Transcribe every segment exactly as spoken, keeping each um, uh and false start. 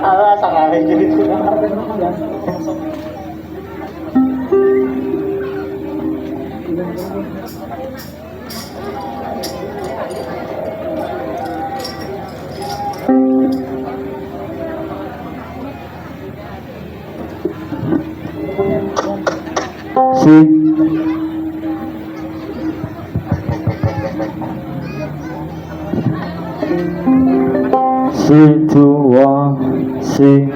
Alah, sakali jadi. Sing. Sing, two, one, sing.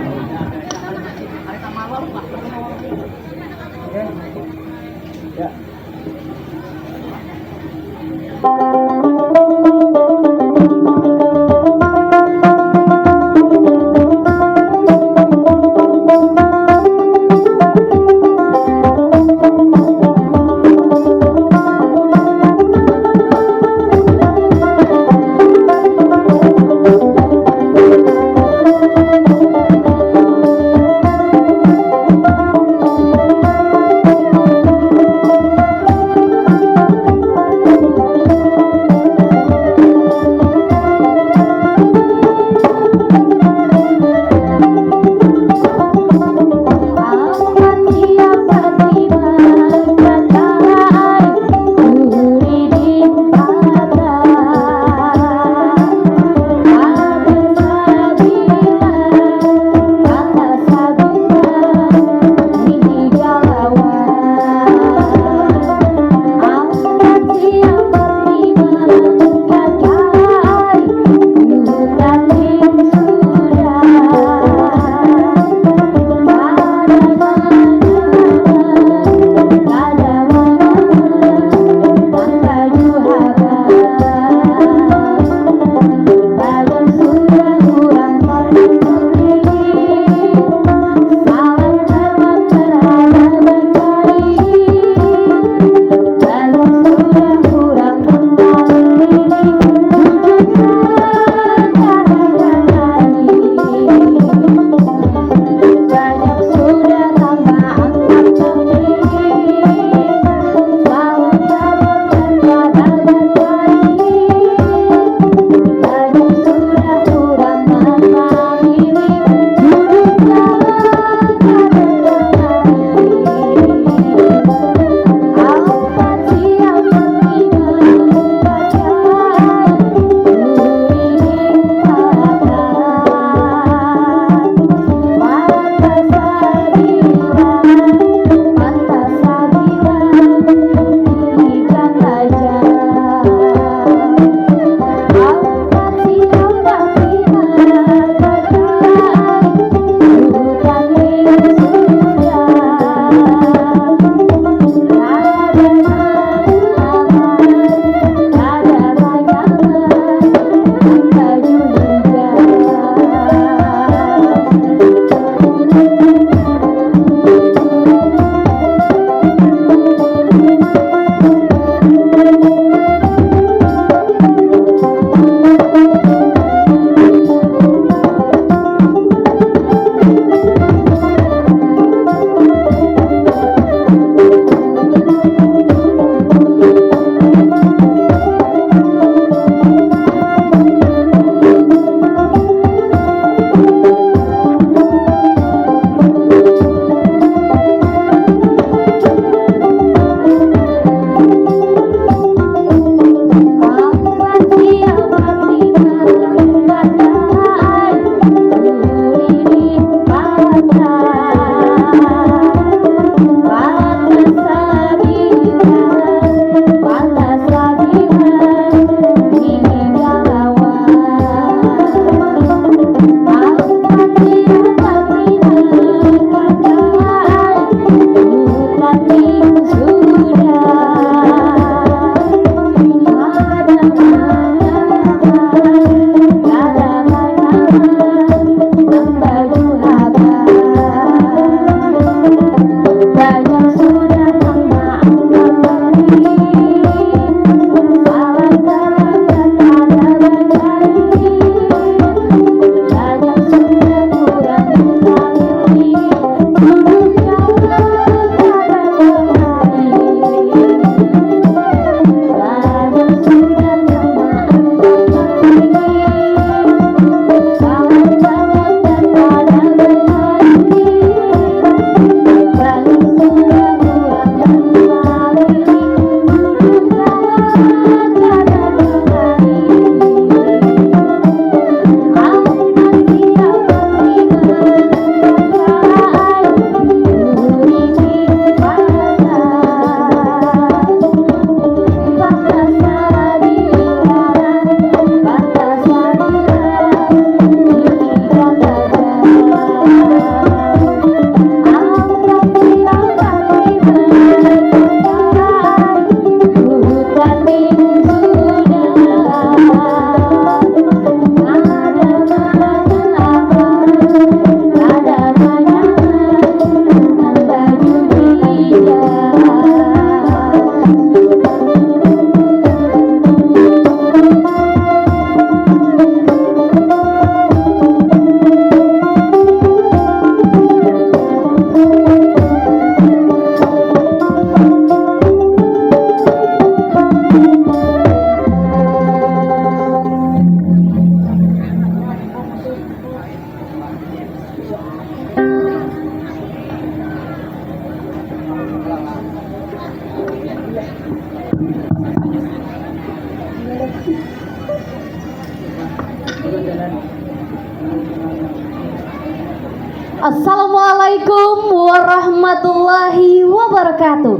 Assalamualaikum warahmatullahi wabarakatuh.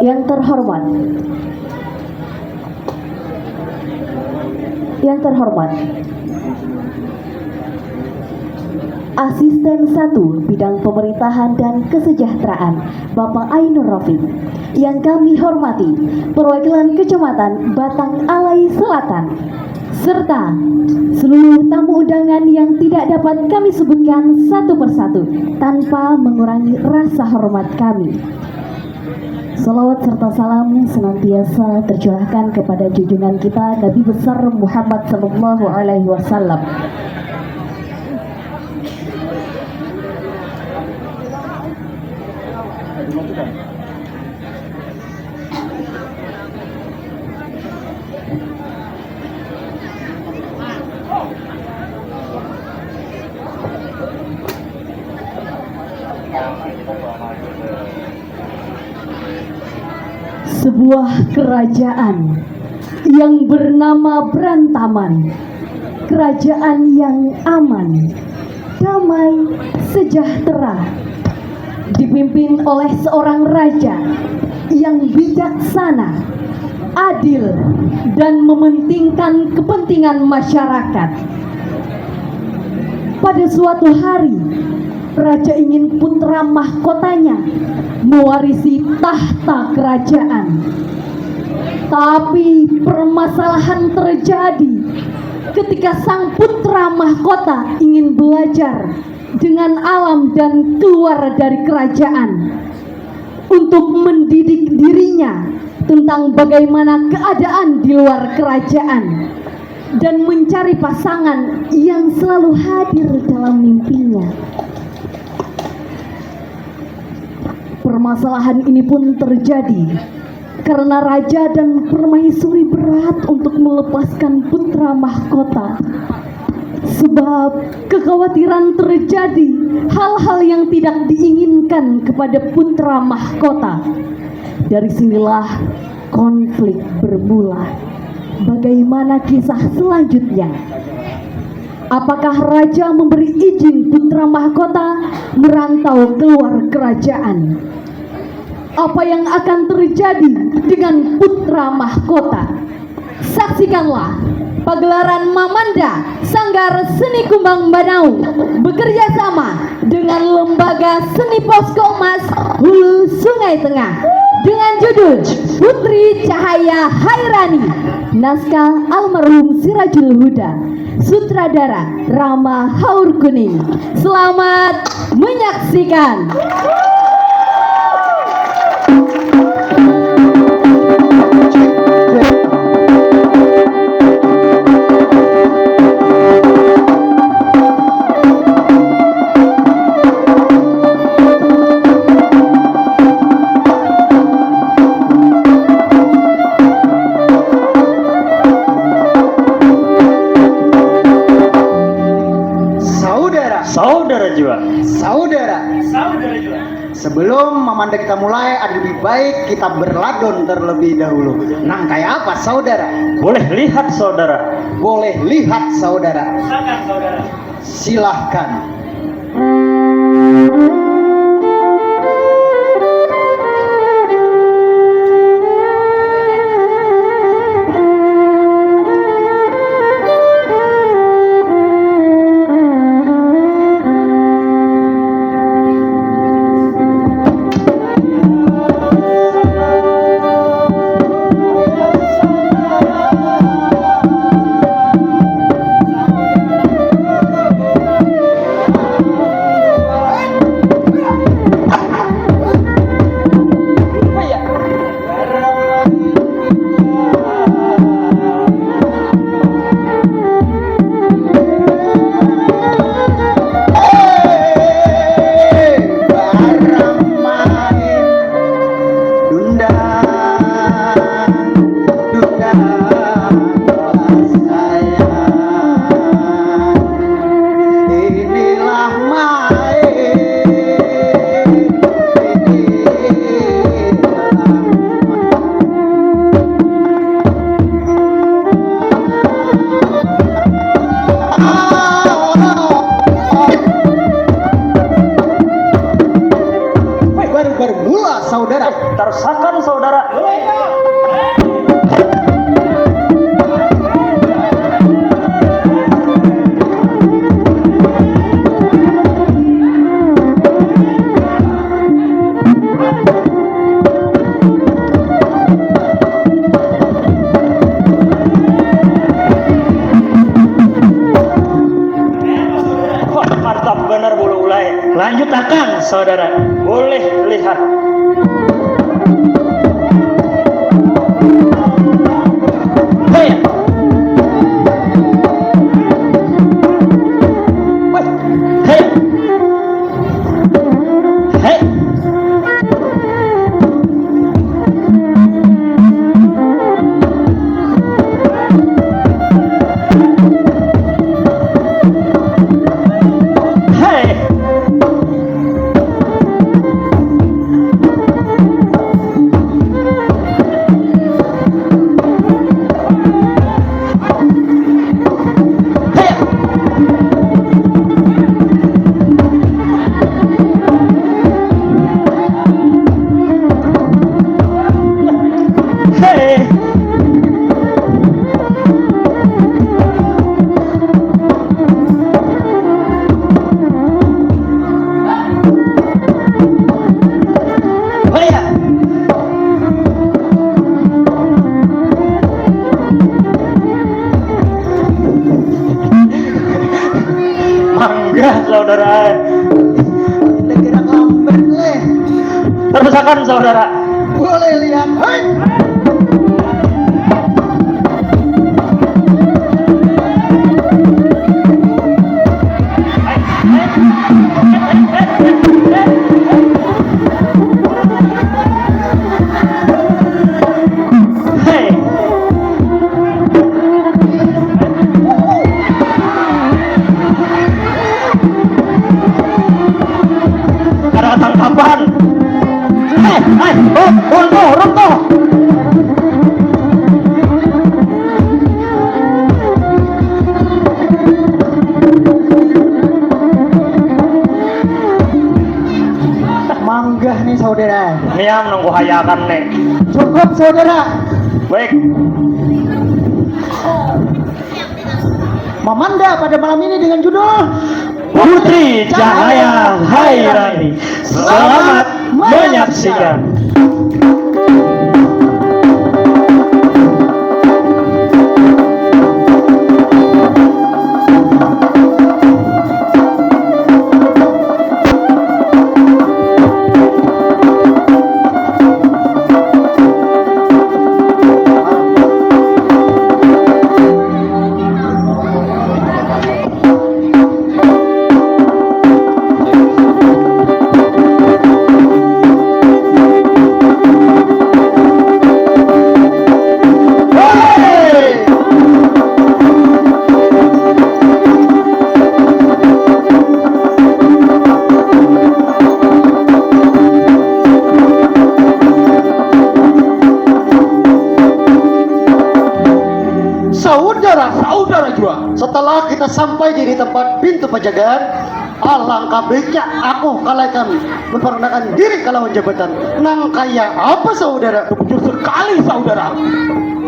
Yang terhormat, yang terhormat, Asisten satu Bidang Pemerintahan dan Kesejahteraan, Bapak Ainur Rafiq. Yang kami hormati, perwakilan Kecamatan Batang Alai Selatan, serta seluruh tamu undangan yang tidak dapat kami sebutkan satu persatu tanpa mengurangi rasa hormat kami. Salawat serta salam senantiasa tercurahkan kepada junjungan kita, Nabi Besar Muhammad Sallallahu Alaihi Wasallam. Sebuah kerajaan yang bernama Berantaman, kerajaan yang aman, damai, sejahtera, dipimpin oleh seorang raja yang bijaksana, adil, dan mementingkan kepentingan masyarakat. Pada suatu hari, raja ingin putra mahkotanya mewarisi tahta kerajaan. Tapi permasalahan terjadi ketika sang putra mahkota ingin belajar dengan alam dan keluar dari kerajaan untuk mendidik dirinya tentang bagaimana keadaan di luar kerajaan dan mencari pasangan yang selalu hadir dalam mimpinya. Permasalahan ini pun terjadi karena raja dan permaisuri berat untuk melepaskan putra mahkota. Sebab kekhawatiran terjadi hal-hal yang tidak diinginkan kepada putra mahkota. Dari sinilah konflik bermula. Bagaimana kisah selanjutnya? Apakah raja memberi izin putra mahkota merantau keluar kerajaan? Apa yang akan terjadi dengan putra mahkota? Saksikanlah pagelaran Mamanda Sanggar Seni Kumbang Banau bekerja sama dengan Lembaga Seni Posko Emas Hulu Sungai Tengah dengan judul Putri Cahaya Hairani, naskah almarhum Sirajul Huda, sutradara Rama Haur Kuning. Selamat menyaksikan. Saudara, saudara jua, saudara, saudara jua. Sebelum mamanda kita mulai, ada lebih baik kita berladon terlebih dahulu. Nang kayak apa, saudara? Boleh lihat, saudara. Boleh lihat, saudara. Silakan, saudara. Silahkan. Terusakan, saudara. Wah, mantap benar bulu ulai. Lanjut akang, saudara. Boleh lihat. Hei. Hei. Hei. Hei. Mangga, saudara. Negara Kamben, leh. Terusakan, saudara. Boleh lihat. Hai. Hei. Kada tangkapan. Hei, hei, oh, oh, tuh, orang tuh. Manggah nih, saudara. Niam nunggu hayakan nih. Cukup, saudara. Baik. Mamanda pada malam ini dengan judul Putri Cahaya Hairani. Selamat menyaksikan. Saudara-saudara jua, setelah kita sampai di tempat pintu pajagan, alangkah baiknya aku kalaikan memperkenalkan diri kalawan jabatan. Nang kaya apa, saudara? Bujur sekali, saudara.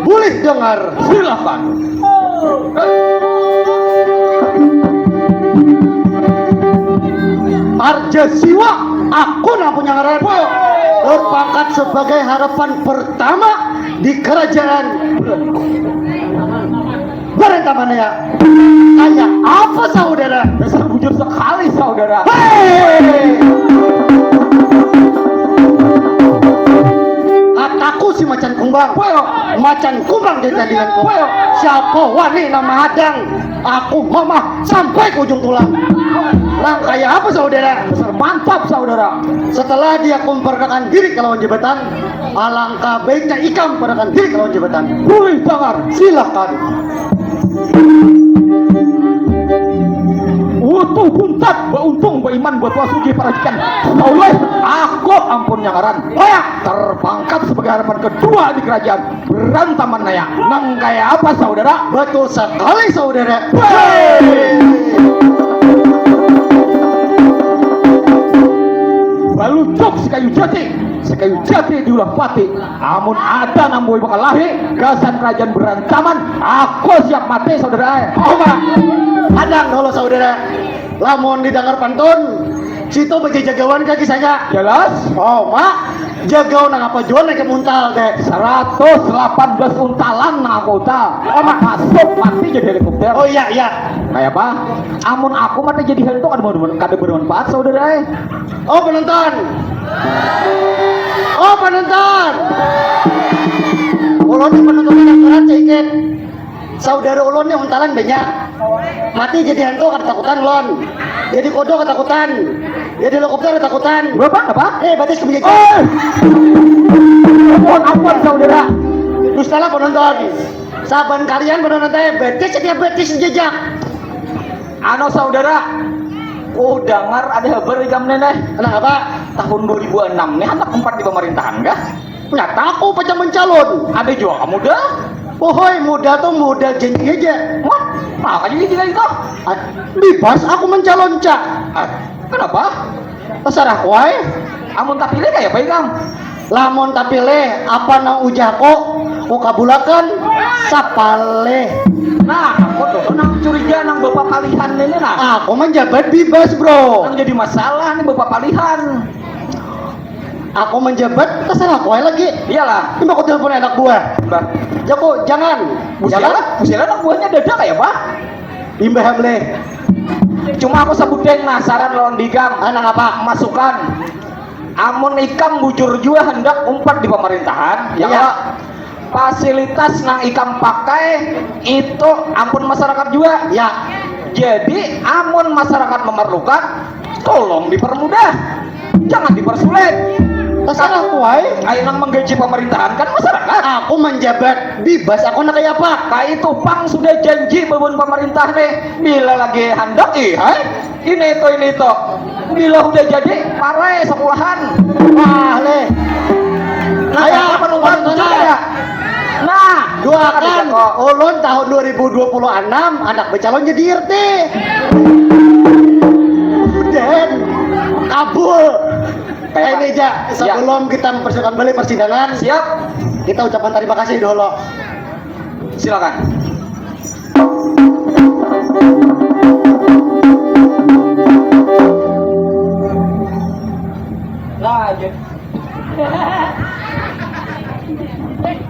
Boleh dengar, silakan. Arja Siwa, aku nang punya ngaran. Berpangkat sebagai harapan pertama di kerajaan Barantamanaya. Kaya apa, saudara? Dasar bujur sekali, saudara. Hei! Kataku si macan kumbang. Macan kumbang jadi tandinganku. Siapa wani nang mahadang? Aku mamah sampai ke ujung tulang. Nang kaya apa, saudara? Dasar mantap, saudara. Setelah dia kumperkenalkan diri kalawan jabatan, alangkah baiknya ikam perkenalkan diri kalawan jabatan. Boleh, dangar. Silakan. Utuh Buntat, bauntung, baiman, batua, sugih, parajikan. Tahu, aku ampun, nang ngaran Hoyak, terpangkat sebagai harapan kedua di kerajaan Berantamanaya. Nang kaya apa, saudara? Betul sekali, saudara. Hei! Balucuk si kayu jati, si kayu jati diulah pati. Amun ada nang buai bakalahi, gasan kerajaan berancaman, aku siap mati, saudara ai. Oh, Pak. Hadang dulu, saudara. Lamun didangar pantun, situ bajajagawan ka kisahnya. Jelas. Oh, Mak. Jagau nang apa jua nang muntal teh? Seratus delapan belas untalan nang aku untal. Oh, Mak. Masuk mati jadi helikopter. Oh, iya, iya. Kayak apa? Amun aku mati jadi hantu kada, kada bermanfaat, saudara ai. Oh, penonton. Oh, penonton. Ulun ni penonton yang berat sedikit. Saudara ulun ni untalan banyak. Mati jadi hantu kada takutan ulun. Jadi kodok kada takutan. Jadi helikopter kada takutan. Berapa? Apa? Eh, batis kebijak. Eh! Ampun, ampun, saudara. Dustalah penonton. Saban kalian penonton teh batis setiap batis jejak. Anu, saudara, ku dangar ada habar ikam ni, neh. Nang apa? Tahun dua ribu enam ni handak umpat di pemerintahan kah? Nyata aku pacang mencalon. Ada jua kamu dah. Pohoi, modal tu modal janji aja. Wah, apa jadi janji itu? Ah, bebas aku mencalon, Cak. Ah, kenapa? Terserah ku ai. Amun tapilih kaya apa ikam? Lamun tapilih, apa nang ujar ku, ku kabulakan. Sapalih. Nah, aku tuh nang curiga nang bapapalihan ini, nah. Aku menjabat bebas, bro. Nang jadi masalah nih bapapalihan. Aku menjabat, terserah ku ai lagi. Iyalah. Imbah ku telepon anak buah. Bah. Jaku, jangan. Busila, jangan. Busila anak buahnya dada kaya apa? Imbah am leh. Cuma aku sebut deng, nah, saran lawan di ikam. Ah, nang apa? Masukan. Amun ikam bujur jua handak umpat di pemerintahan, ya. Iya. Kalo fasilitas nang ikam pakai itu ampun masyarakat jua. Ya. Jadi, amun masyarakat memerlukan, tolong dipermudah. Jangan dipersulit. Terserah ku ai. Ai nang menggaji pemerintahan kan masyarakat. Aku menjabat, bebas aku nak kaya apa. Kaitu pang sudah janji babun pemerintah nih. Bila lagi handak, ih, hai. Ini itu, ini itu. Bila udah jadi, parai sekolahan. Wah, leh. Nah, ayo, penonton, penonton, ya. Nah, doakan ulun tahun dua ribu dua puluh enam anak bercalon jadi R T. Dan kabul. Kayak ini aja, ya. Sebelum kita mempersiapkan balik persidangan, siap. Kita ucapkan terima kasih dulu. Silakan. Nah,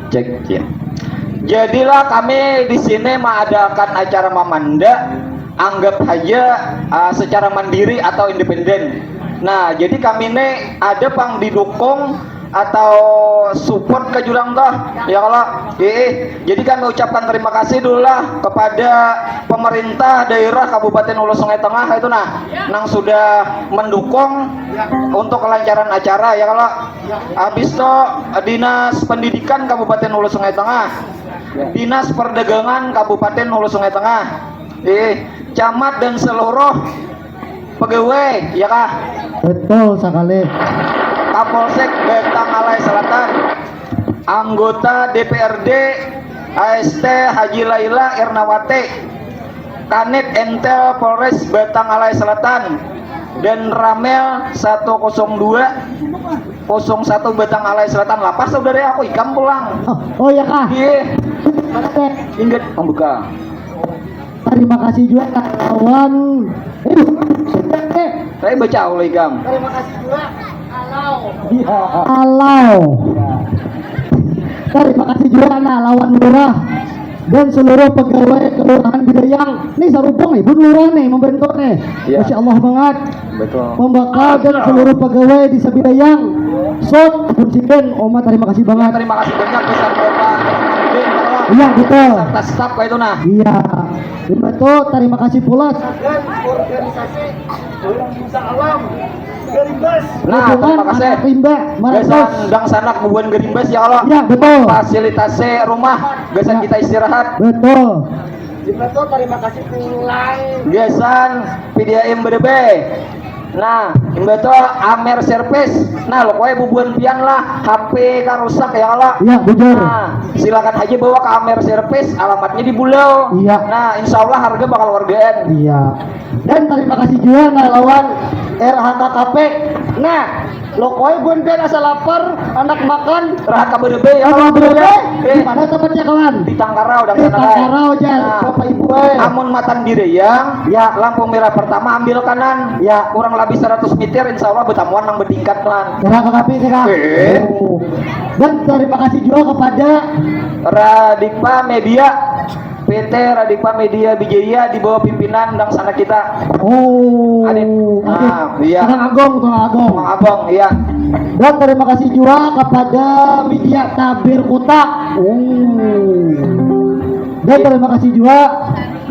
cek ya. Jadilah kami di sini mengadakan acara mamanda, anggap saja uh, secara mandiri atau independen. Nah, jadi kami ini ada pang didukung atau support ke jurang toh, ya kalau. Iya. Jadi kami ucapkan terima kasih dulu lah kepada pemerintah daerah Kabupaten Hulu Sungai Tengah itu nah, nang sudah mendukung untuk kelancaran acara, ya kalau. Habis itu Dinas Pendidikan Kabupaten Hulu Sungai Tengah, Dinas Perdagangan Kabupaten Hulu Sungai Tengah, eh, camat dan seluruh pegawai, ya kah? Betul sekali. Kapolsek Batang Alai Selatan, anggota D P R D A S T Haji Laila Ernawati, Kanit Intel Polres Batang Alai Selatan, dan Ramel satu kosong dua kosong satu Batang Alai Selatan. Lapas saudara aku ikam pulang. Oh, oh ya kah? Iya. Ingat pembuka. Terima kasih juga lawan. Eh, saya baca Allah ikam. Terima kasih juga. Alau. Iya. Alau. Terima kasih juga nah lawan lurah dan seluruh pegawai kelurahan Bidayang. Nih sarupung nih, bun lurah nih membentuk nih. Iya. Masya Allah banget. Betul. Pembakal dan seluruh pegawai di Sabidayang. Sot, Bun Sinden, Oma terima kasih banget. Ya, terima kasih banyak besar Bapak. Iya, betul. Serta staf kayak itu nah. Iya. Betul, terima kasih pula. Dan organisasi Salam Garimbas. Nah, terima kasih. Rimba, gasan dangsanak bubuhan Garimbas ya Allah. Ya, betul. Fasilitasi rumah gasan kita istirahat. Betul. Betul, terima kasih pulang. Gasan P D A M Bedebe. Nah, imbah tu Amer Servis. Nah, lo kue bubuhan pian lah, H P karusak ya kalo. Iya, bujur. Nah, silakan aja bawa ke Amer Servis, alamatnya di Bulau. Iya. Nah, insya Allah harga bakal wargaan. Iya. Dan terima kasih juga nah lawan R H K K P. Nah, lo koi bun pian asa lapar, anak makan. Rahat ka Berebe ya, Rahat ka Berebe. Eh. Di mana tempatnya, kawan? Di Tangkarau, dan Di sana, Tangkarau aja, nah. Bapak Ibu, eh. Amun matan di Reyang, ya, lampu merah pertama ambil kanan. Ya. Kurang lebih seratus meter, insya Allah betamuan nang bertingkat, man. Terima kasih, Kak. Eh. Oh. Dan terima kasih juga kepada Radikpa Media. P T Radikpa Media Bijaya di bawah pimpinan dangsanak kita. Oh, Adit. Adit. Ah, iya. Tulang Agong, Tulang Agong. Tulang Agong, iya. Dan terima kasih juga kepada Media Tabir Kota. Oh. Dan terima kasih juga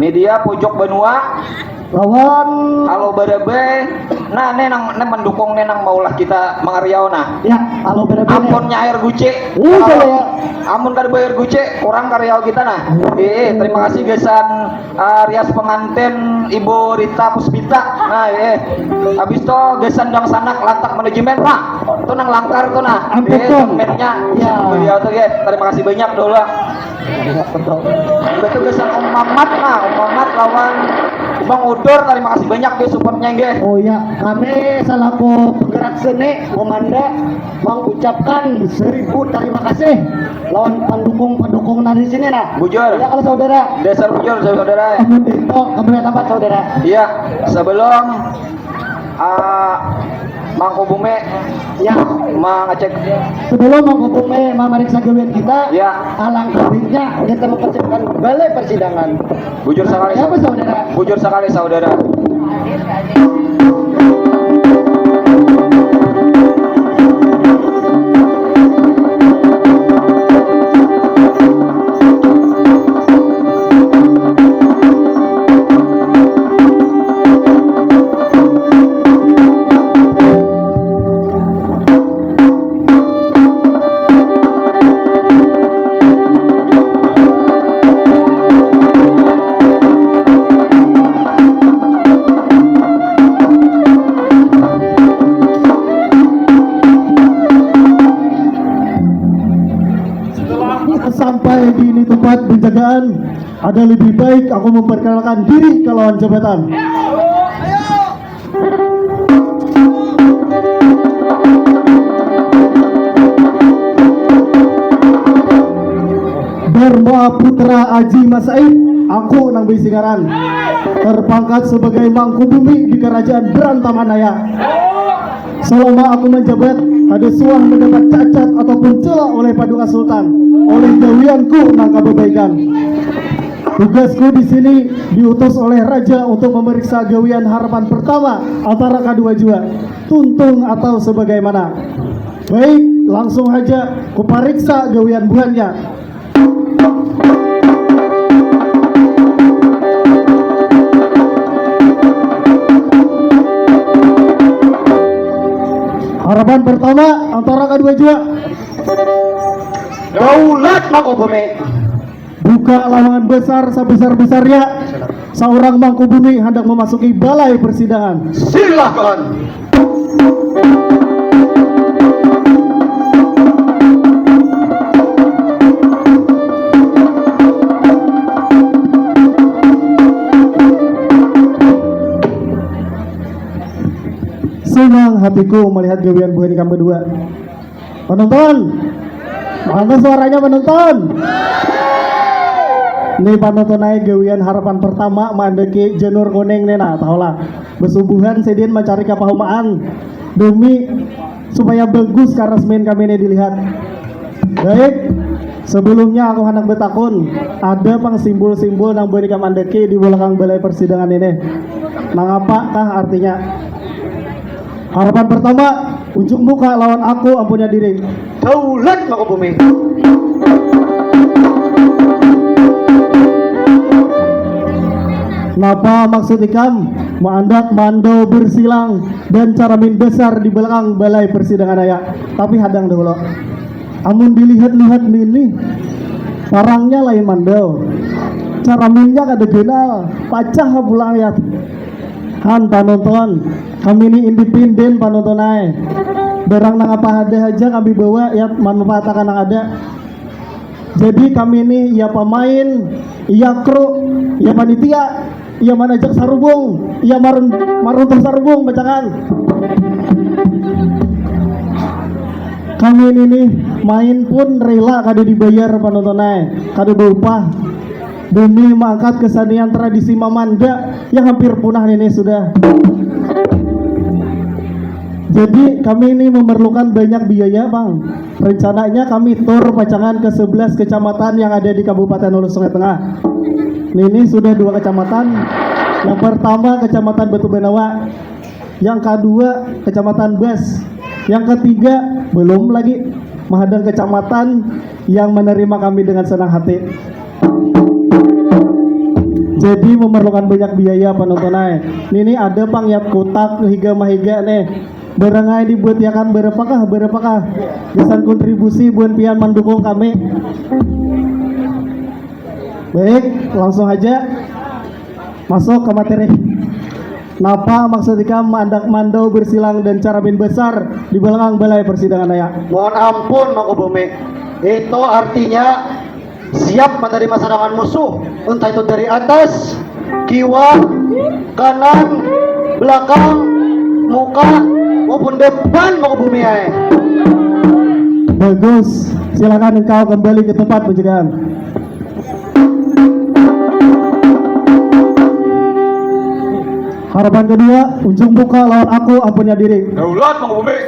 Media Pojok Banua. Lawan Halo Barabai. Nah, ne nang, ne mendukung, ne nang maulah kita mangariau, nah. Ya, Halo Barabai. Ampun nyair guci. Uh, kalau ya. Amun kada bayar guci, kurang kariau kita, nah. Eh, terima kasih gasan, eh, rias pengantin Ibu Rita Puspita. Nah, eh. Habis tu gasan dangsanak lantak manajemen, nah. Tu nang langkar tu, nah. Ampun, eh, tu. Komennya. Ya. Beliau tu, eh. Terima kasih banyak dulu. Betul gasan Om Mamat, nah. Om Mamat lawan Bang Udur, terima kasih banyak, eh, supportnya, eh. Oh ya, kami selaku penggerak seni, Komanda, mengucapkan seribu terima kasih lawan pendukung-pendukung nang di sini, nah. Bujur. Ya, kalau saudara. Dasar bujur, saudara. Amun dinto, kembali tempat, saudara. Iya, sebelum, ah, Mangku Bumi, ya, mengecek. Sebelum Mangku Bumi memeriksa gawian kita, ya, alangkah baiknya kita mempersiapkan balai persidangan. Bujur sekali, siapa, saudara? Bujur sekali, saudara. Sampai di ini tempat penjagaan, ada lebih baik aku memperkenalkan diri ke lawan jabatan. Dharma Putra Aji Masaid, aku nang bisi ngaran. Terpangkat sebagai Mangku Bumi di Kerajaan Berantamanaya. Selama aku menjabat, kada suah mendapat cacat ataupun celak oleh Paduka Sultan, oleh gawianku nang kababaikan. Tugasku di sini diutus oleh raja untuk memeriksa gawian harapan pertama antara kadua jua, tuntung atau sebagaimana. Baik, langsung haja kupariksa gawian buhannya. Harapan pertama antara kadua jua. Daulat Mangkubumi. Buka lawangan besar sabesar-besarnya. Saurang Mangkubumi handak memasuki balai persidangan. Silakan. Senang hatiku melihat gawian buhan ikam berdua. Penonton, mana suaranya penonton? Ini penonton naik gawian harapan pertama mandeki Janur Kuning nih, nah, tahulah. Besubuhan sidin mencari kapahumaan demi supaya bagus karena semen kami ini dilihat. Baik, sebelumnya aku hendak bertakun, ada pang simbol-simbol nang beri kamandeki di belakang balai persidangan ini. Mengapakah artinya? Harapan pertama, unjuk muka lawan aku ampunya diri. Daulat Mangkubumi. Napa maksud ikam maandak mandau bersilang dan caramin besar di belakang balai persidangan aya? Tapi hadang dahulu. Amun dilihat-lihat nini, parangnya lain mandau. Caraminnya kada ganal, pacah pulang ya. Kan panonton, kami ni independen panonton ai. Barang nang apa ada haja kami bawa ya manfaatakan nang ada. Jadi kami ni ya pamain, ya kru, ya panitia, ya manajak sarubung, ya marun maruntuh sarubung bacangan. Kami ni nih main pun rela kada dibayar panonton ai, kada baupah. Demi mangangkat kesenian tradisi mamanda yang hampir punah ini sudah. Jadi kami ini memerlukan banyak biaya bang. Rencananya kami tur pacangan ke sebelas kecamatan yang ada di Kabupaten Hulu Sungai Tengah. Ini sudah dua kecamatan. Yang pertama Kecamatan Batu Banawa, yang kedua Kecamatan Bas, yang ketiga belum lagi mahadang kecamatan yang menerima kami dengan senang hati. Jadi memerlukan banyak biaya penonton ai. Nini ada pang yat kutak higa mahiga nih. Barang ai dibuat yakan berapakah berapakah. Gasan kontribusi buan pian mendukung kami. Baik, langsung aja masuk ke materi. Napa maksud ikam mandak mandau bersilang dan caramin besar di belakang balai persidangan aya? Mohon ampun Mangku Bumi. Itu artinya siap menerima serangan musuh, entah itu dari atas, kiwa, kanan, belakang, muka, maupun depan Mangku Bumi ai. Bagus, silakan engkau kembali ke tempat penjagaan. Harapan kedua, unjung muka lawan aku ampunnya diri. Daulat Mangku Bumi.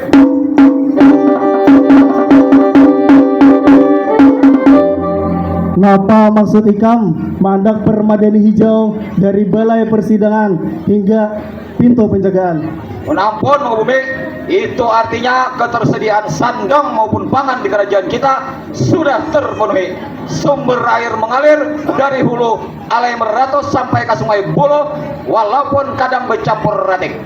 Napa maksud ikam mandak permadani hijau dari balai persidangan hingga pintu penjagaan? Menampun Mangku Bumi, itu artinya ketersediaan sandang maupun pangan di kerajaan kita sudah terpenuhi. Sumber air mengalir dari hulu Alai Meratus sampai ke Sungai Buloh, walaupun kadang bercampur ratik.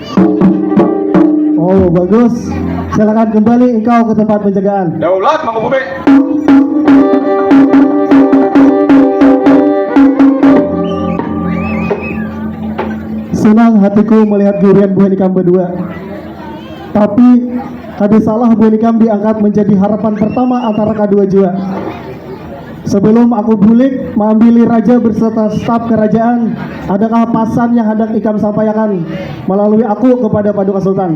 Oh, bagus. Silakan kembali engkau ke tempat penjagaan. Daulat Mangku Bumi. Senang hatiku melihat gurian buah nikam berdua. Tapi kada salah buah nikam diangkat menjadi harapan pertama antara kedua jua. Sebelum aku bulik maambili raja beserta staf kerajaan, adakah pasan yang hendak ikam sampaikan melalui aku kepada Paduka Sultan?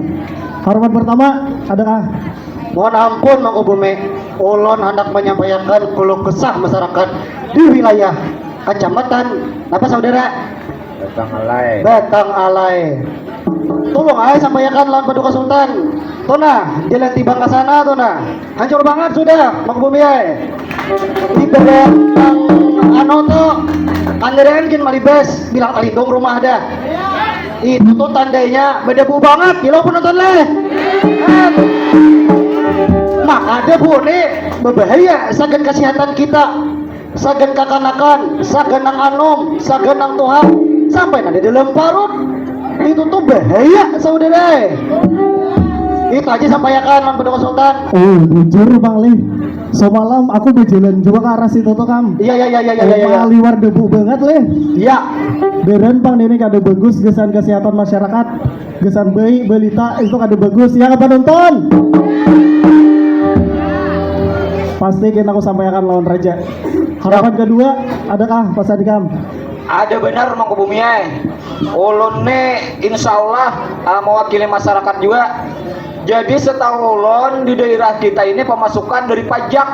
Harapan pertama, adakah? Mohon ampun Mangku Bumi, ulun hendak menyampaikan keluh kesah masyarakat di wilayah kecamatan apa saudara? Batang Alai. Batang Alai. Tolong ai sampaikan lawan Paduka Sultan. Tuh nah, jalan tibang ke sana tuh nah. Hancur banget sudah, Mangku Bumi ai. Ibarat anu tuh, kandaraan gin malibas, bilang talindung rumah dah. Itu tuh tandanya bedebu banget, gila penonton leh. Maka debu nih berbahaya sagan kesehatan kita. Sagan kakanakan, sagan nang anum, sagan nang tuha, sampai nang di dalam parut. Itu tuh bahaya saudara. Itu aja sampaikan lawan Paduka Sultan. Oh, bujur Bang Lih. Semalam aku berjalan juga ke arah situ tuh Kam. Iya iya iya iya iya iya. Rumah liwar debu banget leh. Iya. Beren Bang ini kada bagus kesan kesehatan masyarakat. Kesan baik balita itu kada bagus ya apa nonton. Pasti kena aku sampaikan lawan raja. Harapan kedua, adakah pesan ikam? Ada benar Mangku Bumi ai. Ulun nih insya Allah uh, mewakili masyarakat juga. Jadi setahu ulun di daerah kita ini pemasukan dari pajak.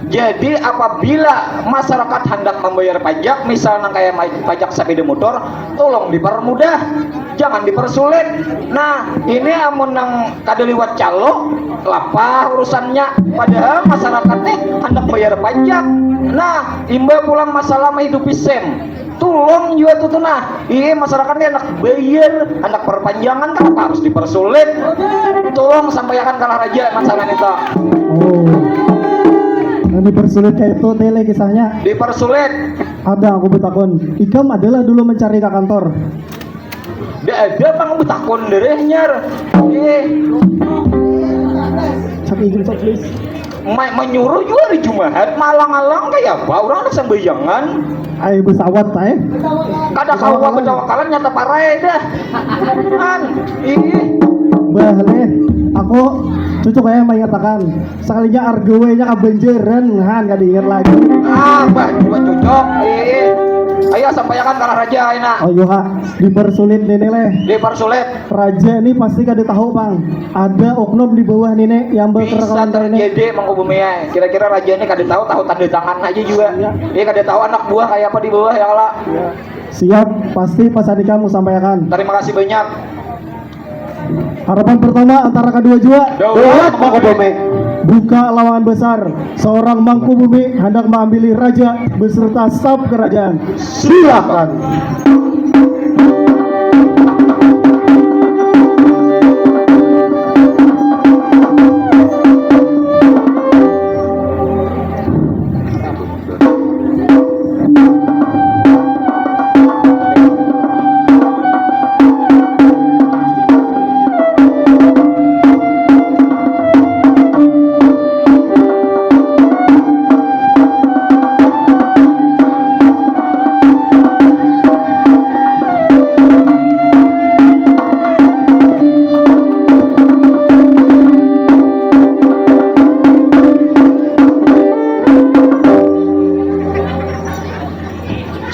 Jadi apabila masyarakat hendak membayar pajak, misal nang kayak pajak sepeda motor, tolong dipermudah, jangan dipersulit. Nah, ini amun nang kada liwat calo, lapah urusannya. Padahal masyarakat nih hendak bayar pajak. Nah, imbah pulang masalah menghidupi sem. Tulung jua tuh tuh nah. Iya masyarakat nih anak bayar, anak perpanjangan kenapa harus dipersulit? Tulung sampaikan kalah raja masalah itu. Oh. Yang dipersulit kayak itu tele kisahnya. Dipersulit. Ada aku betakon. Ikam adalah dulu mencari ke kantor. Tidak ada pang betakon derehnya. Eh. Cak izin sok please. Ma- menyuruh juga hari Jumahat, malang-alang kayak apa orang anak sambayangan. Ai pesawat, ai. Kada kawa bertawakalan, nyata parai dah. An, ih. Bah, leh, aku cucuk ya mengatakan, sekalinya argawenya kabanjaran, han, kada ingat lagi. Ah, bah, juga cocok. Ih. Ayo, sampaikan kalah raja, enak. Oh, iya, ha. Dipersulit ini, leh. Dipersulit. Raja ini pasti kada tahu, Bang. Ada oknum di bawah nini yang bisa berkenalan ini. Terjadi, Mangku Bumi, ya. Kira-kira raja ini kada tahu, tahu tanda tangan aja juga. Iya. Dia kada tahu anak buah kayak apa di bawah, ya, kala. Iya. Siap, pasti pesan ikam sampaikan. Terima kasih banyak. Harapan pertama antara kedua jua. Daulat Mangku Bumi. Buka lawangan besar. Seorang Mangku Bumi hendak mengambil raja beserta staf kerajaan. Silakan.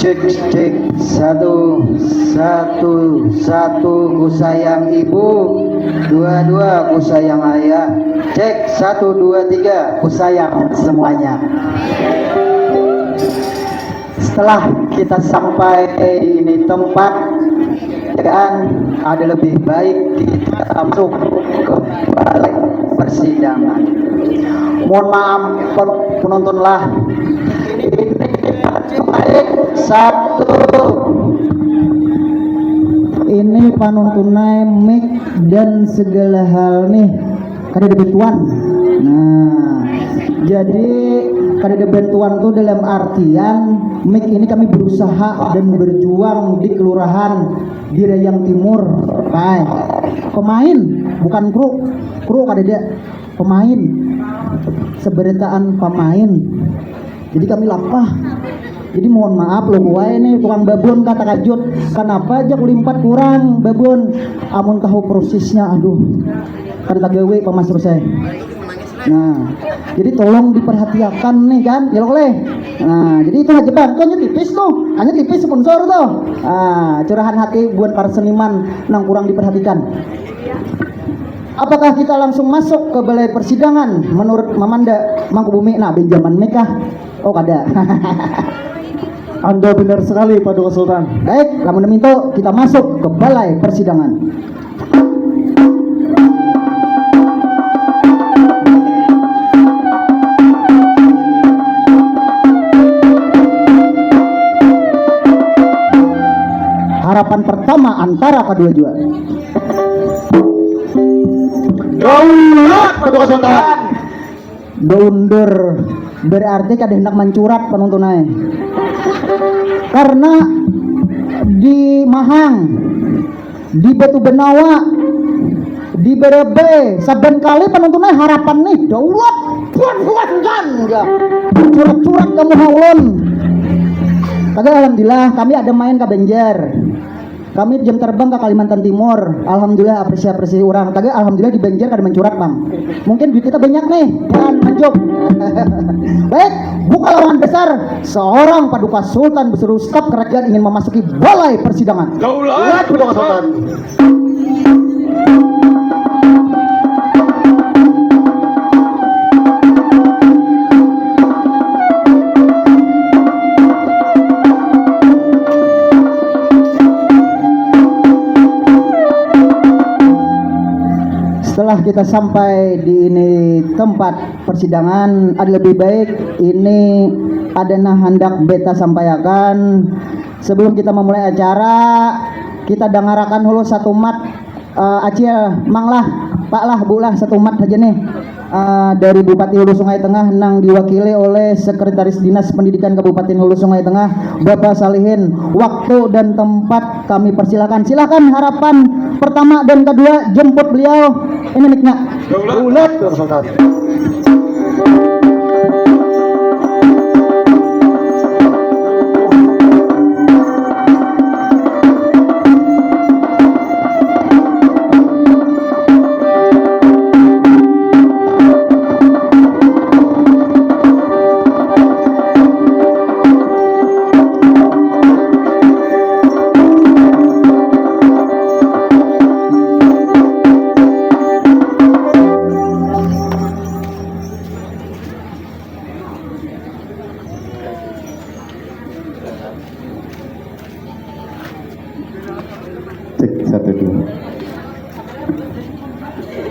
Cek, cek, satu, satu, satu, ku sayang ibu, dua, dua, ku sayang ayah. Cek, satu, dua, tiga, ku sayang semuanya. Setelah kita sampai di ini tempat, kan ada lebih baik kita masuk ke balai persidangan. Mohon maaf, pen- penonton lah. Ini satu. Ini panontonnya, mic dan segala hal nih. Kada ada bantuan. Nah, jadi kada ada bantuan tuh dalam artian mic ini kami berusaha dan berjuang di kelurahan Girayang Timur. Nah, pemain, bukan kru, kru kada ada, pemain, seberataan pemain. Jadi kami lapah. Jadi mohon maaf loh, wae nih tukang babon kata kajut. Kenapa aja kulimpat kurang babon? Amun tahu prosesnya, aduh, kada tagawe pamas terus saya. Nah, jadi tolong diperhatikan nih kan, ya loh, leh. Nah, jadi itu aja, Bang. Itu hanya tipis tuh, hanya tipis sponsor tuh. Ah, curahan hati buat para seniman nang kurang diperhatikan. Apakah kita langsung masuk ke balai persidangan menurut Mamanda Mangkubumi? Nah, Benjamin Mekah. Oh, kada. Anda benar sekali, Paduka Sultan. Baik, lamun demikian kita masuk ke balai persidangan. Harapan pertama antara kedua jua. Daulat, Paduka Sultan. Daundur, berarti kada hendak mancurat penonton ai. Karena di Mahang, di Batu Benawa, di Berebe, saban kali penonton ai harapan nih, daulat, puan, puan, kan, ya. Curat-curat kamu haulun. Tapi alhamdulillah, kami ada main ke Banjar. Kami jam terbang ke Kalimantan Timur. Alhamdulillah, apresiasi orang. Tapi alhamdulillah di Banjar kada mencurat, Bang. Mungkin duit kita banyak nih. Kan, manjuk. Baik, buka lawangan besar. Seorang Paduka Sultan besuruh staf kerajaan ingin memasuki balai persidangan. Daulat Paduka Sultan. Setelah kita sampai di ini tempat persidangan, ada lebih baik ini ada nah hendak beta sampaikan. Sebelum kita memulai acara, kita dangarakan dulu satu mat. Eh, Acil, Mang lah, Pak lah, Bu lah, satu mat aja nih. Eh, dari Bupati Hulu Sungai Tengah nang diwakili oleh Sekretaris Dinas Pendidikan Kabupaten Hulu Sungai Tengah, Bapak Salihin. Waktu dan tempat kami persilakan. Silakan harapan pertama dan kedua jemput beliau. Ini mic-nya. Daulat, Sultan. Satu dua.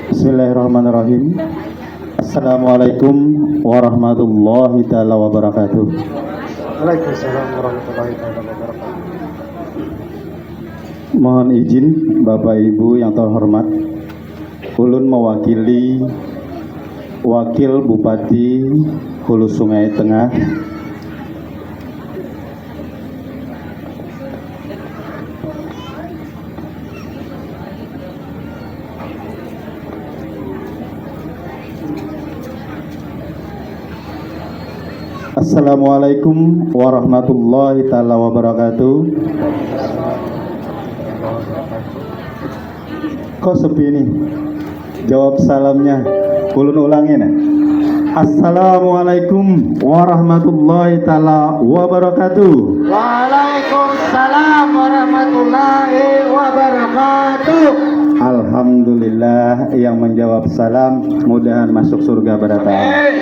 Bismillahirrahmanirrahim. Assalamualaikum warahmatullahi taala wabarakatuh. Waalaikumsalam warahmatullahi taala wabarakatuh. Mohon izin, Bapak Ibu yang terhormat, ulun mewakili Wakil Bupati Hulu Sungai Tengah. Assalamualaikum warahmatullahi taala wabarakatuh. Kok sepi nih? Jawab salamnya. Ulun ulangi nih. Assalamualaikum warahmatullahi taala wabarakatuh. Waalaikumsalam warahmatullahi wabarakatuh. Alhamdulillah, yang menjawab salam mudahan masuk surga barataan.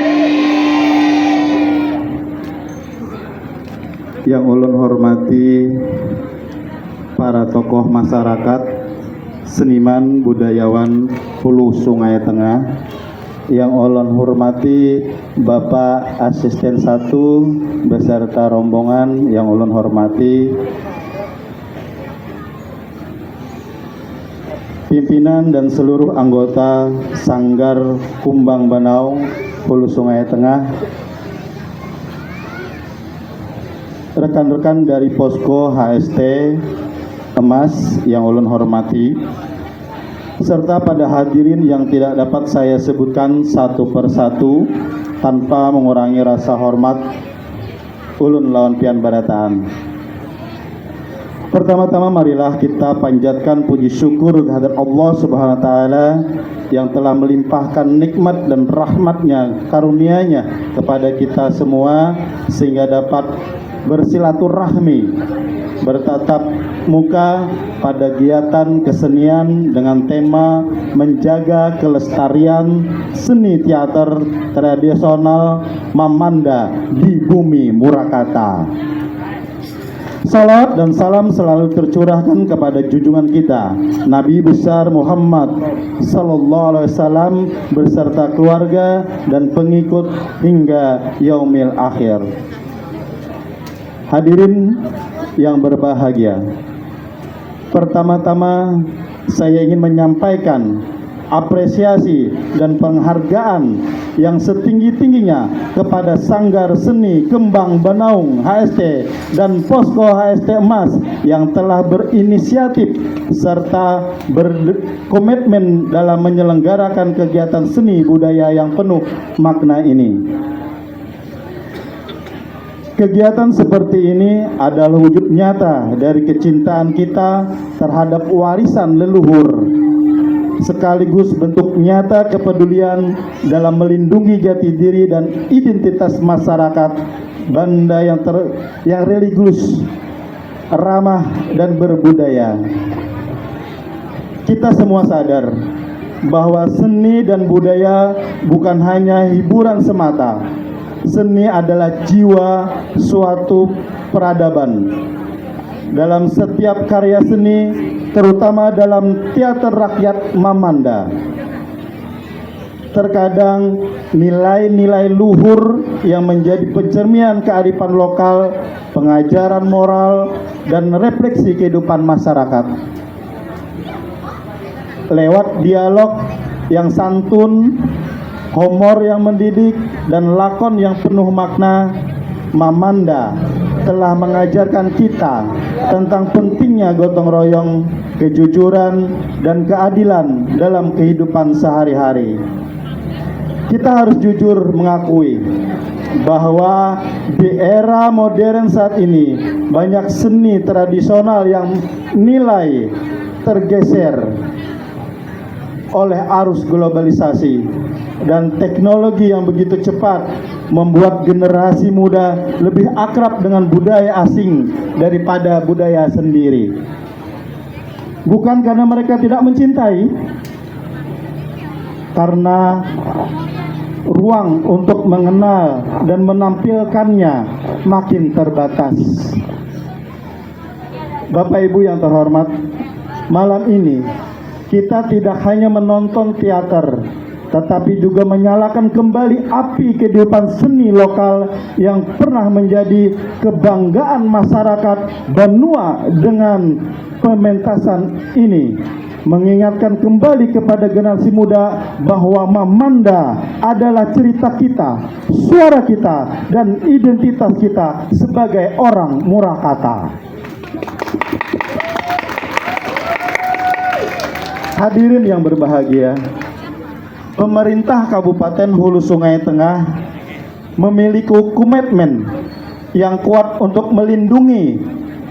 Yang ulun hormati para tokoh masyarakat, seniman, budayawan Hulu Sungai Tengah, yang ulun hormati Bapak Asisten Satu beserta rombongan, yang ulun hormati pimpinan dan seluruh anggota Sanggar Kumbang Banaung Hulu Sungai Tengah, rekan-rekan dari Posko H S T Emas yang ulun hormati, serta pada hadirin yang tidak dapat saya sebutkan satu persatu tanpa mengurangi rasa hormat ulun lawan pian barataan. Pertama-tama, marilah kita panjatkan puji syukur kehadrat Allah Subhanahu wa Ta'ala yang telah melimpahkan nikmat dan rahmatnya, karunia-Nya kepada kita semua, sehingga dapat bersilaturahmi, bertatap muka pada kegiatan kesenian dengan tema menjaga kelestarian seni teater tradisional Mamanda di bumi Murakata. Salawat dan salam selalu tercurahkan kepada junjungan kita, Nabi Besar Muhammad Sallallahu Alaihi Wasallam, beserta keluarga dan pengikut hingga yaumil akhir. Hadirin yang berbahagia, pertama-tama saya ingin menyampaikan apresiasi dan penghargaan yang setinggi-tingginya kepada Sanggar Seni Kembang Banaung H S T dan Posko H S T Emas yang telah berinisiatif serta berkomitmen dalam menyelenggarakan kegiatan seni budaya yang penuh makna ini. Kegiatan seperti ini adalah wujud nyata dari kecintaan kita terhadap warisan leluhur, sekaligus bentuk nyata kepedulian dalam melindungi jati diri dan identitas masyarakat Banda yang ter-, yang religius, ramah, dan berbudaya. Kita semua sadar bahwa seni dan budaya bukan hanya hiburan semata. Seni adalah jiwa suatu peradaban. Dalam setiap karya seni, terutama dalam teater rakyat Mamanda, terkadang nilai-nilai luhur yang menjadi pencerminan kearifan lokal, pengajaran moral, dan refleksi kehidupan masyarakat. Lewat dialog yang santun, humor yang mendidik, dan lakon yang penuh makna, Mamanda telah mengajarkan kita tentang pentingnya gotong royong, kejujuran, dan keadilan dalam kehidupan sehari-hari. Kita harus jujur mengakui bahwa di era modern saat ini, banyak seni tradisional yang nilai tergeser oleh arus globalisasi dan teknologi yang begitu cepat membuat generasi muda lebih akrab dengan budaya asing daripada budaya sendiri. Bukan karena mereka tidak mencintai, karena ruang untuk mengenal dan menampilkannya makin terbatas. Bapak Ibu yang terhormat, Malam ini, kita tidak hanya menonton teater, tetapi juga menyalakan kembali api kehidupan seni lokal yang pernah menjadi kebanggaan masyarakat Banua dengan pementasan ini. Mengingatkan kembali kepada generasi muda bahwa Mamanda adalah cerita kita, suara kita, dan identitas kita sebagai orang Murakata. Hadirin yang berbahagia, pemerintah Kabupaten Hulu Sungai Tengah memiliki komitmen yang kuat untuk melindungi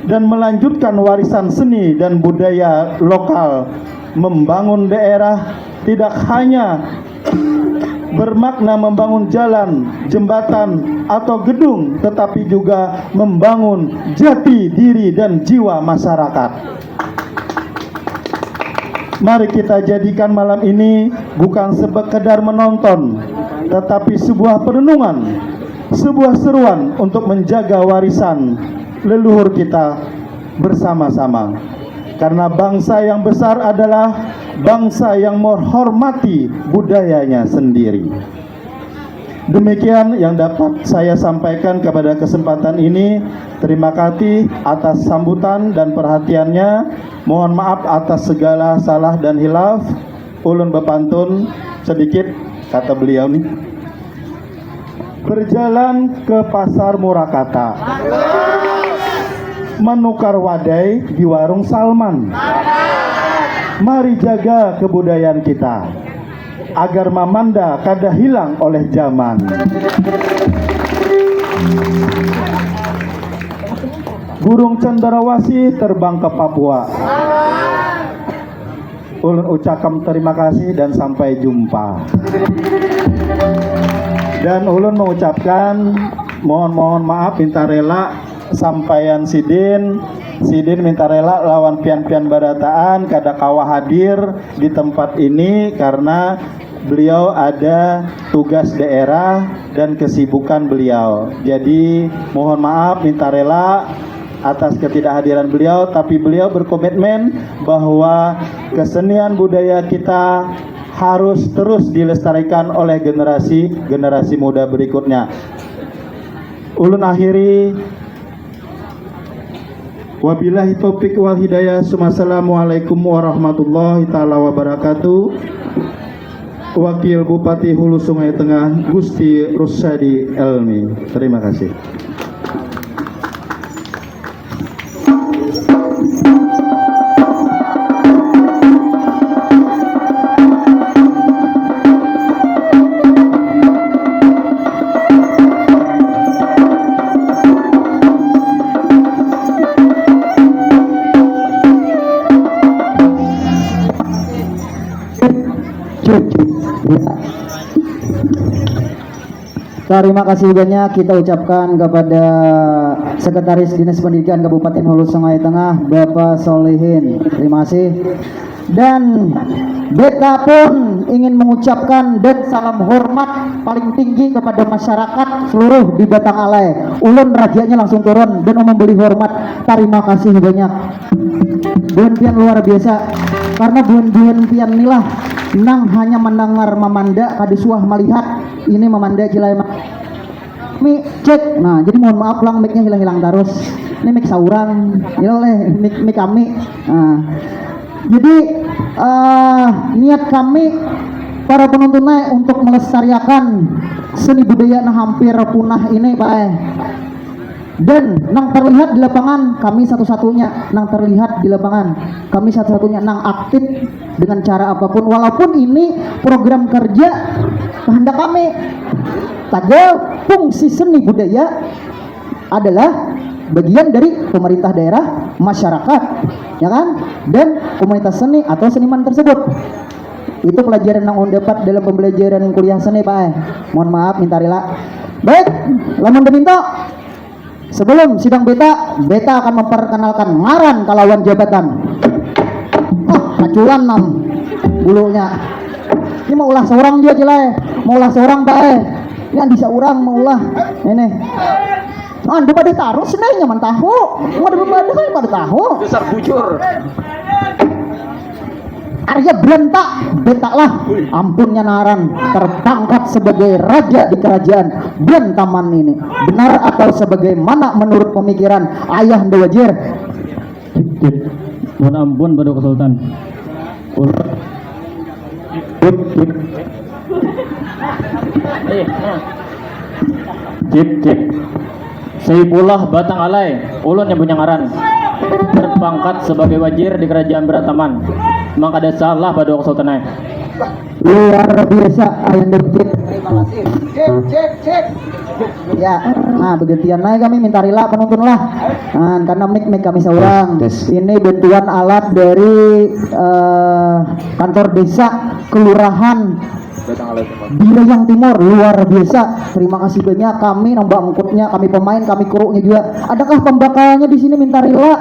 dan melanjutkan warisan seni dan budaya lokal, membangun daerah tidak hanya bermakna membangun jalan, jembatan, atau gedung, tetapi juga membangun jati diri dan jiwa masyarakat. Mari kita jadikan malam ini bukan sekedar menonton, tetapi sebuah perenungan, sebuah seruan untuk menjaga warisan leluhur kita bersama-sama. Karena bangsa yang besar adalah bangsa yang menghormati budayanya sendiri. Demikian yang dapat saya sampaikan kepada kesempatan ini. Terima kasih atas sambutan dan perhatiannya. Mohon maaf atas segala salah dan hilaf. Ulun bepantun sedikit, kata beliau nih. Berjalan ke pasar Murakata, menukar wadai di warung Salman. Mari jaga kebudayaan kita agar Mamanda kada hilang oleh zaman. Burung cenderawasih terbang ke Papua. Ulun ucapkan terima kasih dan sampai jumpa. Dan ulun mengucapkan mohon mohon maaf, minta rela sampaian sidin. Sidin minta rela lawan pian-pian barataan kada kawa hadir di tempat ini karena beliau ada tugas daerah dan kesibukan beliau. Jadi mohon maaf, minta rela atas ketidakhadiran beliau, tapi beliau berkomitmen bahwa kesenian budaya kita harus terus dilestarikan oleh generasi-generasi muda berikutnya. Ulun akhiri, wabillahi taufik wal hidayah. Assalamualaikum warahmatullahi taala wabarakatuh. Wakil Bupati Hulu Sungai Tengah, Gusti Rusadi Elmi. Terima kasih. Terima kasih banyak kita ucapkan kepada Sekretaris Dinas Pendidikan Kabupaten Hulu Sungai Tengah, Bapak Solihin. Terima kasih. Dan beta pun ingin mengucapkan dan salam hormat paling tinggi kepada masyarakat seluruh di Batang Alai. Ulun rajanya langsung turun dan memberi hormat. Terima kasih banyak. Buhan pian luar biasa. Karena buhan-buhan pian inilah nang hanya mendengar Mamanda kada suah melihat. Ini Mamanda cilai ma- Mi, cek. Nah, jadi mohon maaf lang, mic-nya hilang-hilang terus. Ini mic saurang, ini oleh mic, mic kami. Nah, jadi eh, niat kami para penonton naik untuk melestarikan seni budaya nah hampir punah ini, Pak. Eh. Dan nang terlihat di lapangan, kami satu-satunya nang terlihat di lapangan, kami satu-satunya nang aktif dengan cara apapun, walaupun ini program kerja kehendak kami. Tagal fungsi seni budaya adalah bagian dari pemerintah daerah, masyarakat, ya kan, dan komunitas seni atau seniman tersebut. Itu pelajaran yang ulun dapat dalam pembelajaran kuliah seni, Pak. Eh. Mohon maaf, minta rela. Baik, lamun beninto, sebelum sidang beta, beta akan memperkenalkan ngaran kalawan jabatan. Ah, kacuran nam bulunya. Ini mau ulah seorang dia, Cilai. Mau ulah seorang, Pak. Eh. Ini bisa orang mau ulah. Ini. Anu, bapadah tarus nih, nyaman tahu. Mau ada bapadah kan pada tahu. Dasar bujur. Arya Branta, beta lah, ampunnya ngaran, terpangkat sebagai raja di kerajaan Brantaman ini. Benar atau sebagaimana menurut pemikiran Ayahanda Wajir? Cip, cip. Mohon ampun pada Sultan. Ulun. Cip, cip. Cip, cip. Saifullah Batang Alai, ulun yang punya ngaran. Berpangkat sebagai wajir di kerajaan Brantaman. Mang kada salah pada Sultan ai. Luar biasa, Ayahanda Cip. Terima kasih. Cip, cip, cip. Ya, nah, bergantian aja kami minta rila penonton lah. Nah, karena mic, mic kami seorang. Tes, tes. Ini bantuan alat dari, eh, kantor desa, kelurahan Birayang Timur, luar biasa. Terima kasih banyak. Kami nambah angkutnya, kami pemain, kami krunya juga. Adakah pembakalnya di sini minta rila?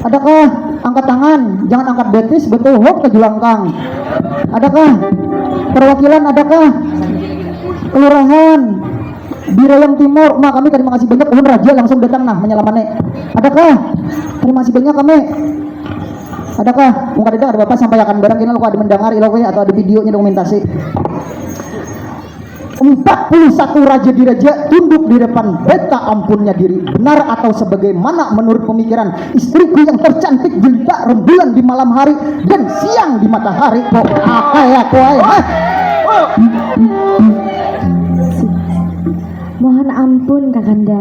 Adakah angkat tangan? Jangan angkat betis, betuhuk ke julangkang. Adakah perwakilan? Adakah kelurahan Birayang Timur? Nah, kami terima kasih banyak. Ulun raja langsung datang nah menyelamani. Adakah? Terima kasih banyak kami. Adakah? Mungkin ada, ada bapak sampaikan barang kini lo ada mendengar ilo atau ada videonya dokumentasi. Empat puluh satu raja diraja tunduk di depan beta ampunnya diri. Benar atau sebagaimana menurut pemikiran istriku yang tercantik jelita rembulan di malam hari dan siang di matahari? Kok apa ya, kok ai? Hah? Mohon ampun, Kakanda.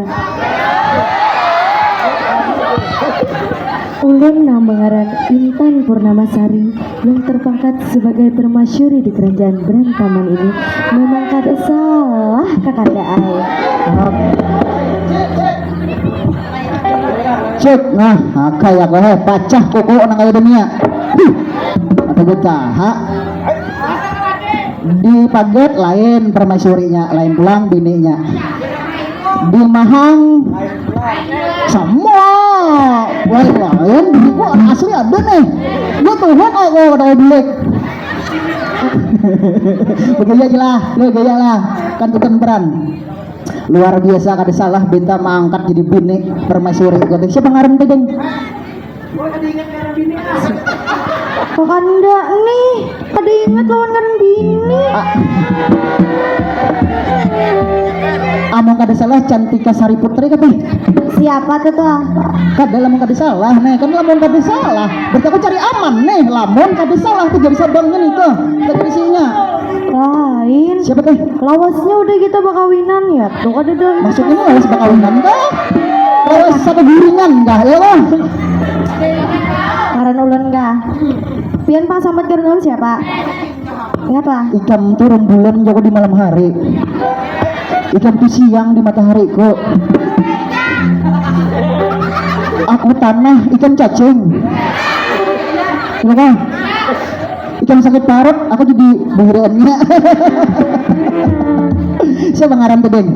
Ulun nang bangaran Intan Purnamasari yang terpangkat sebagai permasyuri di kerajaan Brantaman ini memang kada salah, Kakanda ai. Cek nah, akai aku heh, pacah kuku nang kaya dunia. Huh, apa gue taha? Di paget lain permaisurinya, lain pulang bininya. Di mahang sama. Wah, lain biniku asli ada nih. Gue tuh kok kalau ada bilik. Begaya aja lah, lo gaya lah. Kan tukang peran. Luar biasa, kada salah beta mangangkat jadi bini permaisuri. Siapa ngaran teh, Deng? Kakanda nih, kada ingat lawan ngaran bini. Amun kada salah Cantika Sari Putri katih. Siapa tuh tuh? Kada, lamun kada salah nih, kan lamun kada salah. Berarti aku cari aman nih, lamun kada salah tuh jadi sabangnya nih tuh. Lagi isinya. Lain. Siapa teh? Lawasnya udah kita bakawinan ya. Tuh kada ada. Maksudnya lawas bakawinan kah? Lawas satu guringan kah? Ya lah. Ngaran ulun kah? Pian pang sambat ngaran ulun siapa? Ingatlah. Ikam tuh rembulan jauh di malam hari. Ikam tuh siang di matahariku. Aku tanah, ikam cacing. Iya kah? Ikam sakit parut, aku jadi buhirannya. Siapa ngaran tuh, Deng?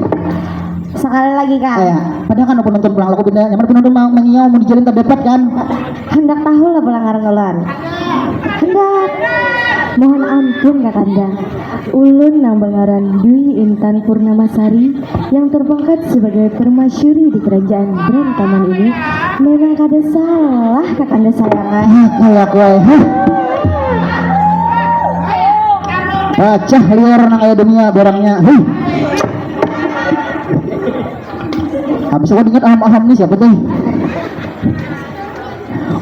Sekali lagi kak. Kayak, padahal kan aku nonton pulang lagu benda, nyaman aku nonton mang mengiau mau dijalin terdapat kan. Hendak tahu lah pulang ngaran ulun. Hendak. Mohon ampun kakanda. Ulun nang bangaran Dwi Intan Purnamasari yang terpangkat sebagai permasyuri di kerajaan Brantaman ini memang kada salah kakanda sayangan. Kayak kue, heh. Pacah liar nang kaya dunia barangnya. Hei. Habis aku ingat aham-aham nih siapa tuh?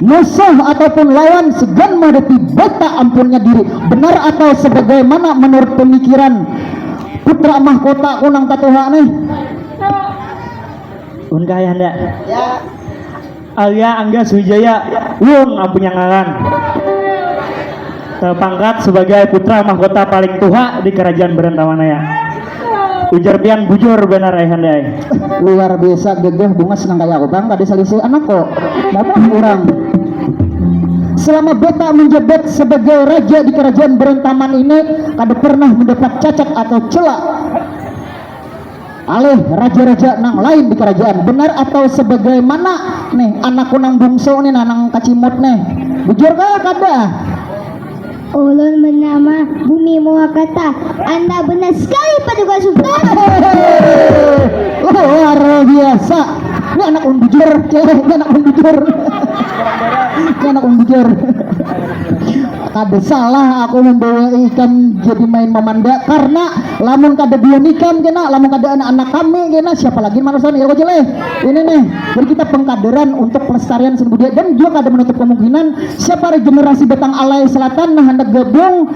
Musuh ataupun lawan segan menghadapi beta ampunnya diri. Benar atau sebagaimana menurut pemikiran putra mahkota kunang tatuha nih? Unkah ayahanda? Ya. Alia Angga Swijaya, Wung ampunya ngaran. Terpangkat sebagai putra mahkota paling tuha di kerajaan Berantamanaya. Ujar pian bujur banar ayahanda ai. Luar biasa gagah bungas nang kaya aku bang kada salisi anak kok. Mau kurang. Selama beta menjabat sebagai raja di kerajaan Berantaman ini kada pernah mendapat cacat atau celak. Alih raja-raja nang lain di kerajaan. Benar atau sebagaimana nih anakku nang bungsu nih nah nang kacimut nih. Bujur kah kada? Ulun bernama Bumi Muakata. Anda benar sekali Paduka Sultan. Luar biasa. Ini anak ulun bujur, cewek, ini anak ulun bujur. Ini anak ulun bujur. Kada salah aku membawa ikam jadi main mamanda karena lamun kada bian ikam kena, lamun kada anak-anak kami kena, siapa lagi marasan ya jeleh. Ini nih, jadi kita pengkaderan untuk pelestarian seni budaya dan juga kada menutup kemungkinan siapa generasi datang alai selatan nah hendak gabung.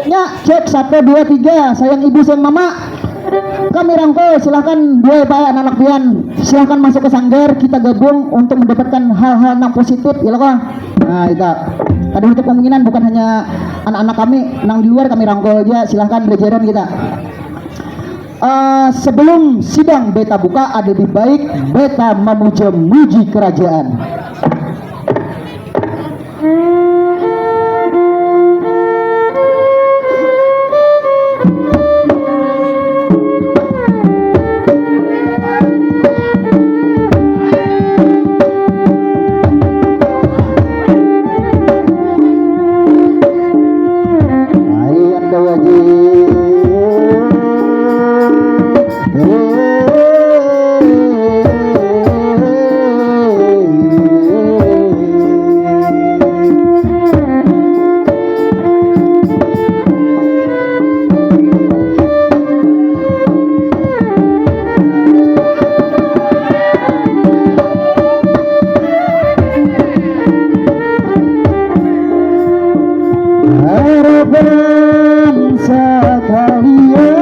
Nya cek satu dua tiga, sayang ibu sayang mama. Kami rangkul, silahkan dua paya anak-anak pian, silahkan masuk ke sanggar, kita gabung untuk mendapatkan hal-hal yang positif, ya loh. Nah, itu. Kada menutup kemungkinan bukan hanya anak-anak kami, nang di luar kami rangkul aja, silahkan belajaran kita. Eh, sebelum sidang beta buka, ada lebih baik beta memuja muji kerajaan. Harapan sekalian.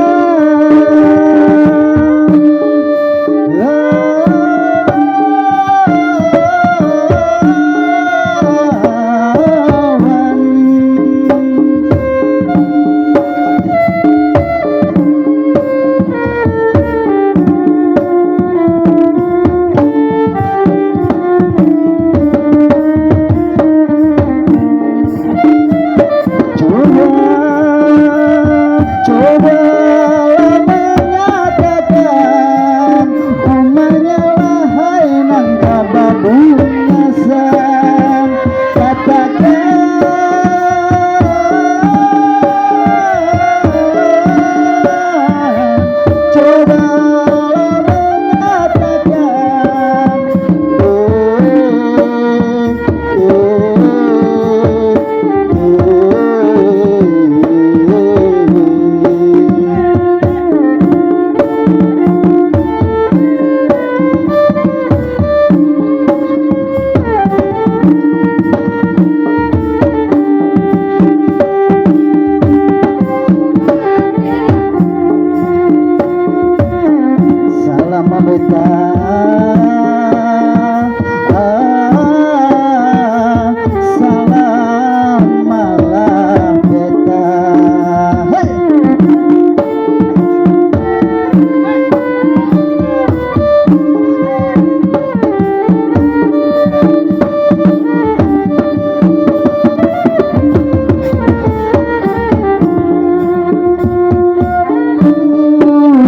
Coba, coba mengatakan umanya lahai nang kababungasan. Katakan, coba mengatakan. Salam mabeta. Salam malah beta. Hei.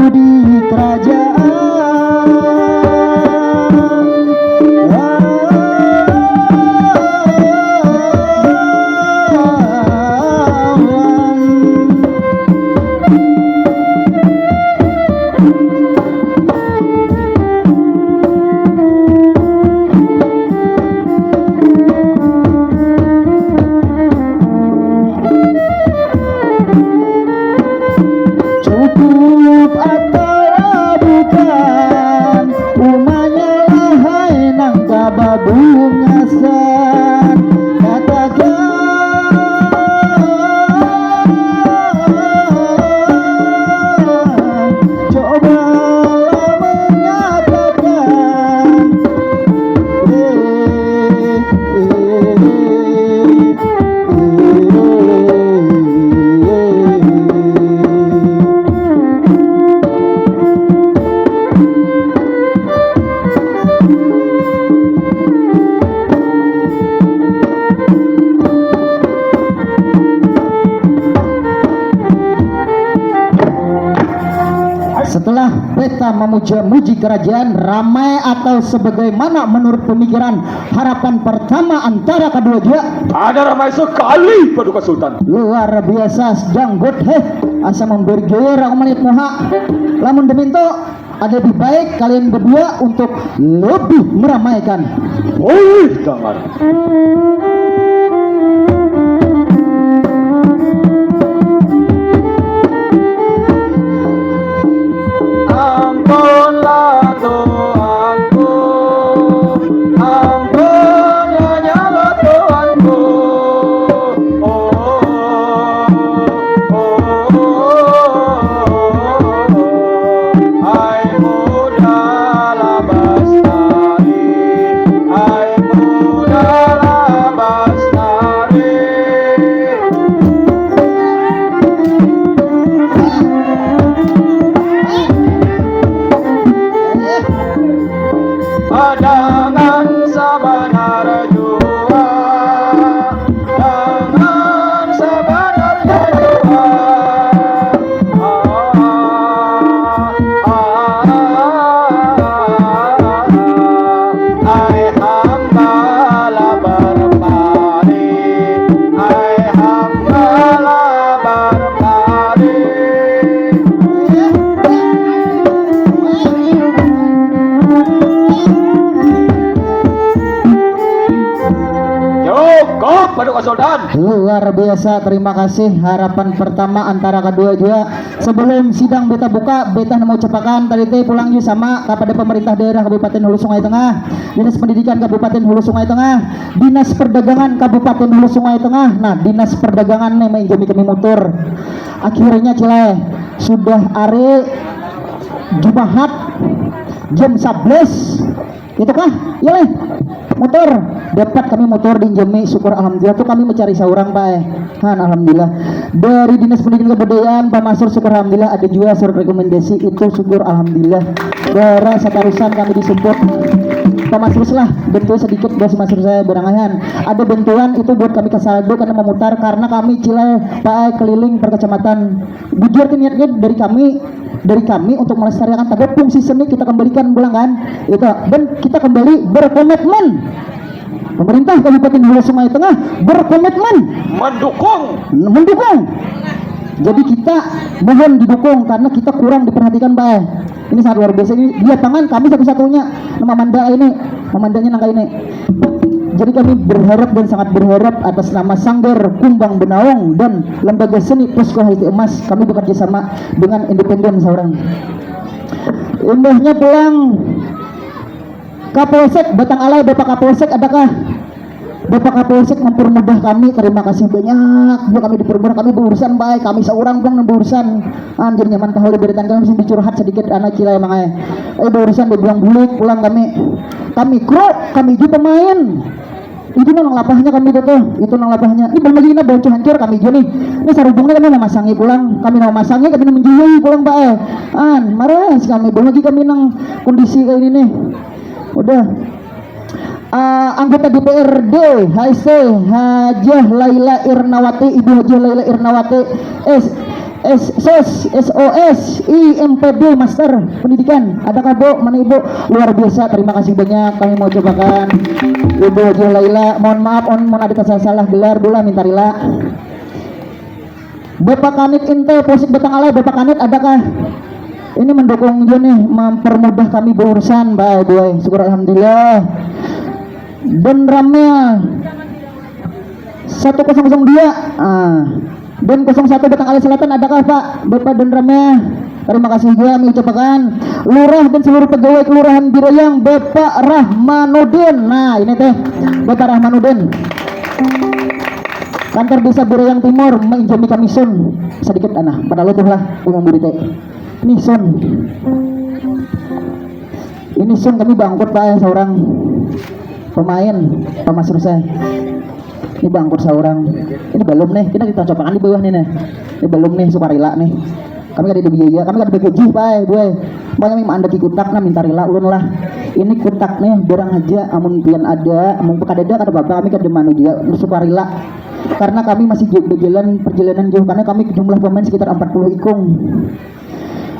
Di kerajaan. Cukup atawa bukan, umanya lahai nang kababungasan. Katakan, cobalah mengatakan. Setelah beta memuja-muji kerajaan, ramai atau sebagaimana menurut pemikiran harapan pertama antara kedua jua? Ada ramai sekali, Paduka Sultan. Luar biasa, janggut, heh. Asa memberger aku melihat muha. Lamun deminto, Ada lebih baik kalian berdua untuk lebih meramaikan. Wih, jangan. Ampunlah Tuhanku, ampunlah nyawa Tuhanku. Oh, oh, oh, oh, oh. Ai muda labas tari, ai muda labas tari. Dengan sabanar jua, dengan sabanarnya jua. Ai hamba lah berpaling, ai hamba lah berpaling. Cukup, Paduka Sultan. Luar biasa, terima kasih. Harapan pertama antara kedua jua. Sebelum sidang beta buka, beta mau ucapakan tadi teh pulang jua sama kepada pemerintah daerah Kabupaten Hulu Sungai Tengah, Dinas Pendidikan Kabupaten Hulu Sungai Tengah, Dinas Perdagangan Kabupaten Hulu Sungai Tengah. Nah, Dinas Perdagangan nih mainjami kami motor. Akhirnya, Cilai, sudah hari Jumahat jam sebelas. Itu kah? Iya leh. Motor. Dapat kami motor diinjami, syukur alhamdulillah. Tuh kami mencari seorang, Pak, eh. Han, alhamdulillah. Dari Dinas Pendidikan Kebudayaan, Pak Masrur, syukur alhamdulillah, ada juga surat rekomendasi, itu syukur alhamdulillah. Bara satarusan kami disupport. Pak Masrur lah, bantu sedikit, bos Masrur saya berangahan. Ada bantuan itu buat kami ke saldo karena memutar, karena kami, Cilai, Pak, eh, keliling per kecamatan. Bujur tuh niatnya dari kami, dari kami untuk melestarikan taga fungsi seni kita kembalikan pulang kan, itu, dan kita kembali berkomitmen. Pemerintah Kabupaten Hulu Sungai Tengah berkomitmen mendukung. Mendukung. Jadi kita mohon didukung karena kita kurang diperhatikan, Pak. Ini sangat luar biasa. Ini di lapangan kami satu-satunya nama manda ini, mamandanya nang ini. Jadi kami berharap dan sangat berharap atas nama Sanggar Kumbang Benaung dan Lembaga Seni Posko Haiti Emas, kami bekerja sama dengan independen seorang. Imbahnya pulang Kapolsek Batang Alai, Bapak Kapolsek, adakah Bapak Kapolsek mempermudah kami? Terima kasih banyak. Juga kami dipermudah, kami berurusan baik, kami seorang pun berurusan. Anjir, nyaman tahu beritaan kami bisa dicurhat sedikit anak Cilai emang eh. Eh, berurusan dibilang bulik pulang kami. Kami kru, kami juga pemain. Itu nang lapahnya kami itu tuh, itu nang lapahnya. Ini belum lagi ini boncu hancur kami juga nih. Ini sarubungnya kami memasangi pulang, kami memasangi, kami menjuyui pulang, Pak, eh. An, marah kami, belum lagi kami nang kondisi kayak ini nih. Udah. Ah, anggota D P R D H S T, Hajah Laila Irnawati, Ibu Hajah Laila Irnawati, S S S S O S I M P D Master Pendidikan. Adakah, Bu? Mana Ibu? Luar biasa, terima kasih banyak kami mau ucapakan Ibu Hajah Laila. Mohon maaf, on, mun ada salah gelar, Bu lah, minta rila. Bapak Kanit Intel, Polsek Batang Alai, Bapak Kanit, adakah? Ini mendukung juga nih, mempermudah kami berurusan, Pak, Bu, eh. Syukur alhamdulillah. Dan Ramel satu kosong kosong dua. Ah. Dan kosong satu Batang Alai Selatan, adakah, Pak, Bapak dan Ramel? Terima kasih juga kami ucapkan. Lurah dan seluruh pegawai Kelurahan Birayang, Bapak Rahmanudin. Nah, ini teh, Bapak Rahmanudin. Kantor Desa Birayang Timur, menjami kami sun. Sedikit, anah, padahal tuh lah, umum berita. Ini sun. Ini sun kami bangkut, Pak, eh, seorang pemain, Pak Mas Rusai. Ini bangkut seorang. Ini belum nih, kita, kita cobakan di bawah nih, nih. Ini belum nih, sukarela nih. Kami kada ada biaya, kami kada ada gaji, Pak, eh, Bu, eh. Pokoknya memang andaki kutak, nah, minta rela ulun lah. Ini kutak nih, barang aja, amun pian ada, amun kada ada, kada apa-apa, kami kada manu juga, sukarela. Karena kami masih jauh berjalan, perjalanan jauh, karena kami jumlah pemain sekitar empat puluh ikung.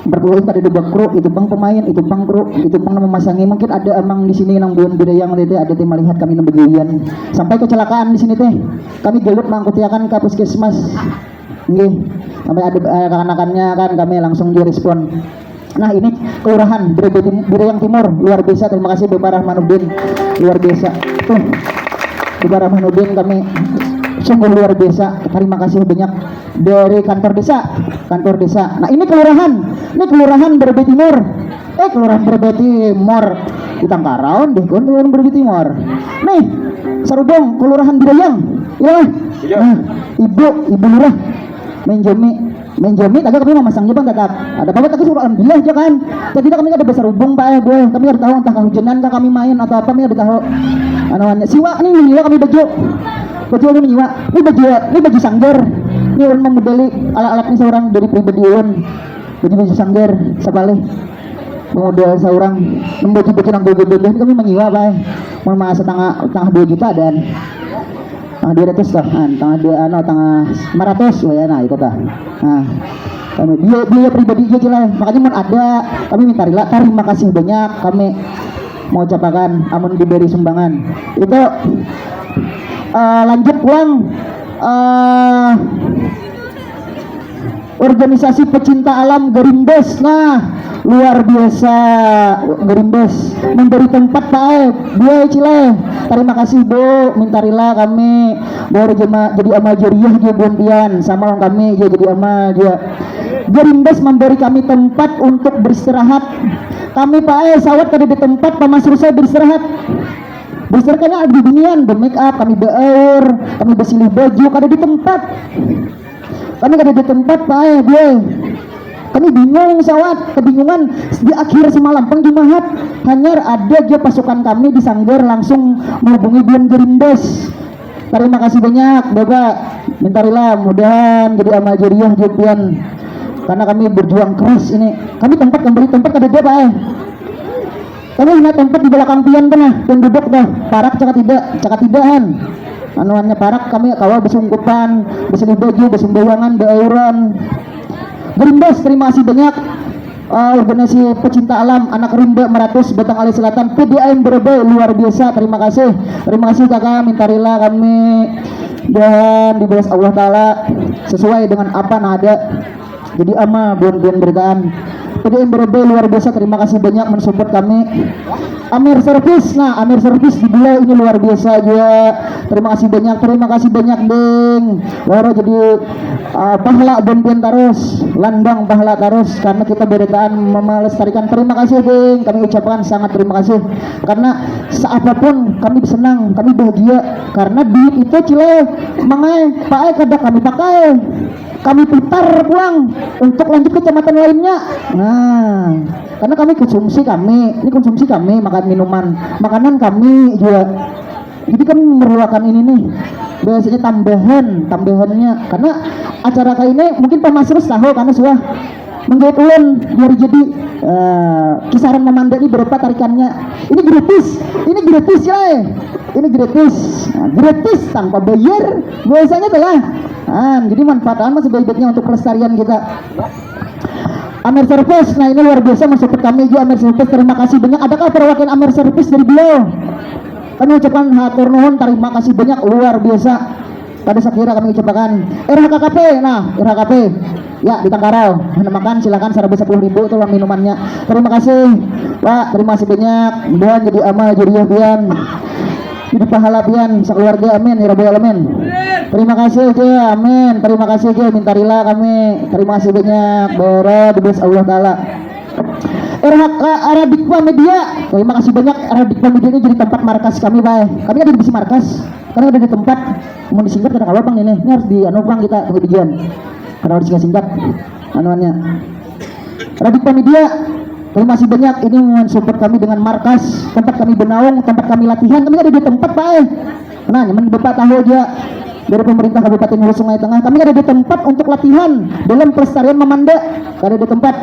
Empat puluh ikung, ada dua kru, itu pang pemain, itu pang kru, itu pang nang memasangi. Mungkin ada amang di sini nang buan Birayang, ada teh, ada teh melihat kami nang begawian. Sampai kecelakaan di sini teh, kami galut mangkutiakan ke puskesmas. Nggih, sampai ada, eh, kekanakannya kan, kami langsung direspon. Nah, ini kelurahan Birayang Timur, luar biasa, terima kasih Bapak Rahmanuddin, luar biasa tuh. Bapak Rahmanuddin, kami sungguh luar biasa, terima kasih banyak dari kantor desa, kantor desa. Nah, ini kelurahan, ini kelurahan Birayang Timur, eh kelurahan Birayang Timur, di Tangkaraun deh kan kelurahan Birayang Timur. Nih, Sarubong, kelurahan Birayang, ya. Nah, ibu, ibu lurah, menjami, menjami, tapi kami memasangnya bang tetap ada apa-apa, tapi suruh alhamdulillah aja kan. Tapi kita kami ada besar hubung pak ya gue, kami ada tahu entah kehujanan kah kami main atau apa, kami ada tahu. Anu, siwa nih, siwa kami baju, baju ini menyiwa, ini baju, ini baju sanggar, ini orang memodali alat-alat ini seorang dari pribadi ulun, baju baju sanggar, sapalih, memodal seorang, membaju baju nang gagah-gagah ini kami menyiwa pak ya. Mau masa tengah tengah dua juta dan tangah dua ratus lah, nah, tangah dua anu tangah lima ratus ya, nah itu tah. Nah, kami biaya biaya pribadi aja lah, makanya mun ada kami minta rila, terima kasih banyak kami mau ucapakan amun diberi sumbangan itu. Eh, lanjut pulang, eh organisasi pecinta alam Gerimbes, nah luar biasa. Gerimbes memberi tempat pak eh, biaya cileh. Terima kasih bu, minta rila kami baru jema jadi amal jariah juga buan pian sama orang kami juga jadi amal juga. Gerimbes memberi kami tempat untuk beristirahat. Kami pak eh sawat kada di tempat pamas rusai beristirahat. Beristirahat kami ada di binian, be make up, kami beaur, kami besilih baju kada di tempat. Kami kada ada tempat pak eh gue. Kami bingung sawat, kebingungan. Di akhir semalam pang Jumahat hanyar ada aja pasukan kami di sanggar langsung menghubungi Bian Gerimbes. Terima kasih banyak bapak, minta rila mudahan jadi amal jariah juga pian karena kami berjuang keras ini. Kami tempat memberi tempat kada ada pak eh. Kami hanya tempat di belakang pian tu nah, pian duduk tuh, parak cakap tidak, cakap tidak han. Anuannya parak kami kawa besungkupan, besilih baju, besumbayangan, beauran. Gerimbas, terima kasih banyak. Uh, organisasi pecinta alam anak rimba meratus Batang Alai Selatan P D A M Barabai luar biasa, terima kasih. Terima kasih kakak, minta rila kami dan dibalas Allah Ta'ala sesuai dengan apa nang ada. Jadi ama buan-buan beritaan. P D M Barabai luar biasa, terima kasih banyak mensupport kami. Amir Service, nah Amir Service di Bula ini luar biasa juga. Terima kasih banyak, terima kasih banyak ding. Wara jadi uh, pahala buan-buan terus, landang pahala terus karena kita beritaan melestarikan. Terima kasih ding, kami ucapkan sangat terima kasih karena seapapun kami senang, kami bahagia karena duit itu cilai mangai pakai kada kami pakai. Kami putar pulang untuk lanjut kecamatan lainnya. Nah, karena kami konsumsi kami, ini konsumsi kami makan minuman, makanan kami juga. Jadi kami memerlukan ini nih, biasanya tambahan, tambahannya karena acara kayak ini mungkin Pak Masrus tahu karena sudah menggait ulun biar jadi uh, kisaran memandai berapa tarikannya. Ini gratis, ini gratis ya, ini gratis, nah, gratis tanpa bayar, biasanya telah. Nah, jadi manfaatkan masih baiknya untuk pelestarian kita. Amer Service, nah ini luar biasa mensupport kami juga Amer Service, terima kasih banyak. Adakah perwakilan Amer Service dari beliau? Kami ucapkan hatur nuhun, terima kasih banyak, luar biasa. Pada sakira kami ucapkan R H K K P, nah R H K P ya di Tangkarau, nah, makan silakan, sarabu sepuluh ribu tuh minumannya. Terima kasih Pak, terima kasih banyak. Mudahan jadi amal jariah pian. Jadi pahala pian sekeluarga, amin ya rabbal alamin. Terima kasih ke, amin. Terima kasih ke, minta rila kami. Terima kasih banyak. Bora dibes Allah Taala. R H K Radikpa Media. Terima kasih banyak, Radikpa Media ini jadi tempat markas kami, Pak. Kami ada di bisi markas. Karena ada di tempat mau disingkat kada kawa bang ini. Ini harus di anu bang kita kemudian. Karena harus singkat-singkat anuannya. Radikpa Media, terima kasih banyak ini mensupport kami dengan markas, tempat kami benaung, tempat kami latihan. Kami ada di tempat, Pak. Eh. Nah, nyaman Bapak tahu aja dari pemerintah Kabupaten Hulu Sungai Tengah, kami ada di tempat untuk latihan dalam pelestarian memanda, ada di tempat.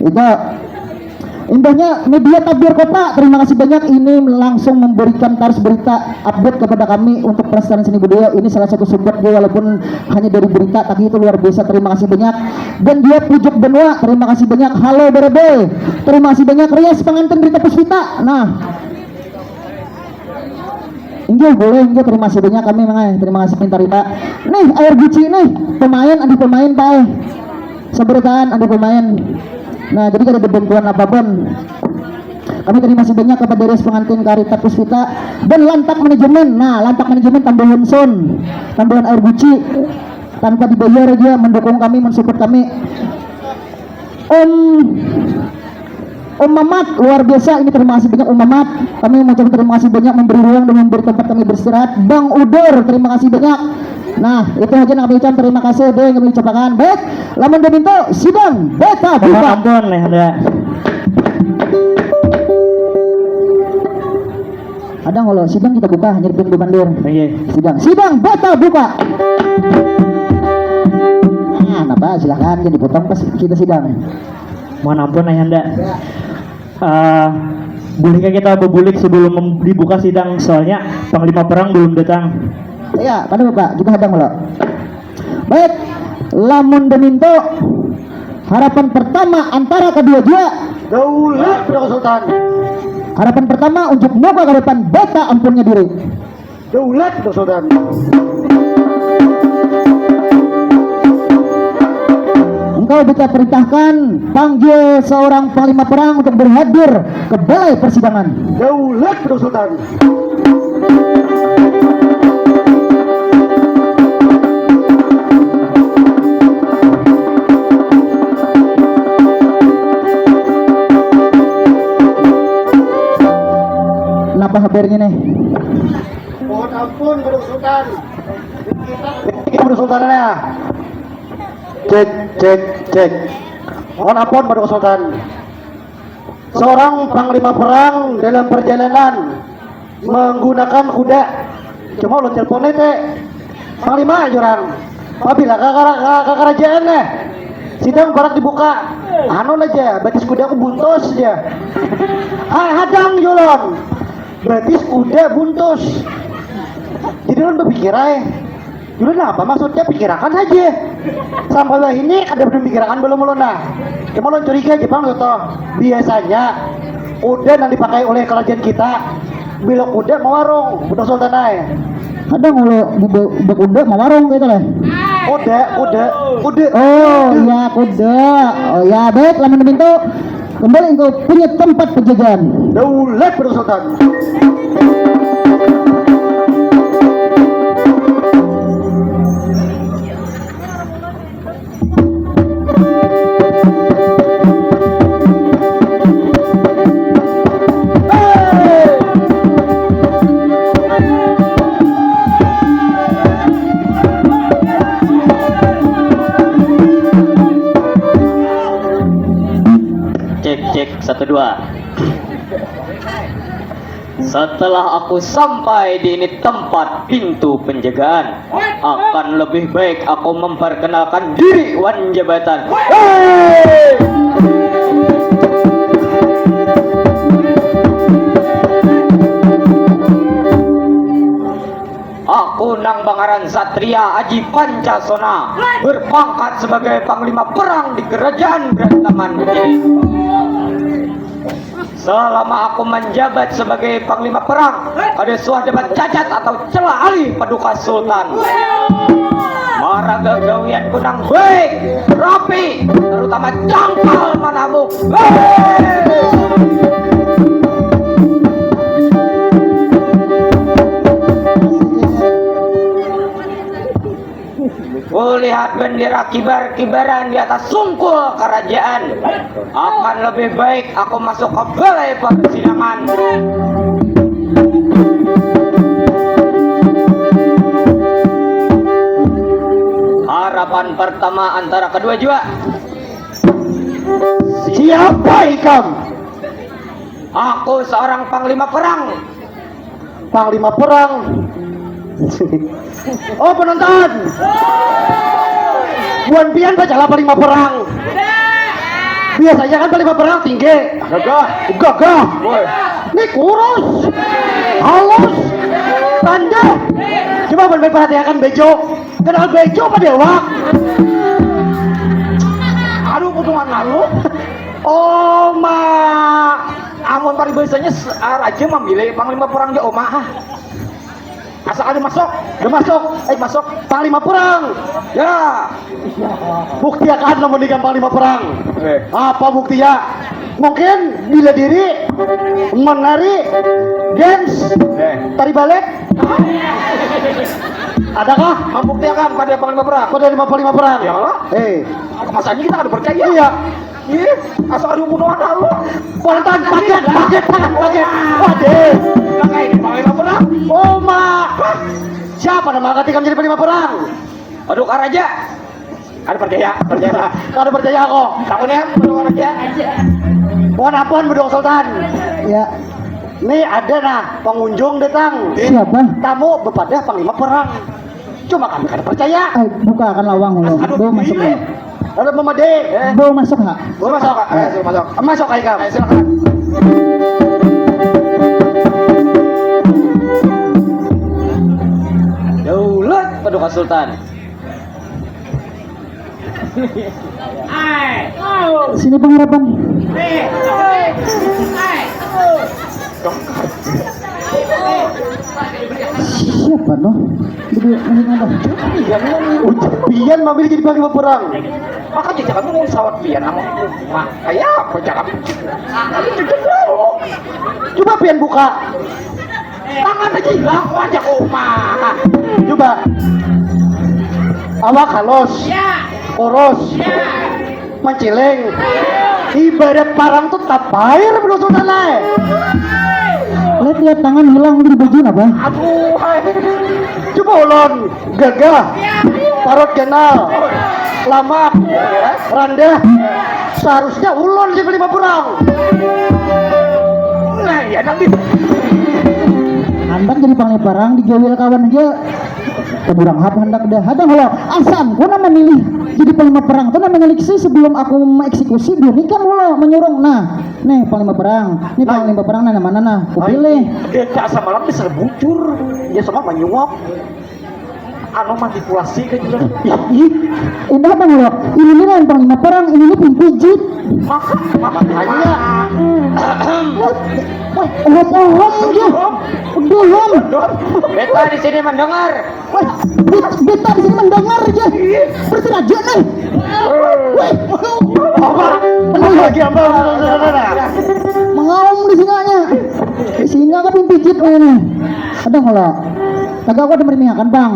Itu imbahnya media Tabir Kota, terima kasih banyak ini langsung memberikan tarus berita update kepada kami untuk pelestarian seni budaya. Ini salah satu support dia walaupun hanya dari berita, tapi itu luar biasa, terima kasih banyak. Dan dia Pujuk Benua, terima kasih banyak. Halo Berebe, terima kasih banyak. Rias Pengantin Rita Puspita, nah Inggih, boleh inggih, terima kasih banyak kami mengai, terima kasih pintar Pak. Nih air guci nih, pemain ada pemain Pak eh. Seberitaan ada pemain. Nah, jadi kada ada bantuan apapun. Kami terima kasih banyak kepada Res Pengantin Karita Puspita dan Lantak Manajemen. Nah, Lantak Manajemen tambahan sound, tambahan air guci. Tanpa dibayar aja mendukung kami, mensupport kami. Om Om Mamat, luar biasa ini, terima kasih banyak Om Mamat. Kami mengucapkan terima kasih banyak memberi ruang dan memberi tempat kami beristirahat. Bang Udur, terima kasih banyak. Nah, itu aja yang kami ucapkan, terima kasih deh yang kami ucapkan. Baik, lamun daminto sidang beta buka. Ampun, ya, ada. Ada ngolo sidang kita buka, hanya dipin bukan dir. Iya. Sidang, sidang beta buka. Nah, napa, silakan, jadi potong pas kita sidang. Mohon ampun, Ayahanda. Eh, bolehkah kita bebulik sebelum mem- dibuka sidang? Soalnya Panglima Perang belum datang. Iya, pada Bapak, kita hadang lo. Baik, lamun daminto, harapan pertama antara kedua jua. Daulat, Bro Sultan. Harapan pertama untuk muka ke depan, beta ampunnya diri. Daulat, Bro Sultan. Engkau kita perintahkan, panggil seorang panglima perang untuk berhadir ke balai persidangan. Daulat, Bro Sultan. Napa habarnya nih? Mohon ampun, Bro Sultan. Ini Bro Sultan ya. Cek, cek, cek. Mohon ampun, Bro Sultan. Seorang panglima perang dalam perjalanan menggunakan kuda. Cuma ulun telepon teh. Panglima aja orang. Apabila ke, ke, ke, ke kerajaan nih. Sidang barat dibuka. Anu aja, batis kuda aku buntus aja. Ha, hadang julun. Batis kuda buntus. Jadi ulun berpikir ay. Julun apa maksudnya, pikirakan saja. Sampai lah ini kada pernah pikirakan belum ulun nah. Cuma ulun curiga aja bang tuh. Biasanya kuda yang dipakai oleh kerajaan kita bila kuda mawarung, betul Sultan ay. Ada ngulu di be- bekuda mawarung gitu lah. Kuda, kuda, kuda. Oh iya kuda. Oh ya baik lamun demikian kembali ke punya tempat penjagaan. Daulat Bro Sultan. Cek, cek, satu, dua. Setelah aku sampai di ini tempat pintu penjagaan, akan lebih baik aku memperkenalkan diri wan jabatan. Hei! Aku nang bangaran Satria Aji Pancasona, berpangkat sebagai panglima perang di kerajaan Berantaman ini. Selama aku menjabat sebagai panglima perang, kada suah dapat cacat atau celah alih paduka Sultan. Maraga gawianku nang baik, rapi, terutama cangkal manabuk. Hei! Kulihat bendera kibar-kibaran di atas sungkul kerajaan. Akan lebih baik aku masuk ke balai persidangan. Harapan pertama antara kedua jua. Siapa ikam? Aku seorang panglima perang. Panglima perang. Oh penonton. Buan pian bacalah panglima perang. Biasanya kan panglima perang tinggi. Gagah. Gagah. Woi. Ini kurus. Halus. Tanda. Coba buan perhatikan bejo. Kenal bejo apa dewak? Aduh, potongan lalu. Oh, ma. Amun paribasanya s- ah, raja memilih panglima perang ja, oh, ma. Ah. Asa kada masuk. Kada masuk. Eh, masuk. Panglima perang. Ya. Buktiakan lamun ikam panglima perang. Eh. Apa buktinya? Mungkin bila diri menari, dance, eh, tari balek. Adakah? Membuktiakan pada panglima perang. Pada lima panglima perang. Ya Allah. Eh. Masa ini kita kada percaya? Iya. Ih, asa ada bunuh anak lu. Pontan, paket, paket, paket, paket. Waduh. Pakai ini pakai apa dah? Oma. Siapa nama angkat ikam jadi panglima perang? Aduh, Karaja. Ada percaya, percaya. Ada percaya kok. Takutnya aduh, Karaja. Pohon apa, Bedong Sultan? Ya. Nih ada nah pengunjung datang. Siapa? Tamu bepadah panglima perang. Cuma kami kada percaya. Eh, buka akan lawang lo. Aduh, bawa masuk lo. Ada Mama D. Eh. Bawa masuk ha. Bawa masuk. Eh, suruh masuk. Masuk aja kamu. Eh, silakan. Daulat Paduka Sultan. Sini pengarapan. Siapa noh? Jadi masih ada. Ujar pian mamilih jadi panglima perang. Maka jajak kami mau sawat pian nama rumah. Kayak apa jajak kami? Coba pian buka. Tangan aja hilang aja koma. Coba. Awak halus. Ya. Kurus. Ya. Manciling. Ibarat parang tuh tapair benusutan ai. Lihat, lihat tangan hilang di baju apa? Aduh, hai. Coba ulun gagah, parut ganal, lamak, randah. Seharusnya ulun sing lima perang. Nah, ya nang di. Handak jadi panglima perang digawil kawan aja. Teburang hap handak dah. Ada kalau asam, ku nama milih jadi panglima perang tuh nama nyeliksi sebelum aku mengeksekusi dua nikam lo menyurung. Nah, nih panglima perang, nih panglima perang nah mana nah, kupilih. Dia tak samalam bisa bujur, dia sama menyuap. Anu manipulasi kan juga. Ih, indah bang lo. Ini nih yang panglima perang, ini nih pimpijit. Maka, makanya. Wah, wah, ohom, ohom, dia. Dulum. Beta di sini mendengar. Wah, bet-, beta di sini mendengar aja. Bersiraja nih. Wah, apa? Apa lagi apa? Mengaum di singanya. Singa kan pimpijit ini. Ada kalau. Kagak aku ada meremihakan bang.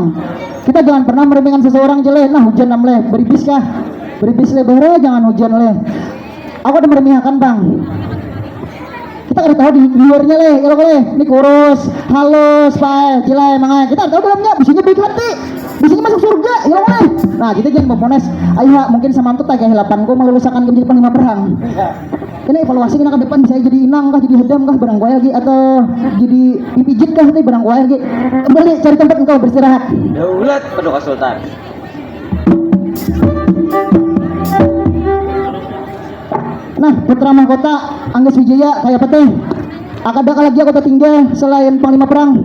Kita jangan pernah meremehkan seseorang jelek. Nah hujan nam leh, beribis kah? Beribis leh, bahara jangan hujan leh. Aku ada meremihakan bang. Kita kada tahu di luarnya leh, ilok leh. Ini kurus, halus, pae, cilai, mangai. Kita kada tahu dalamnya, bisinya baik hati, bisinya masuk surga, ilok leh. Nah, kita jangan mempones. Ayo, mungkin sama tuh taga hilapanku melulusakan jadi panglima perang. Ini evaluasi kena ke depan, bisa jadi inang kah, jadi hadam kah, barang kuai lagi, atau jadi dipijit kah, ini barang kuai lagi. Kembali cari tempat engkau beristirahat. Daulat Paduka Sultan. Nah, putra mahkota Anggas Wijaya, kaya apa teh? Akadaka lagi aku tatinggal selain panglima perang.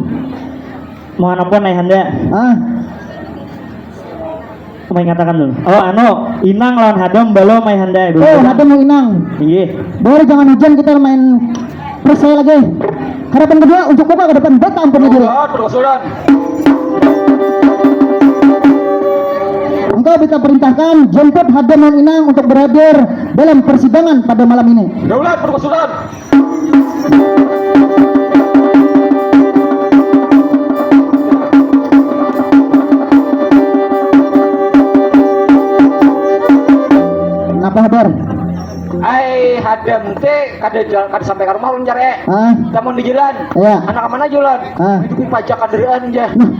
Mohon ampun, Ayahanda. Ah. Mau ingatakan dulu. Oh, anu, Inang lawan Hadam, balo, Ayahanda, ibu. Oh, Hadam lawan Inang. Iya. Boleh, jangan hujan, kita main percaya lagi. Harapan kedua untuk Bapak ke depan, Bapak ampun diri. Engkau kita perintahkan jemput Hadam dan Inang untuk berhadir dalam persidangan pada malam ini. Daulat berkesudahan. Napa habar? Ai Hadam teh kada jalan, kada sampai ka rumah ulun jar eh. Ah. Tamun di jalan. Iya. Anak mana jalan? Ah. Hidupi pajak kandaraan ja. Nah.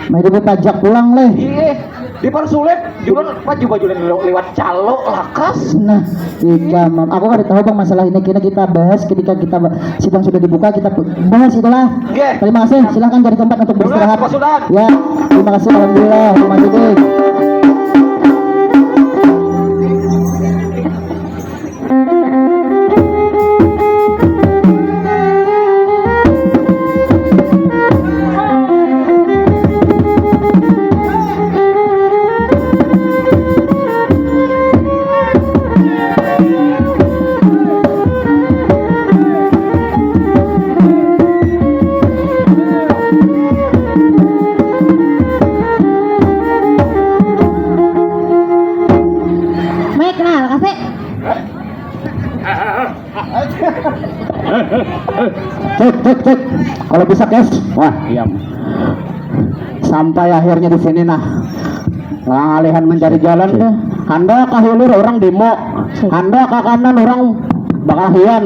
Mah hidupi pajak pulang leh. Iya. Dipersulit jualan apa juga jualan liwat calo lakas. Nah, ikam aku kada tahu bang masalah ini, kena kita bahas ketika kita sidang sudah dibuka, kita bahas itulah. Terima kasih, silahkan cari tempat untuk beristirahat. Ya, terima kasih, alhamdulillah, terima kasih. Kalau bisa, guys. Wah, iya. Sampai akhirnya di sini, nah. Ngalihan mencari jalan deh. Handak ka hilir orang demo. Handak ka kanan orang bakalahian.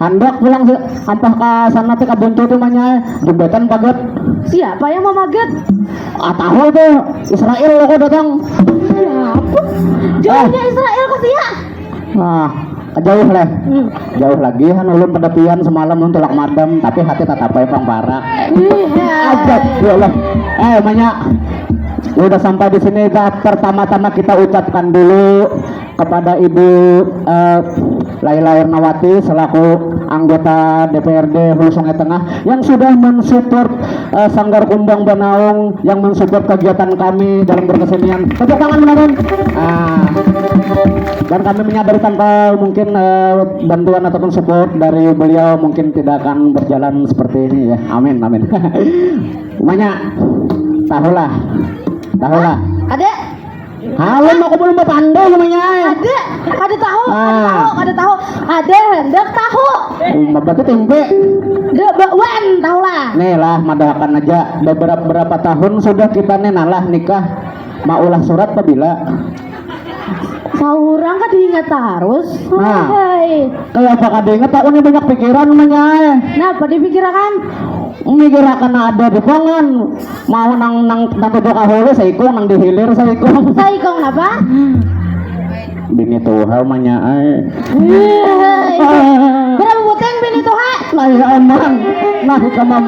Handak pulang si ampah ka sana teh ka Buncu tuh manyai jembatan pagat. Siapa yang memagat? Ah, tahu tuh, Israel lo kok datang. Siapa? Jauhnya Israel ke sia. Nah, jauh lah. Hmm. Jauh lagi, kan ulun pada pian semalam ulun tulak madam, tapi hati tetap aja pang parak. Iya. Aja, ya Allah. Eh, Manya, udah sampai di sini, dah, pertama-tama kita ucapkan dulu kepada Ibu, eh, Laila Ernawati selaku anggota D P R D Hulu Sungai Tengah yang sudah mensupport, eh, Sanggar Kumbang Banaung, yang mensupport kegiatan kami dalam berkesenian. Tepuk tangan, Banaung. Ah, dan kami menyadari tanpa mungkin, eh, bantuan ataupun support dari beliau mungkin tidak akan berjalan seperti ini ya. Amin, amin. Manya, tahulah, tahulah. Ada? Halo, aku belum pandai namanya. Ada, ada tahu, ada tahu, ada tahu, ada hendak tahu. Uma berarti tempe. Ada bakwan, tahu lah. Nih lah, madahakan aja. Beberapa, berapa tahun sudah kita nih nalah nikah? Maulah surat pabila? Saurang kada ingat tarus. Nah. Hai. Kayak apa kada ingat, aku nih banyak pikiran namanya. Nah, apa dipikirakan? Mikirakan ada di pangan. Mau nang, nang, nang tujuh kahulu saikung, nang dihilir saikung. Saikung apa? Bini tuha manya ai. Wih, berapa buting bini tuha? Nah, ya aman. Nah, kamam.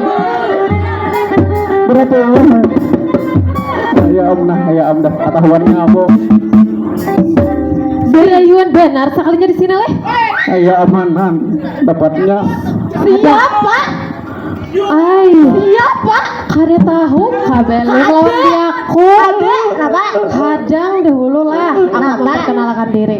Berapa? Ya om, nah, ya om dah ketahuannya apa? Berayuan benar sekalinya di sini leh. Ya amanan dapatnya. Siapa? Ai. Siapa? Kada tahu, kabelum lawan diaku. Ada, kenapa? Hadang dahulu lah, aku memperkenalkan diri.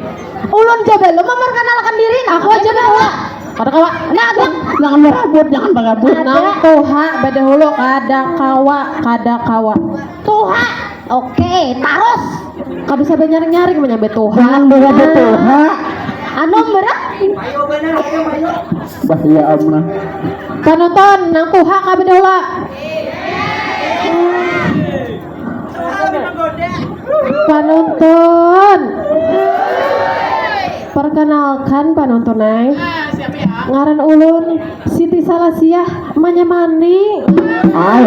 Ulun ja belum memperkenalkan diri. Aku aja dahulu. Kada kawa. Nah, ada. Jangan berabut, jangan berabut. Nang tuha badahulu, kada kawa, kada kawa. Tuha. Oke, tarus. Kada usah banyaring-nyaring menyambat tuha. Jangan berabut tuha. Anu, berat. Bah, ya ampun. Panonton, nang tuha ka badahulu. Panonton. Perkenalkan panonton ai. Ngaran ulun Siti Salasiah Manyamani. Ai.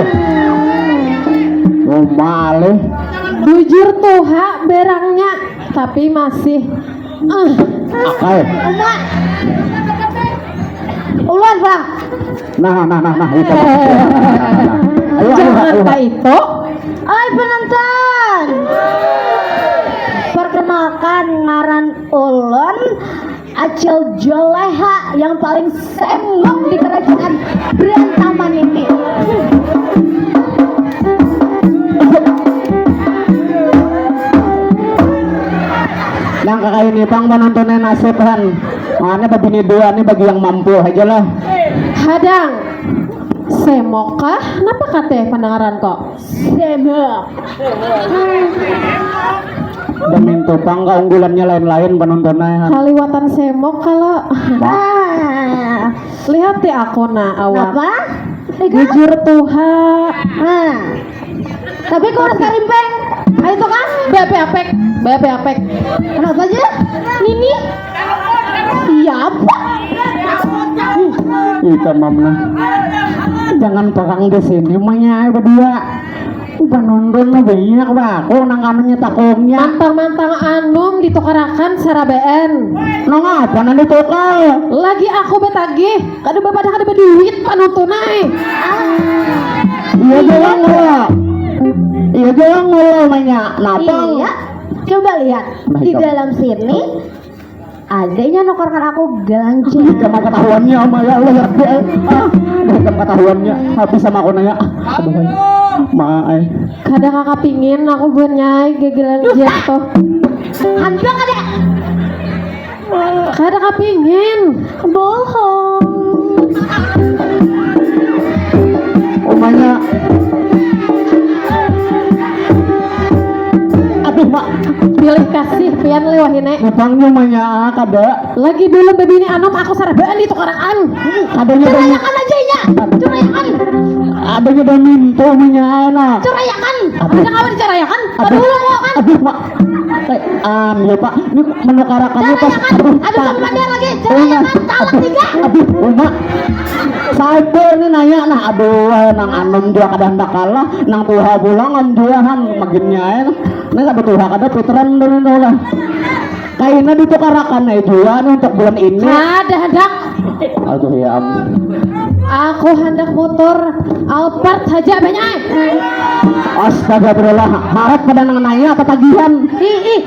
Uma alih. Bujur tuha berangnya, tapi masih, eh. Akai. Uma. Ulun, Bang. Nah, nah, nah, nah, itu. Ayo, ayo, jangan ayo. Kayak itu. Oi, penonton. Perkenalkan, ngaran ulun Acil Joleha yang paling semok di kerajaan Berantaman ini. Yang kakak ini pang penontonnya nasib kan. Makanya babini dua nih bagi yang mampu aja lah. Hadang. Semok kah? Napa kateh pendengaran kok? Semok. Damin tupang keunggulannya lain-lain penontonnya. Kaliwatan semok kalau. Ah. Lihat ti aku nah awak. Apa? Bujur tuha. Nah. Tapi kurus karimpeng. Ayo tuh kan. Bape apek. Bape apek. Kenapa aja? Nini. Siapa? Ih, kamam nah. Jangan perang di sini, manya berdua. Uban nonton mah banyak bah. Aku nang kanunya takungnya. Mantang-mantang anum ditukarakan sarabaan. Nang apa nang ditukar? Lagi aku batagih, kada bapadah kada baduit panonton ai. Iya jalan mula. Iya jalan mula manya. Napa? Iya. Coba lihat. Nah, di dalam sini adanya nukarkan aku galang. Jika mau ketahuannya, Maya, Allah ya Rabbi. Ah, jika ketahuannya, habis sama aku nanya. Ah, aduh, ma ai. Kada kakak pingin aku buat nyai gegelan jatuh. Hampir kada. Kada kapingin. Bohong. Umanya. Aduh, Mak. Pilih kasih pian lewah ini. Ngepangnya umanya, ah, kada. Lagi belum bebini anom aku sarabaan itu karakan. Kadanya banyak. Kebanyakan aja ya. Curayakan. Adanya dah mintu minyaknya nah. Curayakan. Aduh. Ada kawan dicarayakan? Aduh. Aduh, lo mau kan? Aduh, Mak. Eh, am, ya, Pak. Ini menukarakannya pas. Carayakan. Aduh, Pak. Sama dia lagi. Carayakan. Talak tiga. Aduh, Mak. Sabar nih nanya nah. Aduh, nang anum juga kada hendak kalah, nang tuha pulang am jua han maginnya ya. Ini kada tuha kada pitran dulu lah. Kaina ditukarakan eh jua nih untuk bulan ini. Kada hendak. Aduh ya ampun. Aku hendak motor Alphard saja banyak. Astagfirullah, harap pada nang naya tatagihan. Ih, ih.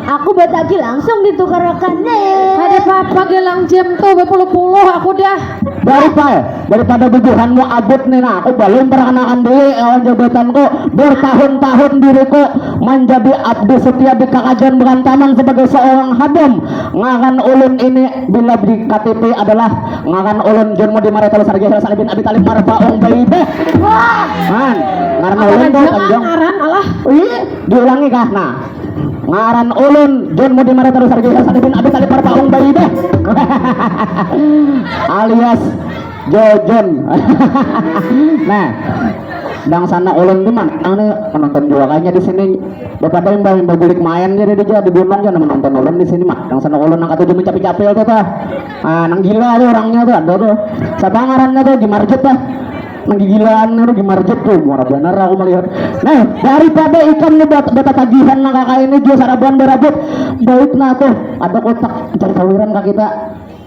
Aku batagih langsung ditukarakan eh. Kada apa-apa gelang jam tuh bapuluh-puluh aku dah. Daripada daripada bubuhanmu abut nih nah, aku balum perkenalkan diri lawan jabatanku bertahun-tahun diriku menjadi abdi setia di kakajuan berantaman sebagai seorang hadam. Ngaran ulun ini bila di K T P adalah ngaran ulun John Mudi Maretal Sarjah Hasan bin Abi Talib Marfaung Baibeh. Wah. Man, ngaran ulun tuh panjang. Ngaran Allah. Ih, diulangi kah? Nah, ngaran ulun John Mudi Maretal Sarjah Hasan bin Abi Talib Marfaung Baibeh. Alias Jojon. Nah, dang sana ulun di mana? Anu penonton juga kayaknya di sini. Bapak dah imbah imbah bulik main jadi di di gunung jadi menonton ulun di sini mah. Dang sana ulun nang katuju mencapi-capi itu tuh. Ah, nang gila tuh orangnya tuh ada tuh. Siapa ngarannya tuh Gimarjet tuh. Nang gigilaan tuh Gimarjet tuh. Murah benar aku melihat. Nah, daripada ikam nih buat bata tagihan nang kakak ini juga saraban berabut. Baik nah tuh ada kotak cari sawiran kak kita.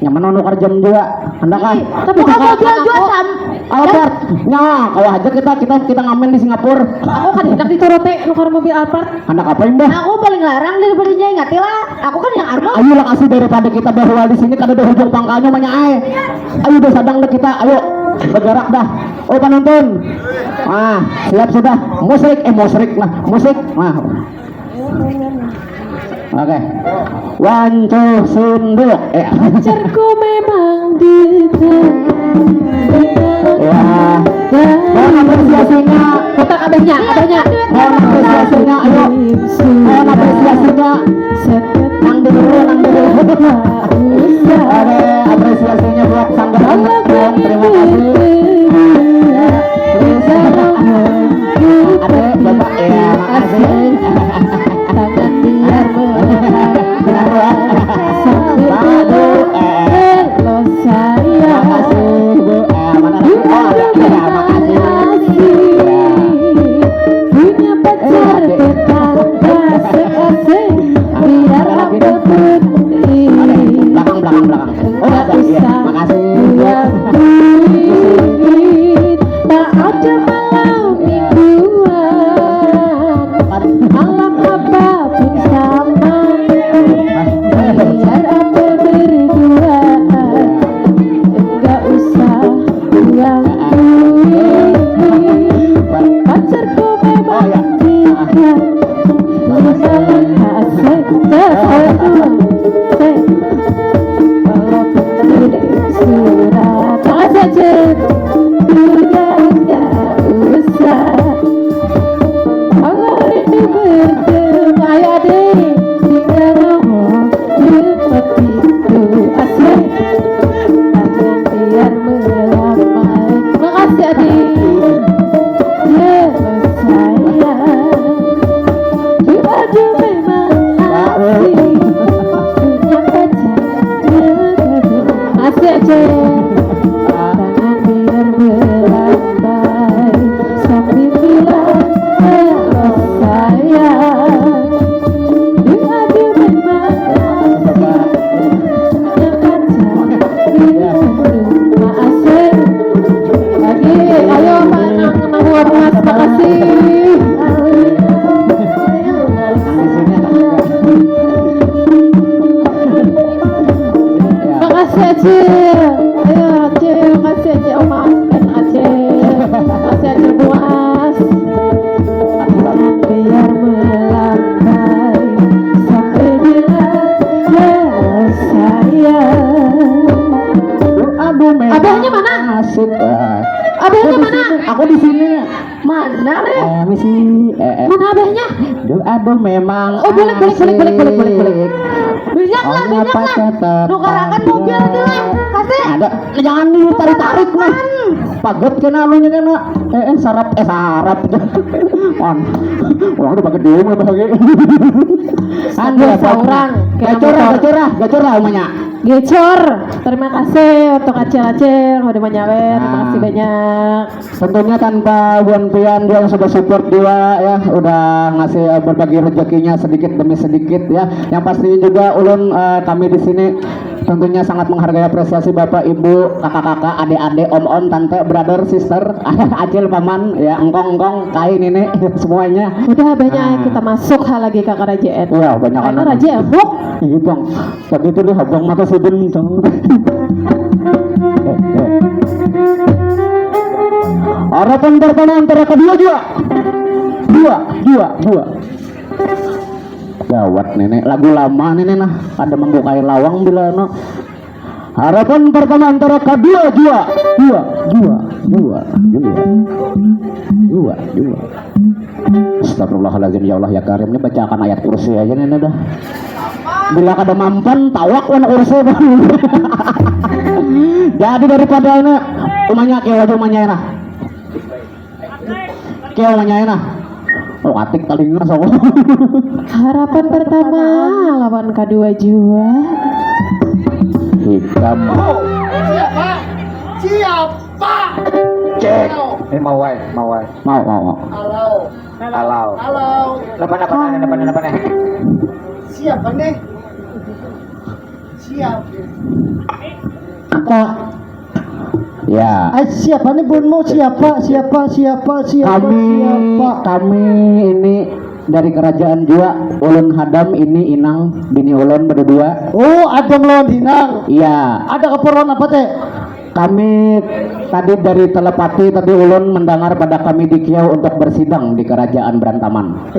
Nyaman nukar jam dua. Anda kah? Tapi kamu jual jual sam. Albert, nya kawa aja kita kita kita ngamen di Singapura. Aku kan hendak dituruti nukar mobil Alphard. Anak apa imbah? Aku paling larang daripada nyai ngerti lah. Aku kan yang arno. Ayolah kasih daripada kita bahwa di sini kada ada hujung pangkalnya manya ai. Ayo udah sadang deh kita, ayo bergerak dah. Oh penonton, ah siap sudah musik eh musik nah musik nah. Oke. Wancuh sunduk. Eh. Pacarku memang di. Wah. Mohon apresiasinya. Kota kabehnya, kabehnya. Mohon apresiasinya. Ayo. Mohon apresiasinya. Nang dulu, nang dulu. Oke, apresiasinya buat sanggar anak. Terima kasih. Ya, terus. Ada bapak ya, makasih. Tangan biar melepas. Aduh, eh. Lo sayang. Makasih, Bu. Eh, mana lagi? Oh, ada, ada, makasih. Ya. Punya pacar tetangga seasik. Biar apa pun. Belakang, belakang, belakang. Oh, ada. Iya, makasih, Bu. Tak ada malam mingguan. Malam apapun sama. Biar apa berduaan. Enggak usah uang duit. Pacarku memang tiga. Asik, asik, asik. Walaupun tidak surat. Makasih, Cik. Udah enggak usah. Kalau rindu bertemu, ayo, Adik. Tinggal ngomong di pintu. Asik. Tangan biar melambai. Makasih, Adik. Ya, sayang. Aduh, memang asik. Punya pacar. Asik, Cik. Tangan biar melambai sambil bilang, "Halo, sayang." Aduh, memang asik. Punya pacar. Asik. Lagi. Aku di sini, aku di sini. Mana, Re? Eh, misi, eh, eh. Mana abahnya? Duh, aduh, memang. Oh, boleh, boleh, boleh, boleh, boleh, boleh, boleh. Asik. Banyak lah, oh, banyak apa lah. Kata nukarakan mobil aja lah. Kasih. Ada, jangan ditarik-tarik lah. Pagot kena alunya kena. Eh, eh, sarap, eh, sarap. On. Orang udah pakai demo bahagia. Ada apa? Seorang. Gacor lah, gacor lah, gacor lah umanya. Gacor. Terima kasih untuk acil-acil yang udah menyawer. Terima kasih banyak. Tentunya tanpa buan pian yang sudah support juga ya, udah ngasih, eh, berbagi rezekinya sedikit demi sedikit ya. Yang pastinya juga ulun, eh, kami di sini tentunya sangat menghargai apresiasi bapak, ibu, kakak-kakak, adik-adik, om-om, tante, brother, sister, acil, paman, ya, engkong-engkong, kai, nini, semuanya. Udah banyak yang kita masuk ha lagi ke kerajaan. Iya, banyak. Karena anak raja ya, Buk. Iya, Bang. Tadi tuh dia habang mata sidin, Cang. Eh, eh. Harapan pertama antara kedua juga. Dua, dua, dua. Gawat nenek, lagu lama nenek nah. Ada membukai lawang bila no. Harapan pertama antara kedua jua. Jua, jua, jua, jua. Jua, jua. Astagfirullahaladzim, ya Allah ya Karim, ini bacakan ayat kursi aja nih, nih dah. Bila kada mampan, tawak wan kursi. Jadi daripada ini, umanya kieu aja umanya nah. Kieu umanya nah. Oh, katik talinga sama. Harapan pertama lawan kedua jua. Hitam. Oh, siapa? Siapa? Cek. Eh, mau wae, mau wae. Mau, mau, mau. Halo. Halo. Halo. Napa, napa, napa, napa, napa, napa? Siapa nih? Siapa? Kak. Ya. Ay, siapa nih bunmu? Siapa? Siapa? Siapa? Siapa? Kami, siapa? Kami ini dari kerajaan jua. Ulun Hadam, ini Inang, bini ulun berdua. Oh, Adam lawan Inang. Iya. Ada keperluan apa teh? Kami tadi dari telepati tadi ulun mendengar pada kami dikiau untuk bersidang di kerajaan Berantaman.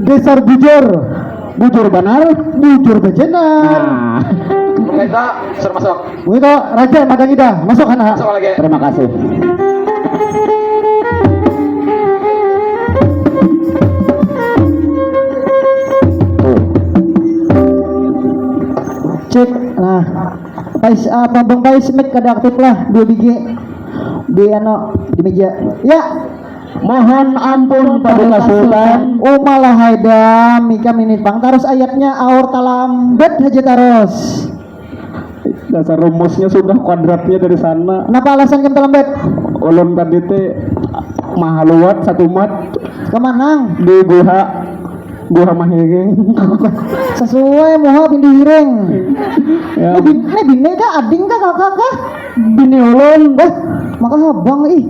Dasar bujur. Bujur banar. Bujur bajenar. Nah. Kita suruh masuk. Wih, kok raja madangi dah. Masuk, anak. Masuk lagi. Terima kasih. Tuh. Cek. Nah. Pais, apa, Bang Pais, mic kada aktif lah, dua biji. Di anu, di meja. Ya. Mohon ampun, Paduka Sultan. Umalah haidam, ikam ini pang tarus ayatnya, aur talambat haja tarus. Dasar rumusnya sudah kuadratnya dari sana. Napa alasan kam talambat? Ulun tadi teh mahaluat satumat. Kemanang? Di guha. Buah mahiring. Sesuai muha pintu hiring. Ya. Ini bini, ini bini kah, ading kah, kakak kah? Bini ulun. Dah, maka habang ih.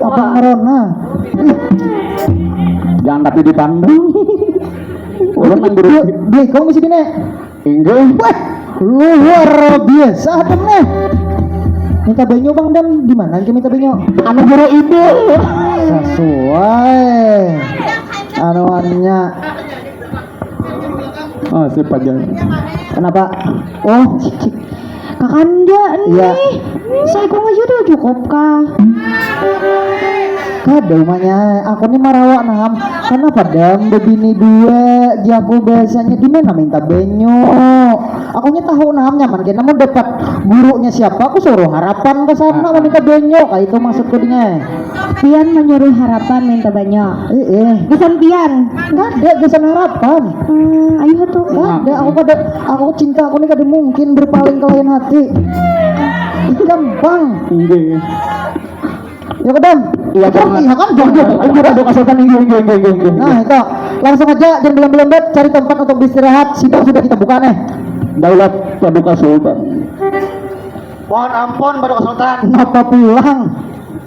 Abang ngerona. Ih. Jangan tapi dipandang. Ulun nang buru. Dia, dia kau misi bini. Inggih. Wah, luar biasa Adam nih. Minta banyu Bang Dam, di mana kita minta banyu? Anu guru ibu. Sesuai. Anuannya. Ah, sip aja. Kenapa? Oh, cik, cik. Kakanda nih. Iya. Saikung aja tuh cukup kah? Kada umanya, aku nih marawa nah am. Kenapa Dam bebini dua? Jago bahasanya, di mana minta banyu? Aku nya tahu nah am, nyaman kena mau dapat gurunya siapa, aku suruh harapan ke sana meminta banyu. Kayak itu maksudku dengan. Pian menyuruh harapan minta banyu. Eh, eh. Gasan pian. Kada, gasan harapan. Hmm, ayo tuh. Kada, aku kada, aku cinta aku nih kada mungkin berpaling ke lain hati. Gampang. Inggih. Ya, Kadam. Iya, Kadam. Iya, kan, Kadam. Inggih, Paduka Sultan, inggih, inggih, inggih, inggih, inggih. Nah, itu. Langsung aja, jangan belum-belum, cari tempat untuk beristirahat. Sidang sudah kita buka, nih. Daulat Paduka Sultan. Mohon ampun, Paduka Sultan. Kenapa pulang?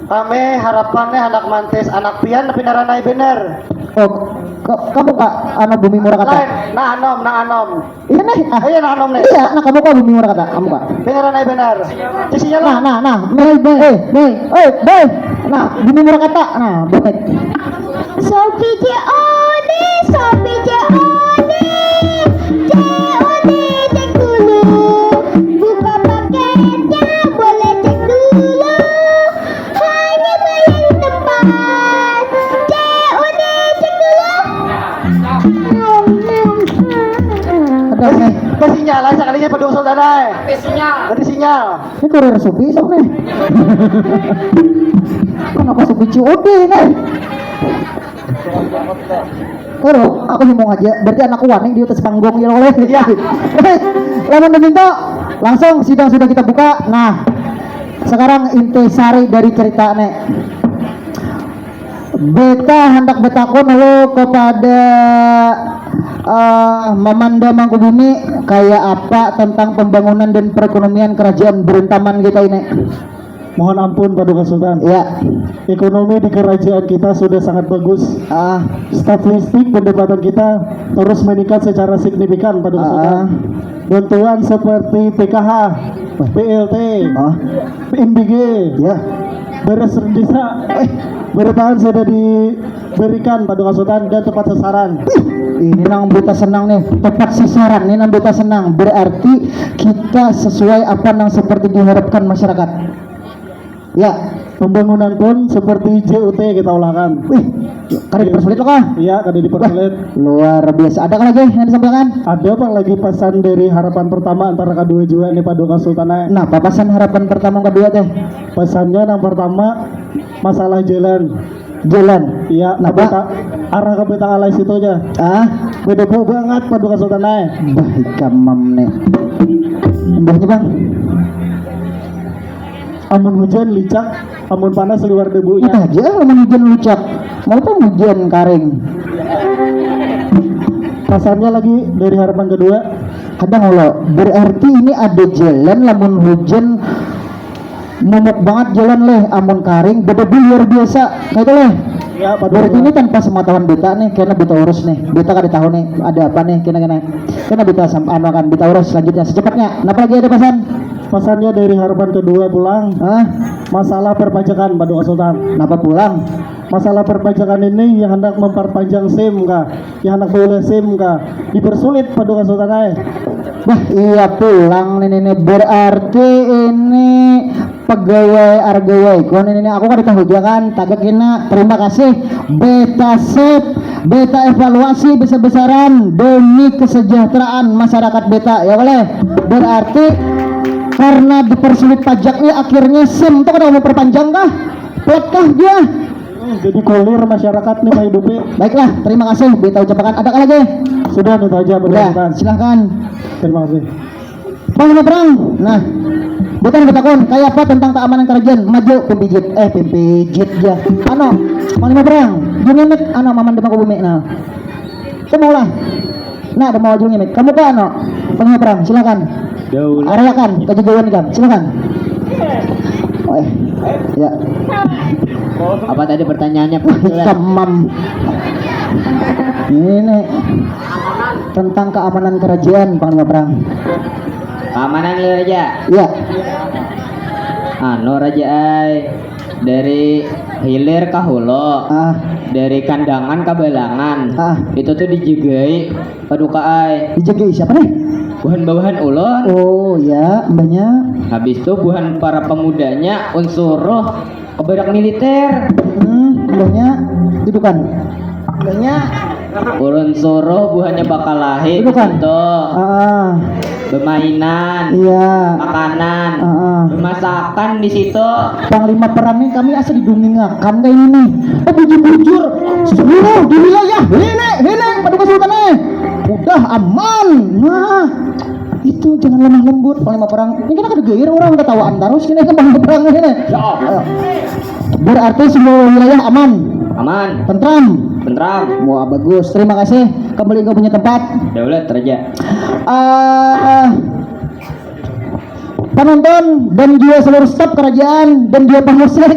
Kami harapannya anak mantis, anak pian, tapi naranai bener. Oh, ka-, kamu, Kak, anak Bumi Muraka, Kak? Lain, nah, anom, nah, anom. Iya nih. Ah. Iya, nah, anom nih. Iya, nah, kamu kok Bumi Muraka tak? Kamu kok? Beneran aja bener. Sisinya lah. Nah, nah, nah. Boy, boy. Eh, boy. Eh, boy. Nah, Bumi Muraka tak? Nah, boy. Sopi C O D, Sopi C O D. C O D cek dulu. Buka paketnya, boleh cek dulu. Hanya bayar Cek, Uni, cek dulu. Ada nih. Kasih nyala sekalinya Padung Sultan ai. Kasih sinyal. Nanti sinyal. Ini kurir supi sok nih. Kenapa supi C O D nih? Karo, aku himung aja. Berarti anakku waning di atas panggung ya loh. Iya. Oke, lamun demikian langsung sidang sudah kita buka. Nah, sekarang inti sari dari cerita nih. Beta hendak bertakun lo kepada uh, Mamanda Mangkubumi kayak apa tentang pembangunan dan perekonomian kerajaan Berintaman kita ini. Mohon ampun Paduka Sultan. Ya. Ekonomi di kerajaan kita sudah sangat bagus. Ah. Statistik pendapatan kita terus meningkat secara signifikan Paduka ah. Sultan. Bantuan seperti P K H, P L T, ah. P M B G, ya. Beras desa, eh, berapaan sudah diberikan Paduka Sultan dan tepat sasaran. Ini nang berita senang nih, tepat sasaran nih nang berita senang. Berarti kita sesuai apa nang seperti diharapkan masyarakat. Ya, pembangunan pun seperti J U T kita ulakan. Wih, kada dipersulit lo kah? Iya, kada dipersulit. Wah, luar biasa. Ada lagi yang disampaikan? Ada pak lagi pesan dari harapan pertama antara kedua juga nih Paduka Sultan. Nah, apa pesan harapan pertama kedua teh? Pesannya yang pertama masalah jalan. Jalan. Iya, nah, Pak. Arah ke Beta Alai situ aja. Ah, beda banget Paduka Sultan ai. Bah, ikam mam nih. Imbahnya bang. Amun hujan licak, amun panas liwar debunya. Kita aja amun hujan licak. Mau apa hujan karing? Pasannya lagi dari harapan kedua. Kadang lo berarti ini ada jalan lamun hujan. Momok banget jalan leh, amun karing bedebu luar biasa, kayak itu leh. Ya, berarti ini tanpa sepengetahuan beta nih, karena beta urus nih, beta kada tahu nih ada apa nih, kena kena kena beta anu akan beta urus selanjutnya secepatnya. Napa lagi ada pesan? Pesannya dari harapan kedua pulang. Hah? Masalah perpajakan Paduka Sultan. Napa pulang? Masalah perpajakan ini yang hendak memperpanjang SIM kah? Yang hendak boleh SIM kah? Dipersulit Paduka Sultan ai. Wah iya pulang nih nih berarti ini pegawai argawai kau nih nih aku kada tahu juga kan tagak kena terima kasih beta save beta evaluasi besar-besaran demi kesejahteraan masyarakat beta ya boleh berarti karena dipersulit pajaknya akhirnya SIM tuh kada mau perpanjang kah? Plat kah dia? Hmm, jadi kulir masyarakat nih menghidupi. Baiklah, terima kasih. Beta ucapkan ada lagi. Sudah itu aja. Sudah, silahkan. Terima kasih. Panglima perang. Nah, bukan bertakon, kayak apa tentang keamanan kerajaan? Maju, pimpijit, eh pimpijit ya. Ano, panglima perang. Dunia mik, ano maman demak bumi. Nah, itu maulah. Nah, ada mau aja nih. Kamu kok ano? Panglima perang, silakan. Daulat. Arayakan kejagoan ikam, silakan. Oh, eh. Ya. Apa tadi pertanyaannya? Wah, kemam. Ini tentang keamanan kerajaan, Panglima Perang. Keamanan ya, Raja? Iya. Anu, Raja ai, dari hilir ka hulo, ah. Dari kandangan ka balangan, ah. Itu tuh dijagai Paduka ai. Dijagai siapa nih? Buhan bawahan ulun. Oh ya, mbahnya. Habis itu buhan para pemudanya ulun suruh ke barak militer. Hmm, mbahnya dudukan. Mbahnya ulun suruh buhannya bakalahi di situ. Ah. Bemainan. Iya. Makanan. Ah. Bemasakan di situ. Panglima perang nih kami asa didungingakan kayak ini. Oh, bujur-bujur. Suruh di wilayah ini, ini, Paduka Sultan eh. Udah aman. Nah, itu jangan lemah lembut panglima perang. Ini kita kada gair orang ketawaan terus ini kan panglima perang ini. Ya. Ayo. Berarti semua wilayah aman. Aman. Tentram. Tentram. Wah, bagus. Terima kasih. Kembali ke punya tempat. Daulat raja. Eh, penonton dan juga seluruh staf kerajaan dan juga pemusik.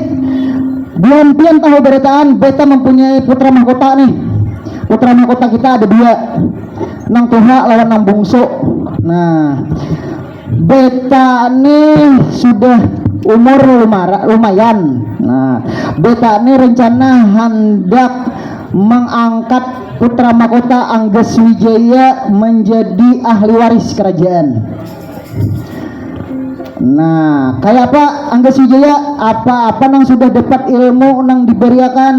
Buhan pian tahu beritaan, beta mempunyai putra mahkota nih. Putra mahkota kita ada dua. Nang tuha lawan nang bungsu. Nah, beta nih sudah umur lumara- lumayan. Nah, beta nih rencana hendak mengangkat putra mahkota Anggas Wijaya menjadi ahli waris kerajaan. Nah, kayak apa, Angga Swijaya? Apa-apa nang sudah dapat ilmu nang diberiakan?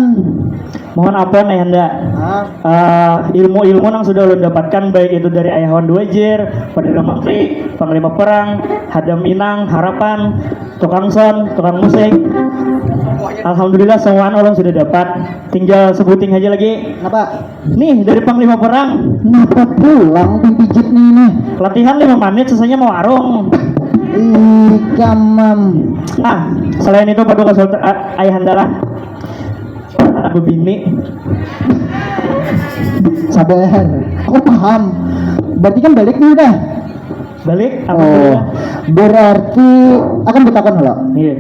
Mohon ampun, Ayahanda. Ah. Eh, ilmu-ilmu nang sudah ulun dapatkan, baik itu dari Ayah Wan Duwajir, Perdana Menteri, Panglima Perang, Hadam Inang, Harapan, tukang sound, tukang musik. Alhamdulillah, semuaan ulun sudah dapat. Tinggal sebuting aja lagi. Kenapa? Nih, dari Panglima Perang. Kenapa pulang pimpijit nih, nih? Latihan lima menit, selesainya mau warung. Ih, kamam. Ah, selain itu, Paduka Sultan, ah, Ayahanda lah. Aku bini. Sabar. Aku paham. Berarti kan balik nih udah. Balik, apa Oh, dulu? Berarti akan bertakon dulu. Iya.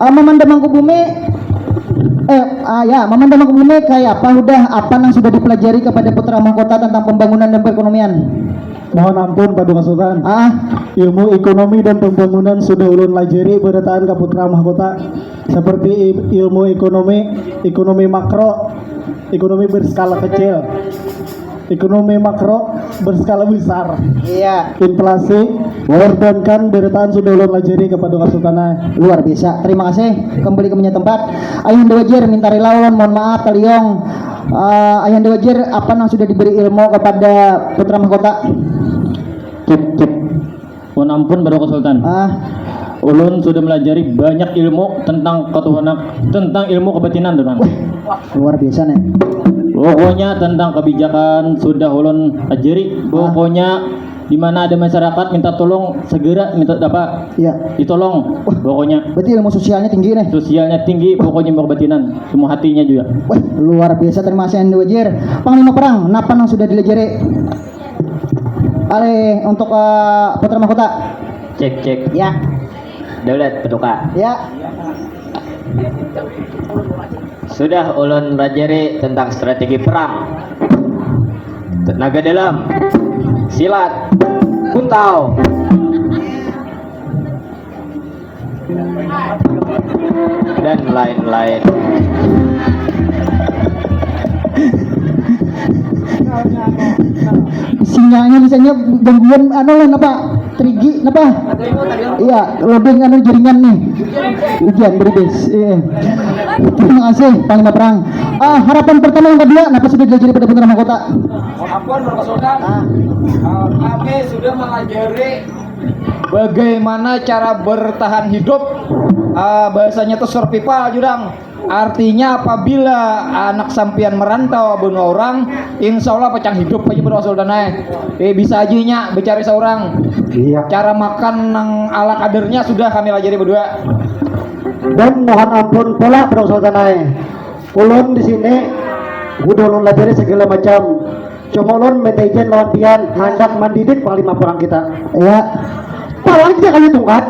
Ah, Mamanda Mangkubumi, eh, ah, ya, Mamanda Mangkubumi, kayak apa udah, apa nang sudah dipelajari kepada putra mahkota tentang pembangunan dan perekonomian? Mohon ampun, Paduka Sultan. Ah. Ilmu ekonomi dan pembangunan sudah ulun lajari berataan ke putra mahkota. Seperti i-, ilmu ekonomi, ekonomi makro, ekonomi berskala kecil, ekonomi makro berskala besar. Iya. Inflasi, perbankan, berataan sudah ulun lajari ke Paduka Sultan ai. Luar biasa. Terima kasih. Kembali ke punya tempat. Ayahanda Wajir, minta rela ulun, mohon maaf, taliong. Eh, Ayahanda Wajir, apa nang sudah diberi ilmu kepada putra mahkota? Cip, cip. Mohon ampun, Paduka Sultan. Ah. Ulun sudah melajari banyak ilmu tentang ketuhanan, tentang ilmu kebatinan, Tuan. Wah, luar biasa nih. Pokoknya tentang kebijakan sudah ulun ajari. Ah. Pokoknya di mana ada masyarakat minta tolong, segera minta apa? Iya. Ditolong. Wah, pokoknya. Berarti ilmu sosialnya tinggi nih. Sosialnya tinggi, pokoknya ilmu kebatinan, semua hatinya juga. Wah, luar biasa, terima kasih, Ayahanda Wajir. Panglima Perang, napa nang sudah dilajari? Alih untuk, eh, putra mahkota. Cek, cek. Ya. Daulat, Paduka. Ya. Sudah ulun lajari tentang strategi perang. Tenaga dalam, silat, kuntau, dan lain-lain. Sinyalnya, misalnya gangguan, anu lah, napa? Tiga G, napa? Iya, loading anu jaringan nih. Hujan beribis. Iya. Terima kasih, Panglima Perang. Ah, harapan pertama, yang kedua, napa sudah diajari pada putra mahkota? Ampun, Bapak Sultan. Ah. Ah, kami sudah mengajari bagaimana cara bertahan hidup. Ah, bahasanya tuh survival, jurang. Artinya, apabila anak sampian merantau benua orang, insya Allah pacang hidup aja, Bro Sultan ai. Eh, bisa aja nya becari seorang. Iya. Cara makan nang ala kadernya sudah kami lajari berdua. Dan mohon ampun pula, Bro Sultan ai. Ulun di sini udah ulun lajari segala macam. Cuma ulun minta izin lawan pian, handak mandidik Panglima Perang kita. Iya. Palang kita kali tungkat.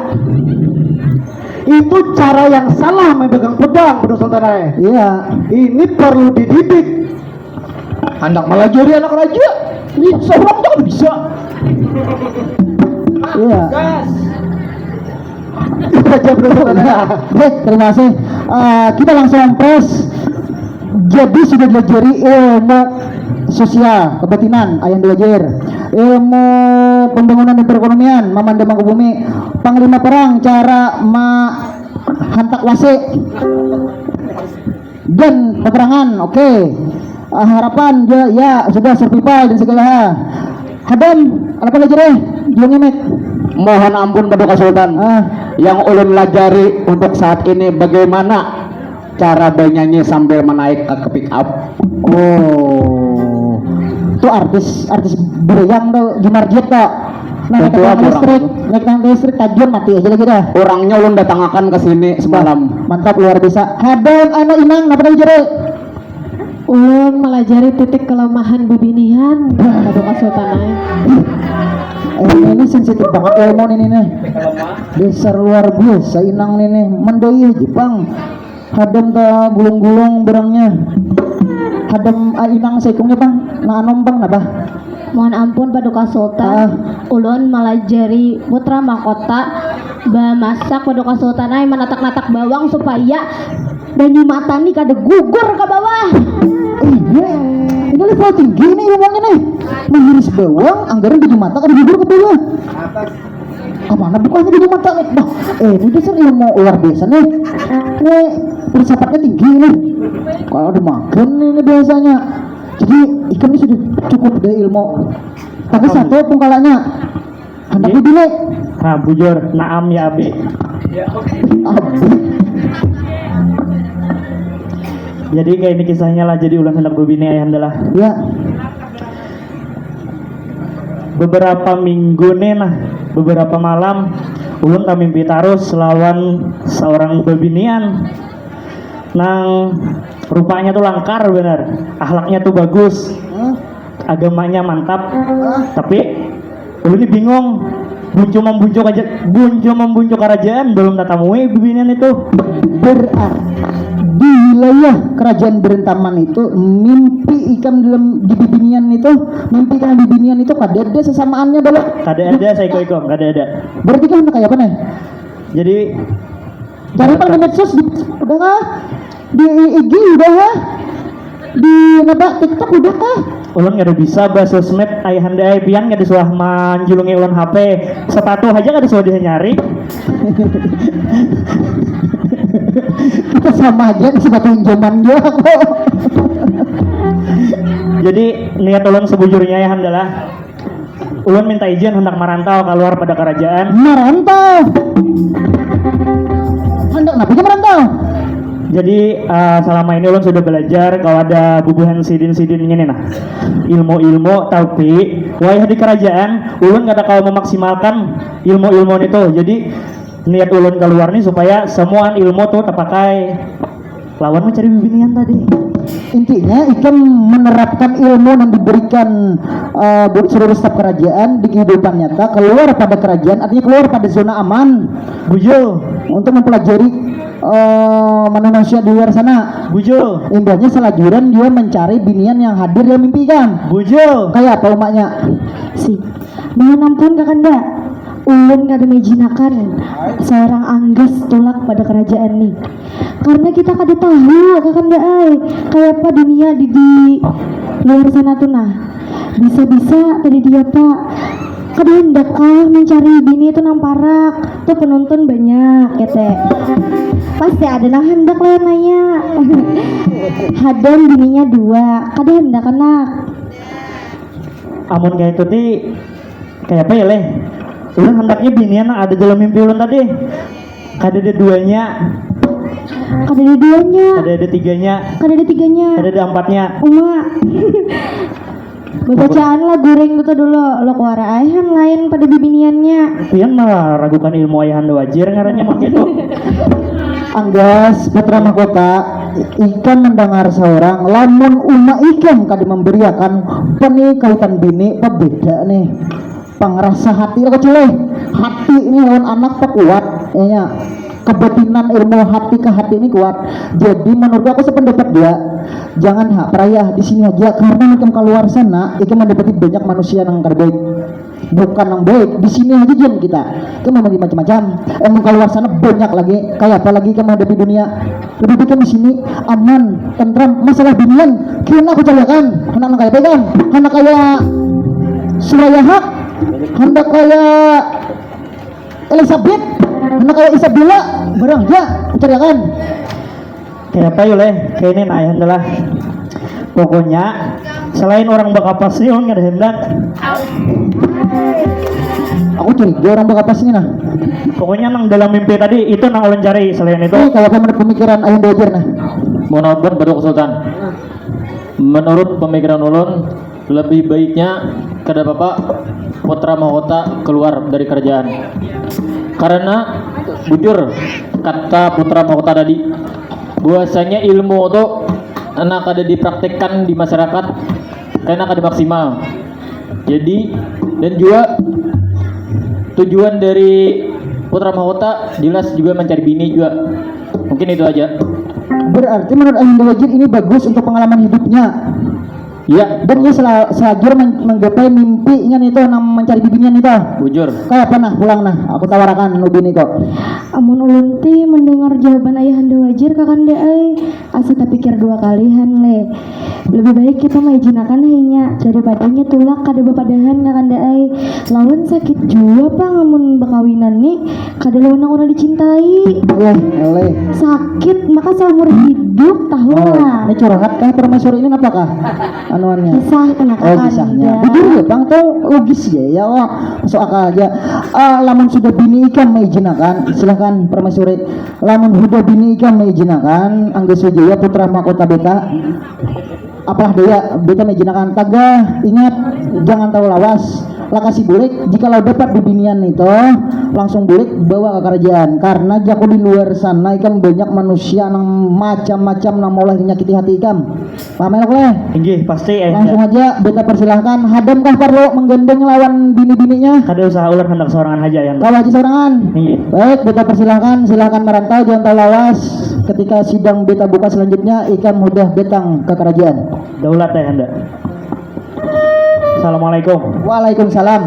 Itu cara yang salah memegang pedang, Bro Sultan ai. Iya. Ini perlu dididik. Handak melajari anak raja. Ini seorang tuh bisa. Iya. Gas. Itu aja, Bro. Iya. Baik, terima kasih. Eh, kita langsung press. Jadi sudah diajari ilmu sosial kebatinan, Ayahanda Wajir, ilmu pembangunan dan perekonomian, Mamanda Mangkubumi, Panglima Perang, cara ma-, hantak wasi dan peperangan, oke. Ah, harapan, ya, ya, sudah survival dan segala hal. Hadam, apa lagi deh? Dia ngemek. Mohon ampun, Paduka Sultan. Ah. Yang ulun lajari untuk saat ini bagaimana cara bernyanyi sambil menaik ke pick up. Oh. Itu artis, artis beriang tuh, Jumarjit tuh. Nah, naik tangga listrik, naik tangga listrik, tajun, mati aja lagi dah. Orangnya ulun datangakan ke sini semalam. Mantap, luar biasa. Hadam, anak Inang, napa lagi, Jere? Ulun melajari titik kelemahan bibinian, Paduka Sultan ai. Eh, ini sensitif banget ilmu ini nih. Dasar luar biasa Inang ini nih. Mandai Jepang. Hadam ta gulung-gulung berangnya. Hadam, ah, Inang seikungnya, Bang. Nah, anom, Bang, napa? Mohon ampun, Paduka Sultan. Ah. Ulun melajari putra mahkota bamasak, Paduka Sultan ai, manatak-natak bawang supaya banyu mata nih kada gugur ke bawah. Iya, ini level tinggi nih ilmunya nih. Mengiris bawang, anggaran banyu mata kada gugur ke bawah. Kemana bukannya di mata nih? Bah, eh, ini dasar ilmu luar biasa nih. Ini filsafatnya tinggi nih. Kalau ada makan ini biasanya. Jadi ikam ini sudah cukup deh ilmu. Tapi satu pungkalanya. Handak dibini. Nah, bujur, naam ya abi. Abi. Jadi kayak ini kisahnya lah, jadi ulun hendak bebini ayahanda lah. Ya. Beberapa minggu nih nah, beberapa malam ulun tamimpi tarus lawan seorang bebinian nang rupanya tuh langkar bener, akhlaknya tuh bagus, agamanya mantap, tapi ulun ini bingung, buncu membuncu aja, buncu membuncu kerajaan belum tatamui bebinian itu. Berarti di wilayah kerajaan Berintaman itu mimpi ikam dalam di bibinian itu, mimpi ikam bibinian itu kada ada sesamaannya dalam kada ada saya ikut ikut kada ada. Berarti kan kayak apa nih? Jadi Cari pang di medsos di udah kah? Di I G udah ya? Di apa TikTok udah kah? Ulun kada bisa bahas sosmed ayahanda ai pian kada suah manjulungi ulun H P sepatu aja kada suah dia nyari. Kita sama aja di sepatu pinjaman dia kok. Jadi niat ulun sebujurnya ayahanda lah. Ulun minta izin hendak merantau keluar pada kerajaan. Merantau. Hendak kenapa aja merantau? Jadi uh, selama ini ulun sudah belajar kalau ada bubuhan sidin-sidin ini nah ilmu-ilmu tapi wayah di kerajaan ulun kada kalau memaksimalkan ilmu-ilmu itu. Jadi niat ulun keluar nih supaya semua ilmu tuh terpakai lawan mencari bibinian tadi. Intinya ikam menerapkan ilmu yang diberikan uh, seluruh staf kerajaan di kehidupan nyata keluar pada kerajaan artinya keluar pada zona aman. Bujur. Untuk mempelajari uh, manusia di luar sana. Bujur. Imbahnya selajuran dia mencari binian yang hadir dalam mimpi kan. Bujur. Kayak apa umaknya? Si. Mohon ampun kakanda. Ulun kada maijinakan seorang anggas tulak pada kerajaan nih. Karena kita kada tahu kakanda ai kayapa dunia di, di luar sana tuh nah. Bisa-bisa tadi dia pak kada hendak kah mencari bini itu nang parak tuh penonton banyak kete. Pasti ada nang hendak lah nanya. Hadan bininya dua kada hendak anak. Amun kayak itu ti kayak apa ya leh? Ulun hendaknya binian nang ada dalam mimpi ulun tadi. Kada ada duanya. Kada ada duanya. Kada ada tiganya. Kada ada tiganya. Kada ada empatnya. Uma. Bacaan lah goreng gitu dulu lo kuara aihan lain pada bibiniannya. Pian malah ragukan ilmu ayahanda wajir ngarannya mah gitu. Anggas putra mahkota, ikam mendengar seorang lamun uma ikam kada memberiakan peni kautan bini pabeda nih. Pangrasa hati lah kecil eh. Hati ini lawan anak tak kuat ya. Kebatinan ilmu hati ke hati ini kuat. Jadi menurut aku sependapat dia, jangan hak perayah di sini aja karena makin keluar sana itu mendapati banyak manusia yang terbaik. Bukan yang baik di sini aja jam kita itu memang macam-macam. Emang keluar sana banyak lagi kayak apa lagi kita menghadapi dunia. Lebih baik di sini aman, tentram, masalah binian kena aku cariakan. Anak-anak kayak apa kan? Anak kayak Suraya Hak, hendak kayak Elizabeth, anak kayak Isabella, barang aja cariakan. Kayak apa yuk leh? Kayak ini nah ya adalah pokoknya selain orang bakapas nih orang ada hendak. Aku curiga orang bakapas nih nah. Pokoknya nang dalam mimpi tadi itu nang ulun cari selain itu. Ini kayak apa menurut pemikiran ayah belajar nah? Mau nonton baru Sultan. Menurut pemikiran ulun lebih baiknya kada apa-apa putra mahkota keluar dari kerajaan. Karena bujur kata putra mahkota tadi, bahwasanya ilmu itu anak ada dipraktekkan di masyarakat karena kada maksimal. Jadi dan juga tujuan dari putra mahkota jelas juga mencari bini juga. Mungkin itu aja. Berarti menurut Ayunda Wajir ini bagus untuk pengalaman hidupnya. Iya. Dan dia sel selajur menggapai mimpinya nih tuh nang mencari bibinian itu. Bujur. Kayak apa nah pulang nah aku tawarkan lu bini kok. Amun ulun ti mendengar jawaban ayahanda wajar kakanda ai, asa tapikir dua kali han le. Lebih baik kita maijinakan hainya daripada nya tulak kada bapadahan kakanda ai. Lawan sakit jua pang amun bakawinan ni kada lawan nang urang dicintai. Leh, leh. Sakit maka saumur hidup tahu lah. Ini curhat kah permaisuri ini apa kah? Anuannya. Kisah kena oh, kisahnya. Bujur ya bang atau logis ya ya Allah masuk akal aja. Uh, lamun sudah bini ikam maijinakan silahkan permaisuri. Lamun sudah bini ikam maijinakan Angga Sujaya putra mahkota beta apalah daya beta maijinakan tagah ingat jangan tahu lawas lakasi bulik jikalau dapat bibinian itu langsung bulik bawa ke kerajaan karena jaku di luar sana ikam banyak manusia nang macam-macam nang mulai menyakiti hati ikam. Paham ya, Kule? Inggih, pasti, eh, Langsung aja beta persilahkan. Hadam kah perlu menggandeng lawan bini-bininya? Kada usah, ulun handak sorangan haja yang Kawa aja sorangan. Inggih. Baik, beta persilahkan, silahkan merantau, jangan tahu lawas. Ketika sidang beta buka selanjutnya, ikam mudah datang ke kerajaan. Daulat ya, Anda. Assalamualaikum. Waalaikumsalam.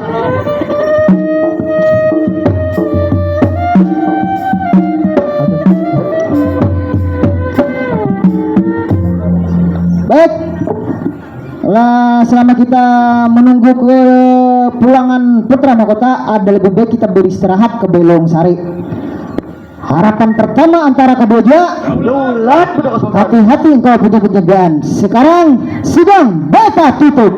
Baik. Lah, selama kita menunggu kepulangan putra mahkota, ada lebih baik kita beristirahat ke Belong Sari. Harapan pertama antara keduanya. Hati-hati engkau punya penjagaan. Sekarang sidang beta tutup.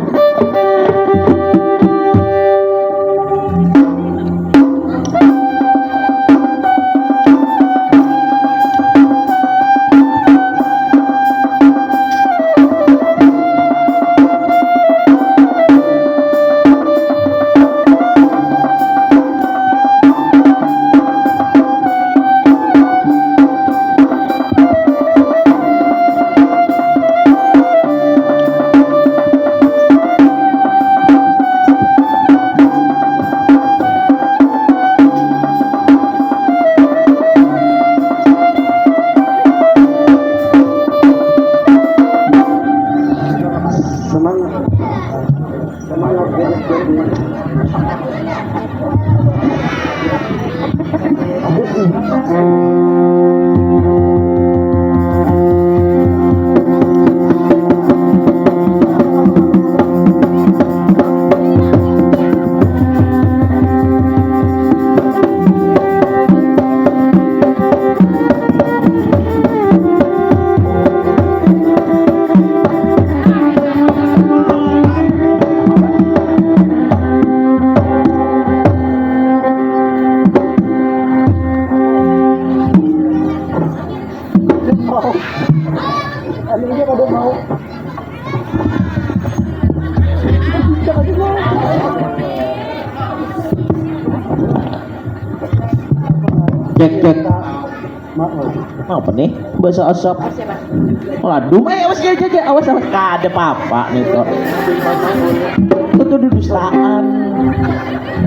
Cek, cek. Apa nih? Bahasa asap. Waduh, eh, awas, awas, awas, awas. Kada apa-apa nih kok. Itu dudustaan.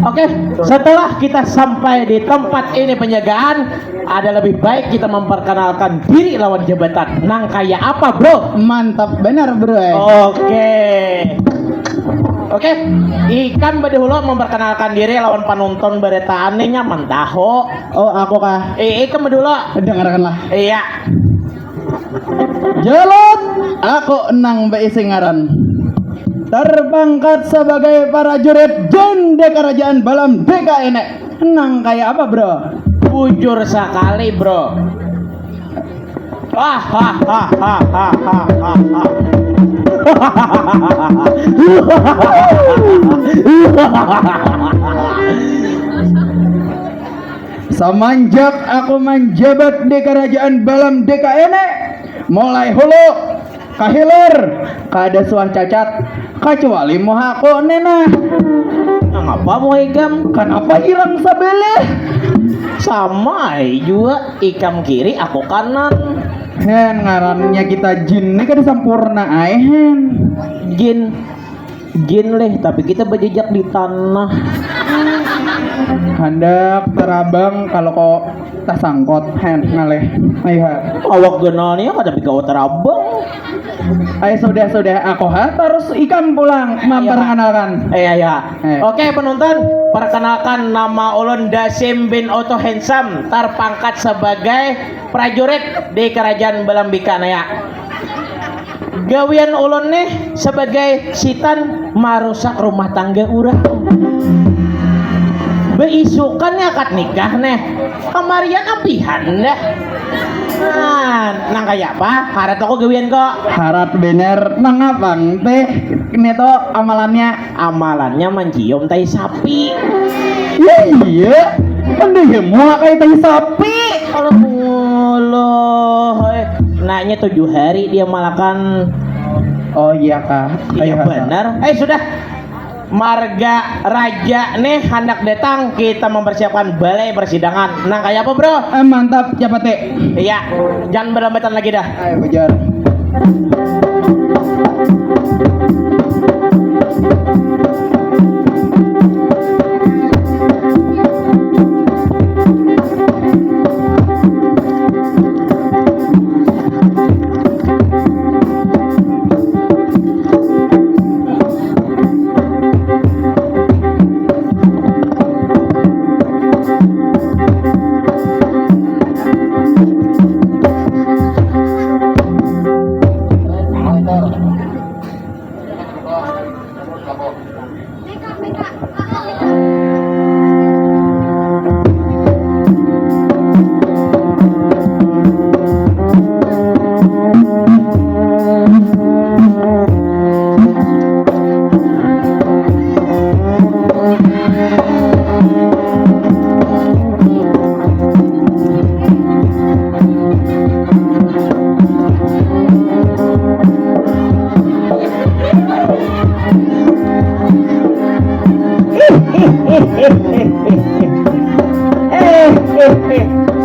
Oke, setelah kita sampai di tempat ini penjagaan, ada lebih baik kita memperkenalkan diri lawan jabatan. Nang kayak apa, bro? Mantap benar, bro. Eh. Oke. Oke, ikam berdahulu memperkenalkan diri lawan penonton berita anehnya mentaho. Oh, aku kah? Eh, ikam berdahulu. Dengarkanlah. Iya. Jalut, aku nang beisi ngaran. Terpangkat sebagai prajurit jin di kerajaan Balam D K ini. Nang kayak apa, bro? Bujur sekali, bro. Hahaha. Semenjak aku menjabat di kerajaan Balam D K ini, mulai hulu ka hilir kada suah cacat, kecuali muhaku ni nah. Nangapa muha ikam? Kanapa hirang sabilih? Sama ai jua, ikam kiri aku kanan. Hen, ngarannya kita jin ni kada sampurna ai, hen. Jin. Jin leh, tapi kita bejejak di tanah. Handak tarabang kalau kok tasangkot, hen, ngaleh. Aiha. Awak ganalnya kada bikawa tarabang. Ay, sudah, sudah, aku ha terus ikam pulang memperkenalkan. Iya, iya. Eh. Oke, penonton, perkenalkan, nama ulun Dasim bin Oto Handsome, terpangkat sebagai prajurit di kerajaan Belambika naya. Gawian ulun nih sebagai sitan marusak rumah tangga urang. Beisukan nih akad nikah nih. Kamarian ampihan dah. Nah, nang kaya apa? Harat aku gawian kok. Harat bener. Nang apa teh? Ini tuh amalannya. Amalannya mencium tai sapi. Ya iya. Pandai ya muak kayak tai sapi. Kalau Allah, eh, nanya tujuh hari dia malakan. Oh iya kah? Iya benar. Eh sudah. Marga raja nih hendak datang, kita mempersiapkan balai persidangan. Nang kayak apa, Bro? Eh, mantap, siapa teh? Iya, jangan berlambatan lagi dah. Ayo, kejar.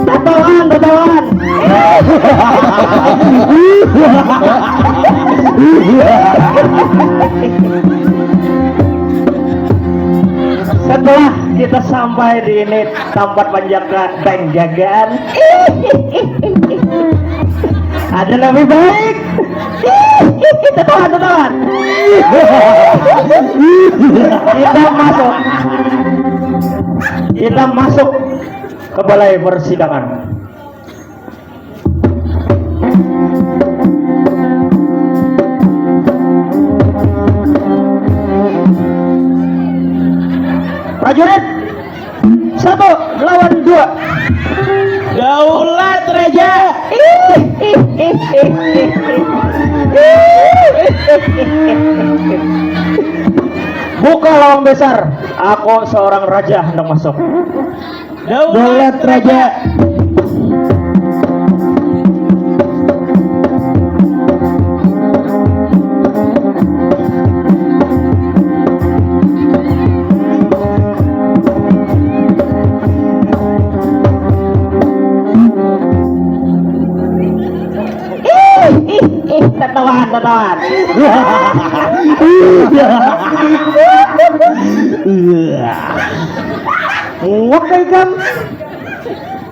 Tatawan, tatawan. Setelah kita sampai di ini tempat penjaga penjagaan, ada lebih baik. Tatawan, tatawan. Kita masuk. Kita masuk ke balai persidangan. Prajurit, satu lawan dua. Daulat, Raja. Buka lawang besar. Aku seorang raja hendak masuk. Daulat, Raja. Ih, ih, ih, tatawan, tatawan. Nguap kah ikam?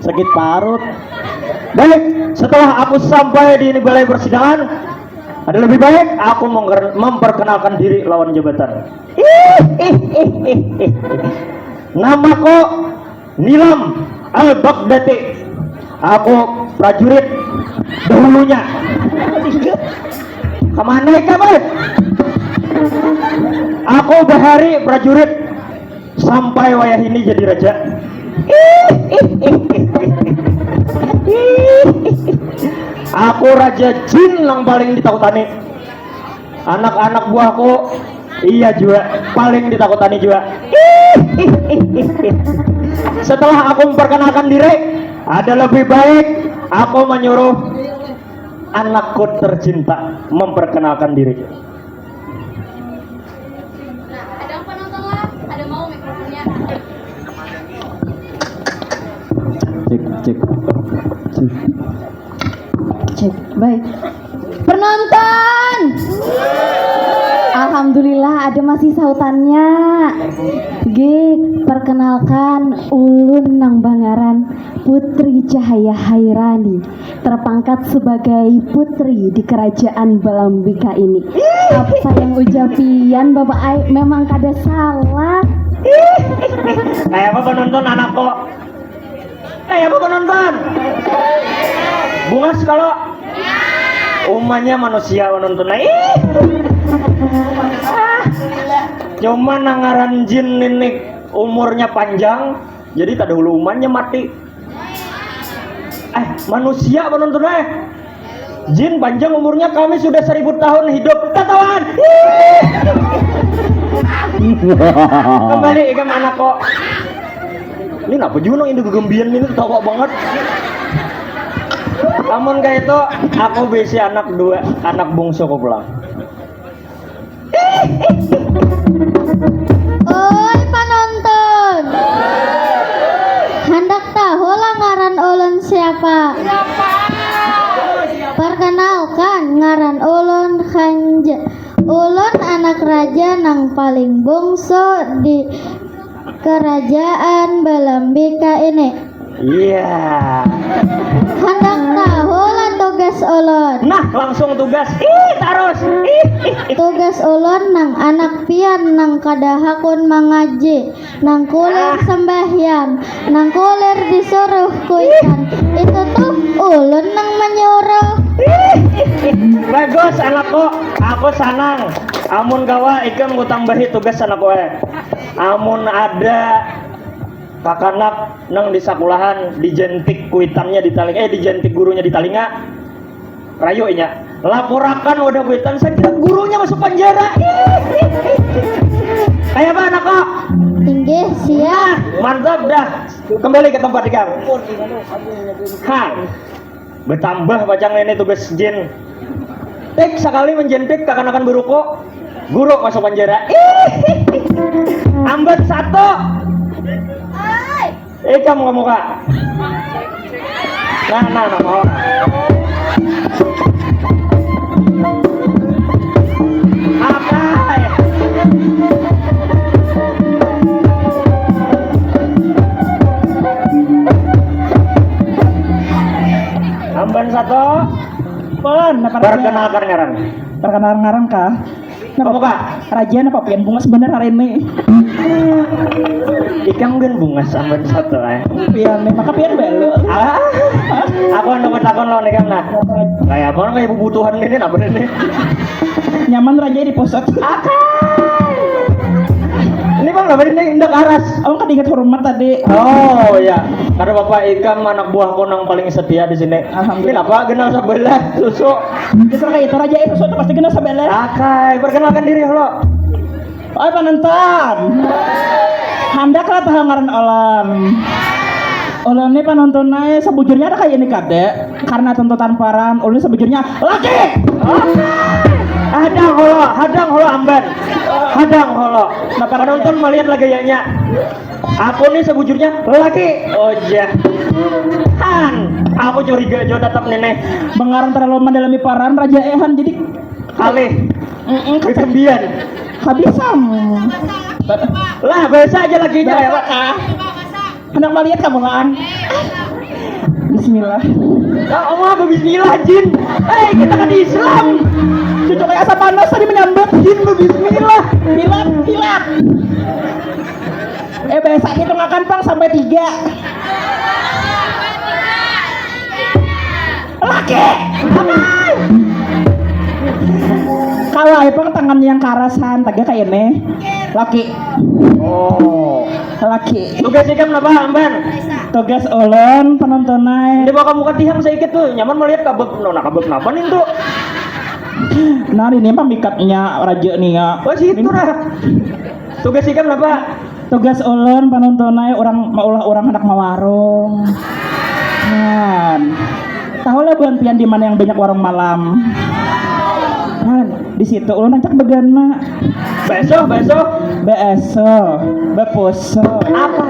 Sakit parut. Baik, setelah aku sampai di ini balai persidangan, ada lebih baik aku mengker- memperkenalkan diri lawan jabatan. Namaku Nilam Al Baghdadi. Aku prajurit dahulunya. Kemana ikam, eh? Aku bahari prajurit sampai wayah ini jadi raja. Aku raja jin yang paling ditakutani. Anak-anak buahku iya juga paling ditakutani juga. Setelah aku memperkenalkan diri, ada lebih baik aku menyuruh anakku tercinta memperkenalkan diri. Nah, ada penonton lah, ada mau mikrofonnya. Cek, cek, cek. Cek, baik. Penonton. Alhamdulillah ada Masih sautannya. G, perkenalkan, ulun nang bangaran Putri Cahaya Hairani, terpangkat sebagai putri di kerajaan Balambika ini. Apa yang ujapian, Bapak ai, memang kada salah. Kayak apa penonton anak kok? Kayak apa penonton? Bungas kalau umanya manusia penonton. Ih. Ah. Cuma nang ngaran jin ini umurnya panjang, jadi tak dahulu umanya mati. Eh, manusia penonton eh. Jin panjang umurnya, kami sudah seribu tahun hidup. Tatawaan. Kembali ikam anak kok. Ini apa juga nang ini gegembian ini ketawa banget. Amun kayak itu aku bisi anak dua, anak bungsuku pulang. Oi panonton, handak tahu lah ngaran ulun siapa? Perkenalkan, ngaran ulun Khanja. Ulun anak raja nang paling bungsu di kerajaan Balambika ini. Iya. Handak tahu lah tugas ulun. Nah, langsung tugas. Ih, terus. Ih, ih, ih. Tugas ulun nang anak pian nang kada hakun mangaji, nang kulir Ah. Sembahyang, nang kulir disuruh kuitan. Itu tuh ulun nang menyuruh. Bagus anakku, aku sanang. Amun kawa ikam ku tambahi tugas anakku eh. Amun ada kakanak nang di sakulahan dijentik kuitannya di talinga, eh dijentik gurunya di talinga, rayu inya. Laporakan wadah kuitan, saya kira gurunya masuk penjara. Kayak apa anakku? Inggih, siap. Nah, mantap dah. Kembali ke tempat ikam. Ha. Bertambah pacang ini tugas jin. Tik sekali menjentik kakanakan beruko, guru masuk penjara. Ambat satu. Ikam kamu kak. Nah, nah, nah, mau. Apa? Amban satu. Pon, napa raja? Perkenalkan ngaran. Perkenalan ngaran kah? Apa kak? Raja napa pian bungas bener hari ini? Ikam kan bungas amban satu eh. Pian nih, maka pian belu. Ah, aku anu takon lawan ikam nah. Kayak apa orang kayak bubutuhan ini apa ini? Nyaman raja di pusat. Ini bang apa ini indak aras. Aku kan ingat hormat tadi. Oh ya, karena bapak ikam anak buahku nang paling setia di sini. Alhamdulillah. Ini apa kenal sebelah susu. Justru kayak itu raja itu suatu pasti kena sebelah. Akai, perkenalkan diri lo. Oh penonton. Handaklah tahu ngaran ulun. Ulun ini penonton aja sebujurnya ada kayak ini kade karena tuntutan paran ulun sebujurnya laki. Hadang holo, hadang holo amban. Hadang holo. Nah, penonton melihat lah gayanya. Aku nih sebujurnya laki. Oh jah. Han, aku curiga jo tetap nih nih. Mengarang terlalu mendalami paran raja ehan jadi Kalih. mm Kesembian. Habis sam. Lah, bahasa aja lakinya ya, Pak. Hendak melihat kamu kan? Bismillah. Ya Allah, bismillah jin. Eh, kita kan Islam. Cucu kayak asap panas tadi menyambut. Jin bismillah. Hilap, hilap. Eh besok hitung akan pang sampai tiga. Laki. Kalau pang tangan yang karasan taga kayak ini. Laki. Oh. Laki. Tugas ikam apa, amban? Tugas ulun penontonai. Ini bakal muka tihang sedikit tuh. Nyaman melihat kabut. Nona kabut kenapa nih tuh? Nah ini pamikatnya raja nih ya. Oh, situ lah. Tugas ikam apa? Tugas ulun penontonai orang maulah orang hendak mawarung. Kan. Tahu lah buan pian di mana yang banyak warung malam. Kan, di situ ulun rancak begana. Bakso, bakso. Bakso, bapuso. Apa?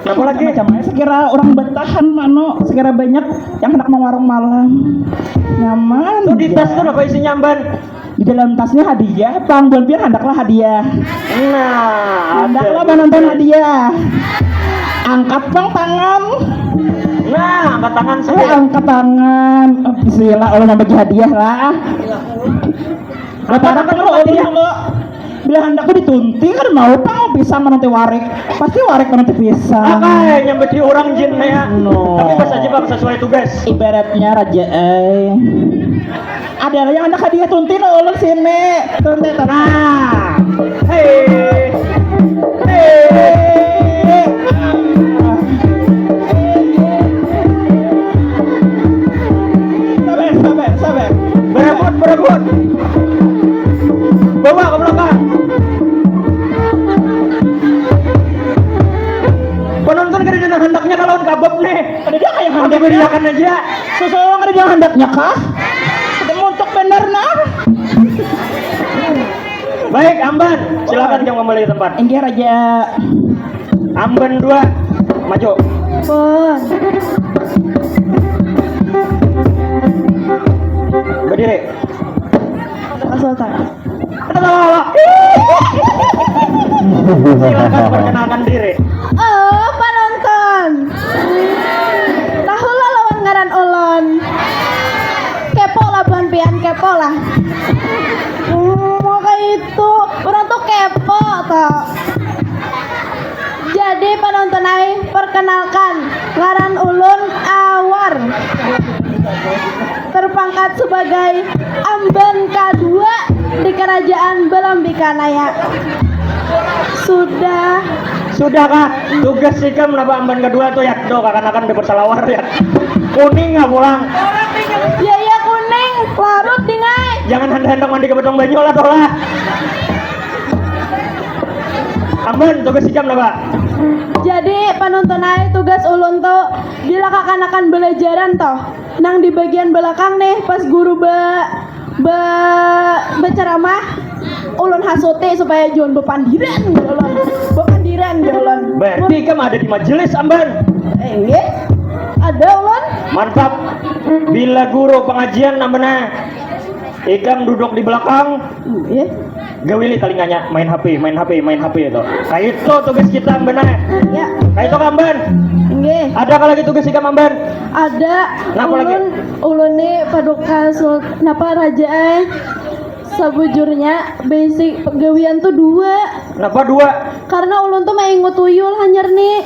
Apa lagi? Macam-macam aja sekira orang bertahan mano sekira banyak yang hendak mawarung malam. Nyaman. Tuh di tas tuh apa isinya amban? Di dalam tasnya hadiah, pang buan pian handaklah hadiah. Nah, handaklah ada penonton duit. Hadiah. Angkat pang tangan. Nah, angkat tangan. Eh, saja. Angkat tangan. Eh, sila, ulun membagi hadiah lah. Bapak angkat lo, hadiah lo. Bila handakku ditunti kan mau pang pisang menanti warik. Pasti warik menanti pisang. Apa yang beti orang jin ya? No. Tapi pas aja bang sesuai tugas. Ibaratnya raja eh. Ada lah yang handak hadiah tunti no ulun sini. Tunti, tunti. Nah. Hei. Hei. Sabar, sabar, sabar. Berebut, berebut. Bawa ke belakang. Penonton kada ada handaknya kalau kabab nih. Ada dia kayak handaknya. Beriakan aja. Seseorang ada dia handaknya kah? Ada montok bener nah. Baik, Amban, silakan jam kembali ke tempat. Inggih raja. Amban dua, maju. Pun. Berdiri. Pak Sultan. Silakan perkenalkan diri. Oh, penonton. Tahulah lawan ngaran ulun. Kepo lah buhan pian, kepo lah. Hmm, maka itu, orang tuh kepo toh. Jadi penonton ai, perkenalkan, ngaran ulun Awar. Terpangkat sebagai amban kadua di kerajaan Belambika Naya. Sudah. Sudah kah? Tugas ikam napa amban kadua tuh ya? Tuh kakanakan dapat salawar ya. Kuning nggak pulang? Ya ya kuning, larut dingai. Jangan hendak-hendak mandi ke bedong banyu lah tuh lah. Amban, tugas ikam napa? Jadi penonton ai tugas ulun tuh bila kakanakan belajaran tuh nang di bagian belakang nih pas guru be, be, berceramah ulun hasuti supaya jangan bepandiran ulun bepandiran ulun. Berarti ikam ada di majelis Amban? Enggak ada ulun. Mantap. Bila guru pengajian Amban ikam duduk di belakang. Iya. Gawili talinganya, main H P, main H P, main H P itu. Kayak itu tugas kita Amban. Ya. Kayak itu Amban. Nggih. Ada lagi tugas ikam Amban? Ada. Napa lagi? Ulun, ulun nih paduka sul, napa raja eh? Sabujurnya basic gawian tuh dua. Napa dua? Karena ulun tuh maingut tuyul hanyar nih.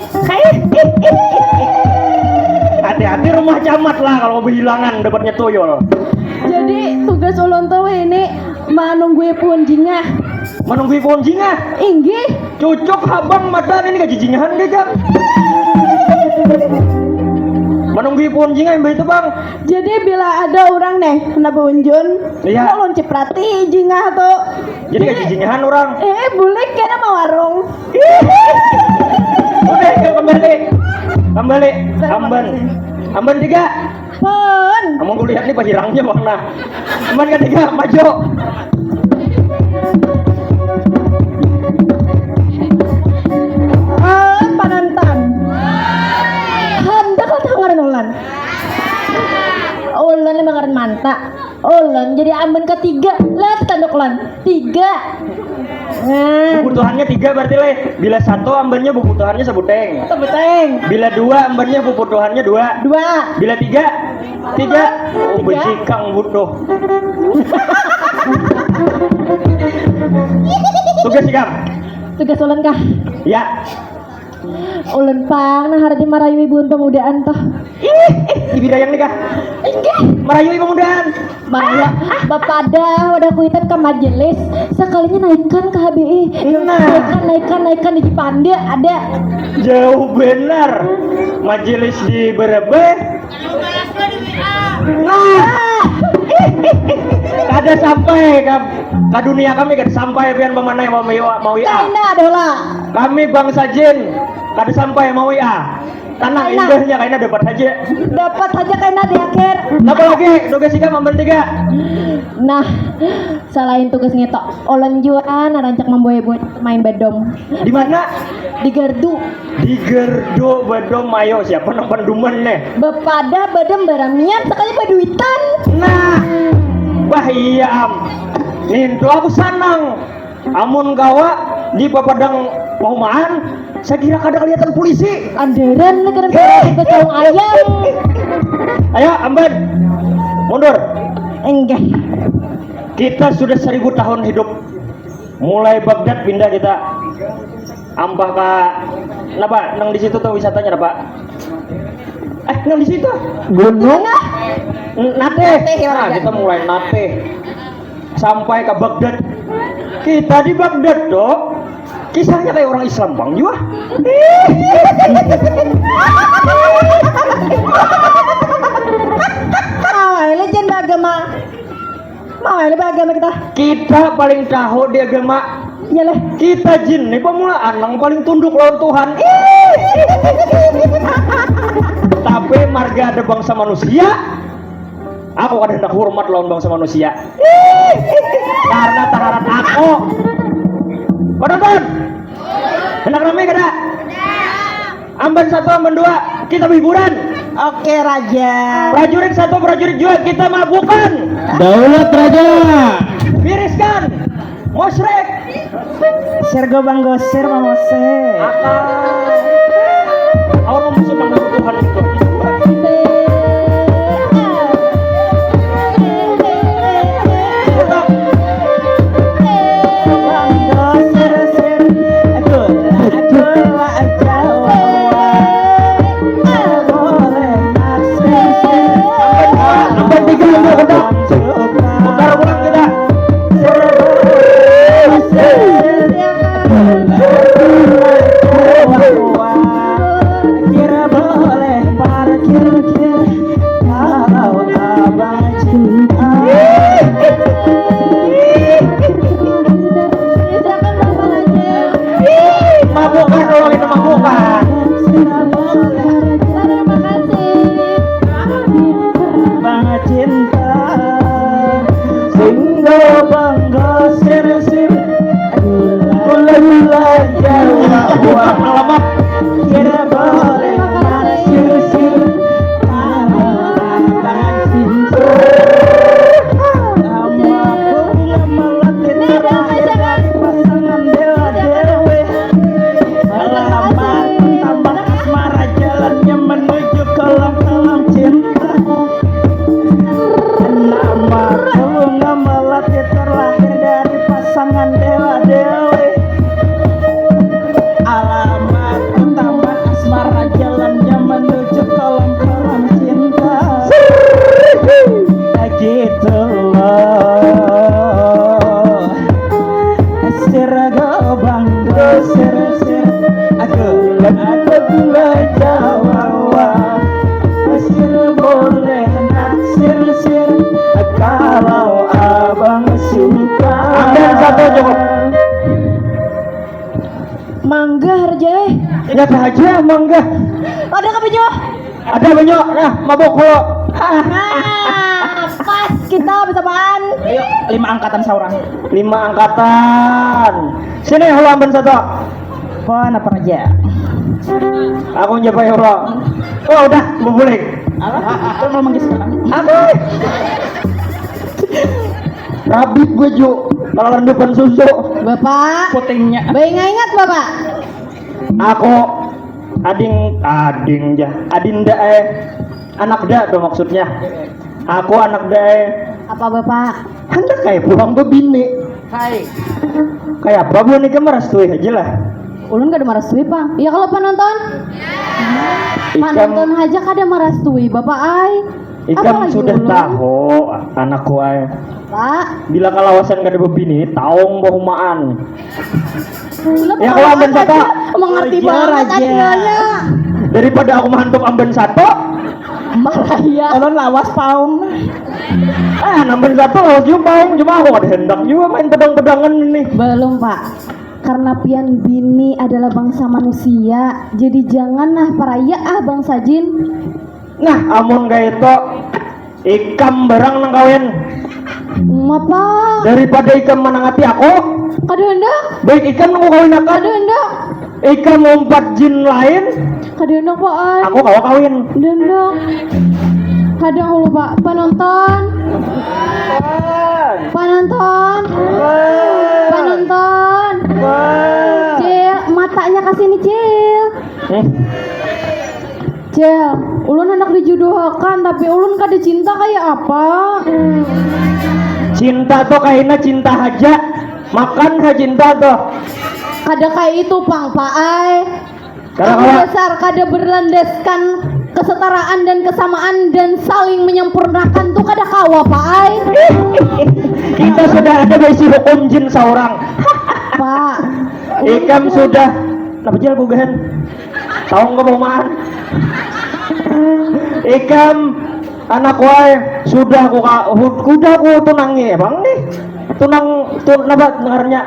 Hati-hati rumah camat lah kalau kehilangan dapatnya tuyul. Jadi tugas ulun tuh ini menunggui pohon jingah. Menunggui pohon jingah? Inggih. Cucuk habang mata ini kajijingahan deh kan. Menunggui pohon jingah yang itu bang. Jadi bila ada orang nih kena beunjun, iya. Ulun ciprati jingah tuh. Jadi kajijingahan orang. Eh, bulik kena mawarung. Udah, yuk kembali. Kembali. Amban. Amban tiga. Pun. Kamu kulihat nih pahirangnya bang nah. Amban ketiga, maju. Eh, penonton. Handak lah tangaran ulan. Ulan lima ngaran manta. Ulun jadi amban ketiga. Lah tanduk lan. Tiga. Nah. Bubutuhannya tiga berarti leh. Bila satu ambannya bubutuhannya sebuteng. Sebuteng. Bila dua ambannya bubutuhannya dua. Dua. Bila tiga? Tiga. Oh, tiga. Becikang butuh. Tugas ikam. Tugas ulun kah? Ya. Ulun pang nah harati marayui buhan pamudaan tuh. Ih, ih, di bidayang nih kah? Inggih. Marayui pamudaan. Maya, bapadah wadah kuitan ka majelis, sakalinya naikan ka H B I. Nah. Naikan, naikan, naikan di Cipande ada. Jauh benar. Majelis di Brebes. Nah. Kada sampai ka, ka dunia kami kada sampai pian pamanai mau mau mau. Kaina adalah. Kami bangsa jin kada sampai mau. Tanang. Tanang. Indahnya kaina dapat haja. Dapat haja kaina di akhir. Napa lagi tugas ikam amban tiga? Nah, selain tugas ngetok, ulun jua nah rancak mambawa buat main badom. Di mana? Di gardu. Di gardu badom, ayo siapa nang panduman nih? Bapadah badom baramian sekali baduitan. Nah, wah iya am. Nintu aku sanang. Amun kawa di papadang pahumaan, saya kira kada kelihatan polisi. Andaran lah, kada kelihatan bacalung ayam. Ayo, Amban. Mundur. Enggak. Kita sudah seribu tahun hidup. Mulai Baghdad pindah kita. Ampah ka, napa? Nang di situ tuh wisatanya napa? Eh, nang di situ. Gunung. N-, Nateh. Nateh, ya, nah, kita mulai Nateh sampai ke Baghdad. Kita di Baghdad, Dok. Kisahnya kayak orang Islam, Bang, juga. Awalnya jangan beragama. Mau ini beragama kita. Kita paling tahu di agama. Iyalah. Kita jin nih pemulaan nang paling tunduk lawan Tuhan. Tapi marga ada bangsa manusia, aku kada hendak hormat lawan bangsa manusia. Karena taharat aku. Penonton, hendak ramai kada? Amban satu, amban dua, kita hiburan. Oke, Raja. Prajurit satu, prajurit dua, kita mabukan. Daulat, Raja. Biriskan. Musrik. Sirgo banggo sir mamose. Akal. Orang musuh nang butuhan itu. Kira boleh parkir, kir. Kalau abang cinta. Mabukan, kalau itu mabukan. Terima kasih. Abang cinta. Singgo banggo sir-sir. Gula-gula Jawa. Wah, alamak. Kira boleh naksir-sir. Kalau tangan sir. Lama aku nggak melatih terakhir dari pasangan dewa dewe. Alamat tambah asmara jalannya menuju kolam-kolam cinta. Nama aku nggak melatih terlahir dari pasangan dewa dewe. Alamat taman asmara jalannya menuju kolam-kolam cinta. Gitu loh. Sir gobang gosir sir. Aku ada gula jawa. Sir boleh naksir sir. Kalau abang suka. Ambil satu cukup. Mangga, Raja, eh. Nyata aja, mangga. Ada kah, Bejo? Ada, Bejo. Nah, mabok lo. Ah. Nah, pas kita bersamaan. Ayo, lima angkatan saurang. Lima angkatan. Sini, halo, amban satu. Pan apa, Raja? Aku nyapai, halo. Oh, udah, mau mulai. Apa? Kok mau manggis sekarang? Apa? Rabit gue, Ju. Kalau rendupan susu. Bapak. Putingnya. Baik, nggak ingat, Bapak? Aku ading, ading ja. Adinda, eh. Anak da tuh maksudnya. Aku anak da, eh. Apa, Bapak? Hendak kayak pulang bebini. Hai. Kayak apa buhan ikam merestui aja lah. Ulun kada merestui, Pang. Ya kalau penonton? Ikam penonton aja kada merestui, Bapak ai. Ikam apalagi sudah ulun tahu, anakku ai. Pak. Bila kalawasan kada bebini, taung bahumaan. Ya, kalau amban satu. Mengerti banget Raja. Daripada aku mantap amban satu. Malah iya. Ulun lawas paung. Ah, amban satu lawas juga paung, cuma aku kada hendak juga main pedang-pedangan ini. Belum, Pak. Karena pian bini adalah bangsa manusia, jadi jangan nah paraya ah bangsa jin. Nah, amun kaya itu, ikam barang nang kawin. Mapa? Daripada ikam manangati aku. Kada handak. Baik ikam nang kukawinakan. Kada handak. Ikam umpat jin lain. Kada handak, Pak ai. Aku kawa kawin. Kada handak. Kada, aku lupa. Penonton. Penonton. Cil, ulun handak dijuduhakan tapi ulun kada cinta kaya apa? Cinta tuh kaina cinta haja. Makan ha cinta tuh. Kada kaya itu pang, Pak ai. Karena Aku kawa. Dasar kada berlandaskan kesetaraan dan kesamaan dan saling menyempurnakan tuh kada kawa, Pak ai. Kita sudah ada baisi hukum jin seorang. Pak, Ikam sudah. Kenapa jil bugahan? Tahu nggak mau makan? Ikam anak wae sudah ku ka, hu- kuda ku tunangi bang nih. Tunang tun apa dengarnya?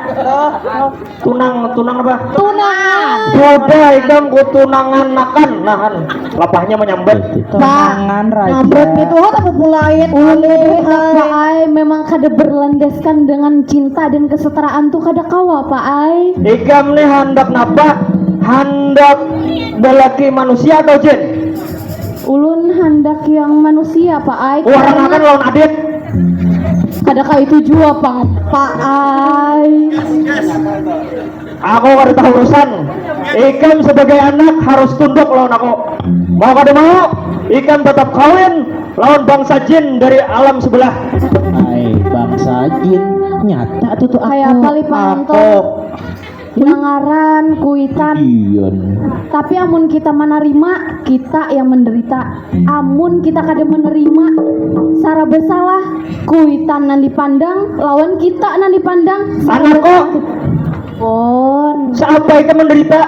Tunang tunang apa? Tunangan. Sudah ikam ku tunangan akan nahan lapahnya menyambat. Tunangan raja. Nabret itu apa pupulait Ulun Pak ai memang kada berlandaskan dengan cinta dan kesetaraan tuh kada kawa, Pak ai. Ikam nih handak napa? Handak belaki manusia atau jin? Ulun handak yang manusia, Pak ai. Warang akan lawan adit. Kada kaya itu jua pang, Pak ai. Aku kada tahu urusan. Ikam sebagai anak harus tunduk lawan aku. Mau kada mau, ikam tetap kawin lawan bangsa jin dari alam sebelah. Ai bangsa jin, nyata tuh tuh Kayak aku. apa, Li, Pak Aku. Anto? Nangaran kuitan. Dion. Tapi amun kita menerima, kita yang menderita. Amun kita kada menerima, sara bersalah. Kuitan nang dipandang lawan kita nang dipandang. Anakku, Pun. Siapa itu menderita?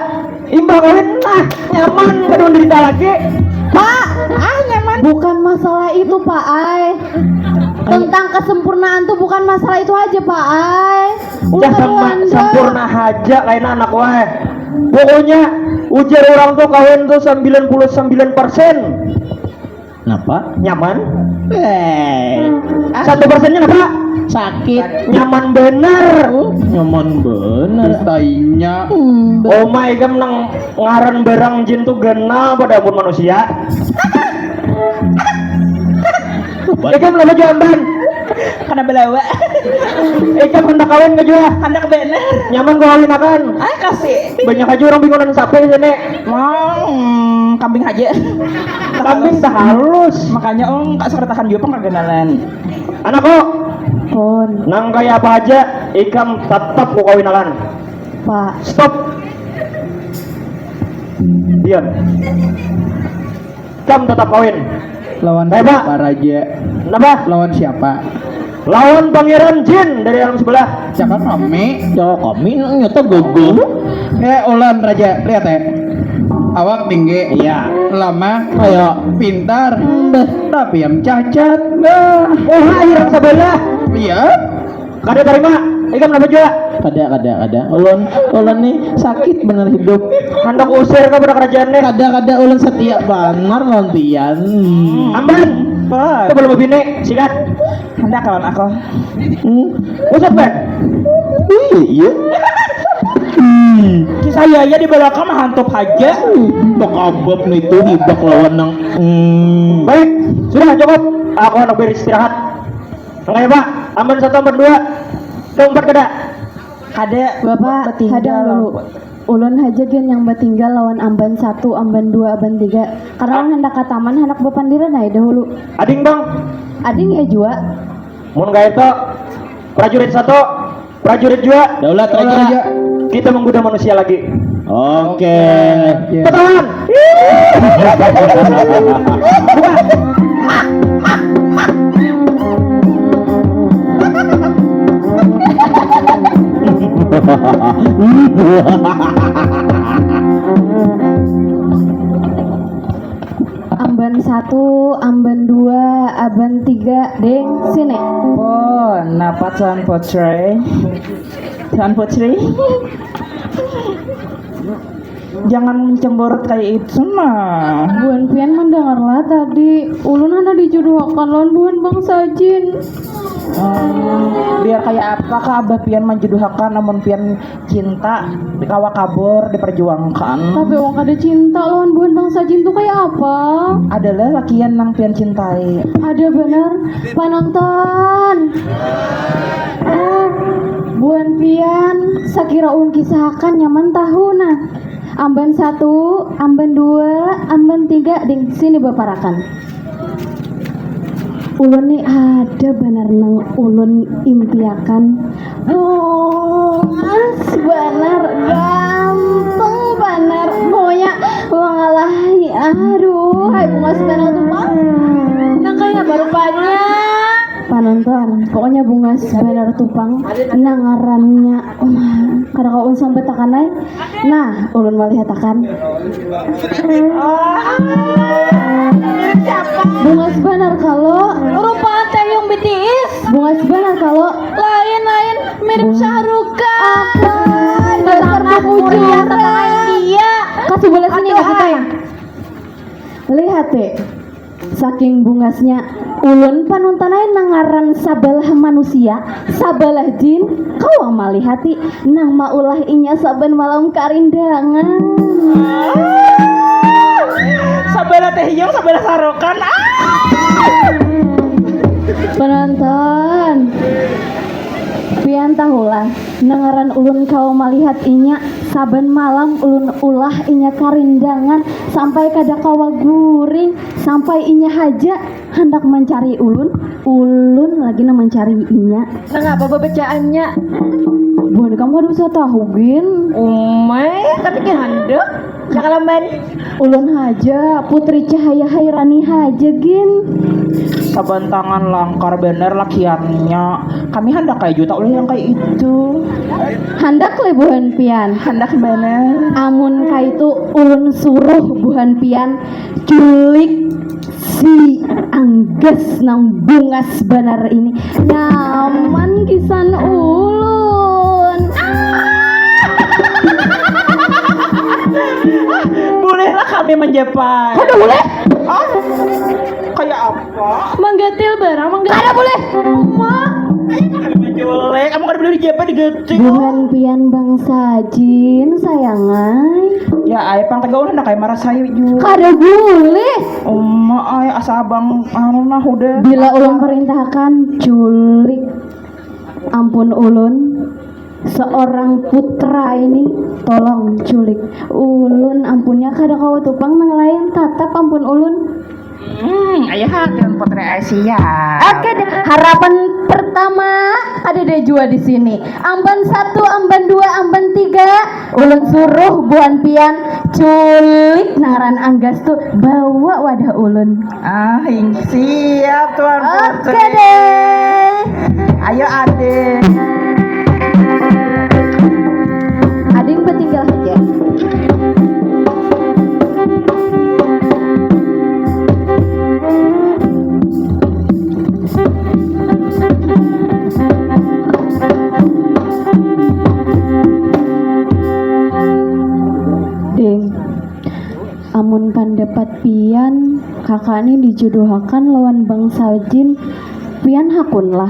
Imbah kawin nah nyaman kada menderita lagi. Pak, ah nyaman. Bukan masalah itu, Pak ai. Tentang kesempurnaan tuh bukan masalah itu aja, Pak ai. Udah sama sempurna haja kaina anak wae. Pokoknya ujar orang tuh kawin tuh sembilan puluh sembilan persen Napa? Nyaman. Eh, Satu persennya apa? Sakit. Nyaman bener. Nyaman bener. Tainya. Oh my, ikam nang ngaran barang jin tuh ganal pada ampun manusia. Ikam lama jamban. Kena belawa. Ikam hendak kawin ke jua. Handak bener. Nyaman gua kawin akan. Ah kasih. Banyak aja orang bingungan sapi sini. Mau hmm, kambing aja. Kambing tak halus. Makanya om kak sertakan juga pengkaganalan. Anakku, Pun. Nang kaya apa aja, ikam tatap ku kawinakan. Pak. Stop. Diam. Ikam tatap kawin. Lawan Baik, Pak. Siapa raja? Kenapa? Lawan siapa? Lawan Pangeran Jin dari alam sebelah. Siapa kami? Ya kami nyata gagal. Eh, Olan raja, lihat eh. Awak tinggi. Iya. Lama. Ayo. Pintar. Mbah. Tapi yang cacat. Nah. Oh, akhir sebelah. Iya. Kada terima. Ikam kenapa juga? Kada kada kada. Ulun ulun nih sakit bener hidup. Hendak usir ke pada kerajaan nih. Kada kada ulun setia banar lawan pian. Amban. Wah. Itu belum bini, sikat. Hendak kawan aku. Hmm. Usut, Ben. Iya iya. Kisah iya iya di belakang mah hantup aja. Bakabab nih tuh hibak lawan nang. Hmm. Baik, sudah cukup. Aku anak beristirahat. Enggak ya, Pak? Amban satu, amban dua. Keempat kada? Kada. Bapak, Betinggal. Hadang dulu. Ulun haja gen yang batinggal lawan amban satu, amban dua, amban tiga. Karena ulun hendak ke taman, hendak bapandiran aja dahulu. Ading, Bang. Ading ya jua. Mun kayak itu, prajurit satu, prajurit dua. Daulat raja. Kita menggoda manusia lagi. Oke. Ketahuan. Amban satu, amban dua, amban tiga, ding sini. Pun, napa Tuan Putri? Tuan Putri? Jangan cemberut kayak itu nah. Buan pian mendengarlah tadi. Ulun hendak dijodohakan lawan buan bangsa jin. Hmm, biar kayak apa kah abah pian menjodohakan namun pian cinta kawa kabur diperjuangkan. Tapi wong kada cinta lawan buan bangsa jin tuh kayak apa? Adalah lakian nang pian cintai. Ada benar, penonton. Buan pian, sakira ulun kisahakan nyaman tahu nah. Amban satu, amban dua, amban tiga, ding sini baparakan. Ulun ni ada banar nang ulun impiakan. Bungas banar, gampang banar. Pokoknya mangalahi. Aduh, hai bungas banar tuh, Bang. Nang kaya apa rupanya? Panonton, pokoknya bungas banar tuh, Pang. Nang ngarannya, um, kada kawa unsang betakan ai. Nah, ulun malihatakan. Bungas banar kalo. Rupa teyung bitiis. Bungas banar kalo. Lain, lain, mirip Shahrukh Khan. Apa? Dasar Tatangah Korea, bujuran. Tatangah India. Ka subalah sini, aduh, nah, kita, hai, nah. Lihat, eh. Saking bungasnya, ulun panuntan ai nang ngaran sabalah manusia, sabalah jin, kawa malihati nang maulah inya saban malam karindangan. Sabalah teyung, sabalah sarokan. Ah! Penonton, pian tahulah, nang ngaran ulun kawa malihat inya, saban malam ulun ulah inya karindangan sampai kada kawa guring, sampai inya haja handak mancari ulun, ulun lagi nang mancari inya. Nangapa babacaannya? Buhan ikam kada usah tahu gin. Umai, tapi gin handak. Cakalamban. Ulun haja, Putri Cahaya Hairani haja gin. Sabantangan langkar banar lakiannya. Kami handak kaya juta ulah yang kaya itu. Handak leh buhan pian. Handak banar. Amun kaitu ulun suruh buhan pian culik si Anggas nang bungas banar ini. Nyaman gasan ulun. Ah! Bolehlah kami manjapai. Kada boleh. Ah, kaya apa? Manggatil barang, manggatil. Kada boleh. Uma. Manculik. Kamu kada boleh dijapai, digatil. Buhan pian bangsa jin, sayang ai. Ya, ai, pang tegaul handak ai marasai jua. Kada boleh. Uma ai, asa abang anu nah udah. Bila ulun perintahakan, culik. Ampun ulun, seorang putra ini, tolong culik. Ulun ampunnya kada kawa tu pang nang lain, tatap ampun ulun. Hmm, ayo ha, Tuan Putri Asia. Oke deh, harapan pertama kadada jua di sini. Amban satu, amban dua, amban tiga, ulun suruh buhan pian culik nang ngaran Anggas tu bawa wadah ulun. Ah, hing-, siap, Tuan Putri. Oke deh. Ayo, Ading. Ading batinggal haja. Ding, amun pandapat pian, kakak ni dijodohakan lawan bangsa jin, pian hakun lah?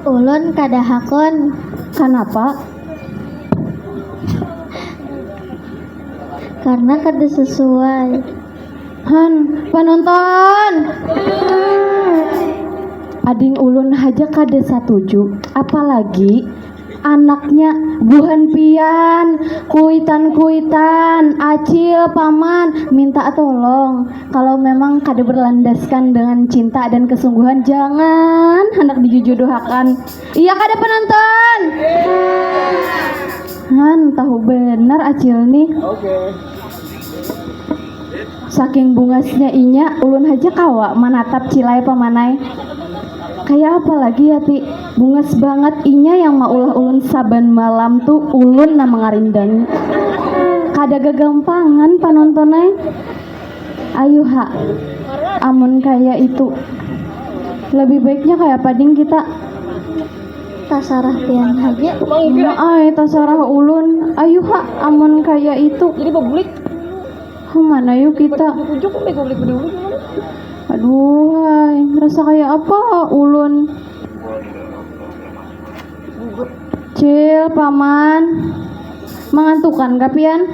Ulun kada hakun. Kanapa? Karena kada sesuai. Han, panonton. Ading ulun haja kada satuju, apalagi anaknya buhan pian, kuitan-kuitan, acil, paman, minta tolong. Kalau memang kada berlandaskan dengan cinta dan kesungguhan, jangan handak dijujuduhakan. Iya kada, penonton? Han, tahu benar acil nih. Oke. Saking bungasnya inya, ulun haja kawa manatap cilai pamanai. Kaya apa lagi ya, Ti? Bungas bangat inya yang maulah ulun saban malam tu, ulun nang mangarindangi. Kada gagampangan, panonton ai. Ayu ha, amun kaya itu, lebih baiknya kaya apa ding kita? Tasarah pian haja. Uma ai, tasarah ulun. Ayu ha, amun kaya itu. Jadi babulik. Kemana yu kita? Ujuk-ujuk, sampai goblek bedulu gimana? Aduh, hai, merasa kayak apa ulun? Cil, paman, mangantukan kah pian?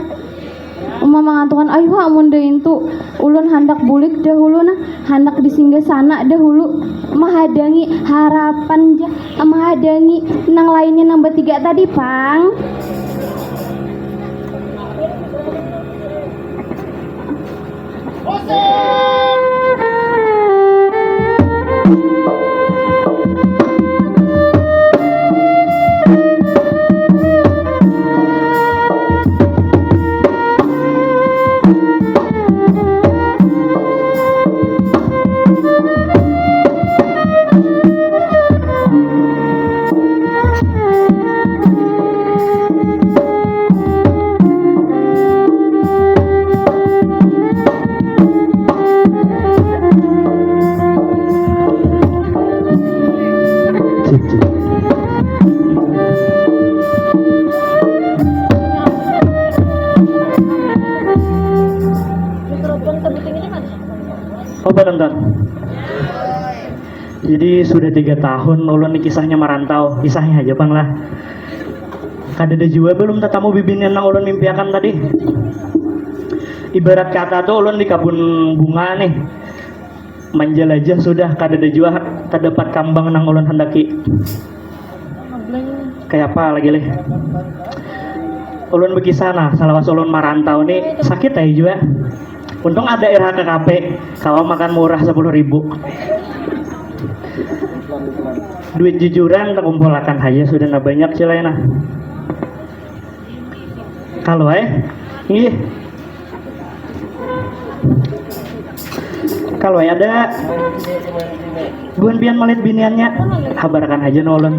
Uma mangantukan, ayu ha, mun daintu ulun handak bulik dahulu nah, handak di singgah sana dahulu, mahadangi harapan ja, mahadangi nang lainnya nang batiga tadi pang. Oh, penonton. Jadi sudah tiga tahun ulun ni kisahnya marantau, kisahnya aja pang lah. Kadada jua balum tatamu bibinian nang ulun mimpiakan tadi. Ibarat kata tu ulun di kabun bunga nih, manjalajah sudah kadada jua tadapat kambang nang ulun handaki. Kaya apa lagi lih? Ulun bakisah nah, salawas ulun marantau ni sakit ai jua. Untung ada R H K K P, kawa makan murah sapuluh ribu. Duit jujuran takumpulakan haja sudah nah banyak cil ai nah. Kalu ai. Inggih. Kalu ai ada buhan pian malihat biniannya, habarakan haja nah ulun.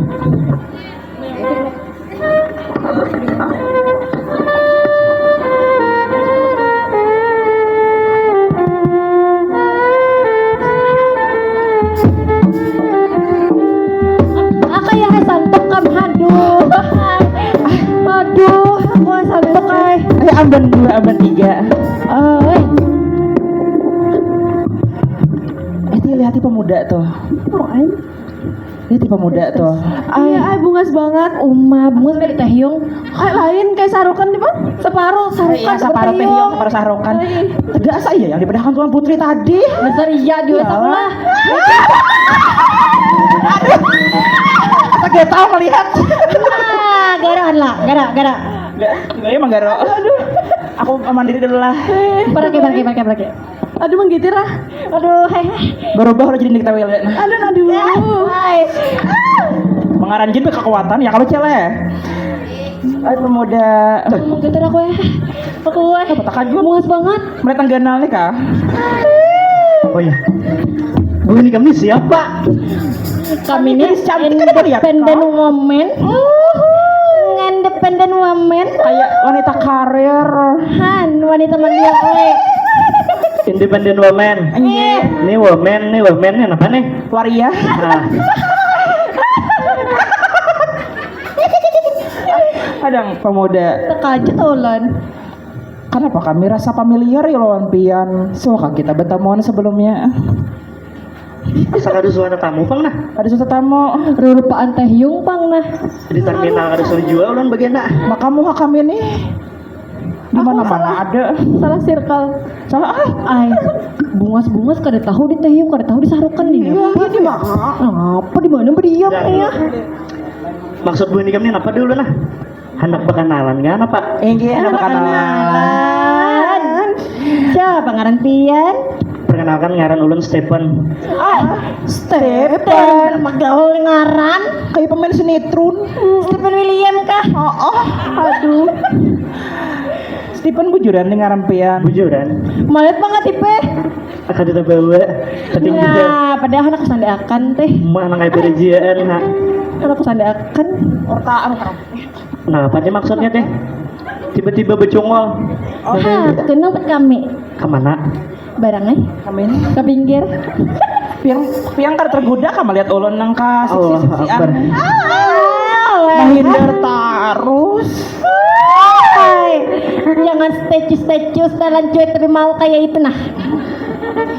Aka ya, hai, santuk kam, aduh. Aduh, aku santuk ai. Eh, amban dua, amban tiga. Oi. Eh, ti, lihati pemuda tuh. Apaan? Lihati pemuda tuh. Iya, ai, bungas banget. Uma, bungas dari tahiung. Ai, lain kayak sarukan di mana? Separuh sarukan, iya, separuh tahiung, separuh sarukan. Ai. Tidak asa iya yang dipedahkan Tuan Putri tadi. Dasar iya, dua. Ya. Sakulah. Aduh. Asa gatal melihat. Ah, garo lah, garo, garo. Enggak, enggak, emang garo. Aduh. Aku mandiri dulu lah. Pergi, pergi, pergi, pergi. Aduh, menggitir lah. Aduh, heh, heh. Berubah udah jadi nikita wele. Aduh, aduh. Ya, hai. Mengaran jin kekuatan ya kalau cele. Aduh, pemuda. Aduh, menggitir aku ya. Aku, eh. Apa, tak kagum? Muas banget. Melihat tangganal nih kah? Oh iya. Bu, ini kami siapa? Kami ini independent woman. Independent woman. Kayak wanita karir. Han, wanita mandiri. Independent woman. Iya. Ini woman, ini woman, ini apa nih? Waria. Nah. Kadang pemuda. Terkajut ulun. Kenapa kami rasa familiar ya lawan pian? Suaka kita bertemuan sebelumnya. Asa kada suah tatamu pang nah. Kada suah tatamu. Rurupaan tahiung pang nah. Di terminal kada suah jua ulun bagenda. Maka muha kami nih di mana-mana ada. Salah circle. Salah ah. Ai, bungas-bungas kada tahu di tahiung, kada tahu di sarukan nih. Iya, di mana? Apa di mana beriak ya? Maksud buhan ikam ni napa dulu nah? Handak bakanalan kah napa? Inggih, handak bakanalan. Siapa ngaran pian? Perkenalkan, ngaran ulun Stephen. Ah, Stephen. Magaul ngaran. Kayak pemain sinetron. Hmm, Stephen William kah? Oh, oh. Aduh. Stephen bujuran nih ngaran pian. Bujuran. Malet banget ipe. Akan kita bawa. Nah, padahal anak sandaakan teh. Mana kayak berajian ha. Anak sandaakan. Ortaan. Nah, apa nih maksudnya teh? Tiba-tiba becungol. Oh. Ha, kenapa kami? Kemana? Barang ai. Kami ini. Ke pinggir. Piang, piang kada tergoda kah melihat ulun nang ka seksi-seksian? Menghindar tarus. Hai. Jangan statue-statue, setelan cuek tapi mau kayak itu nah.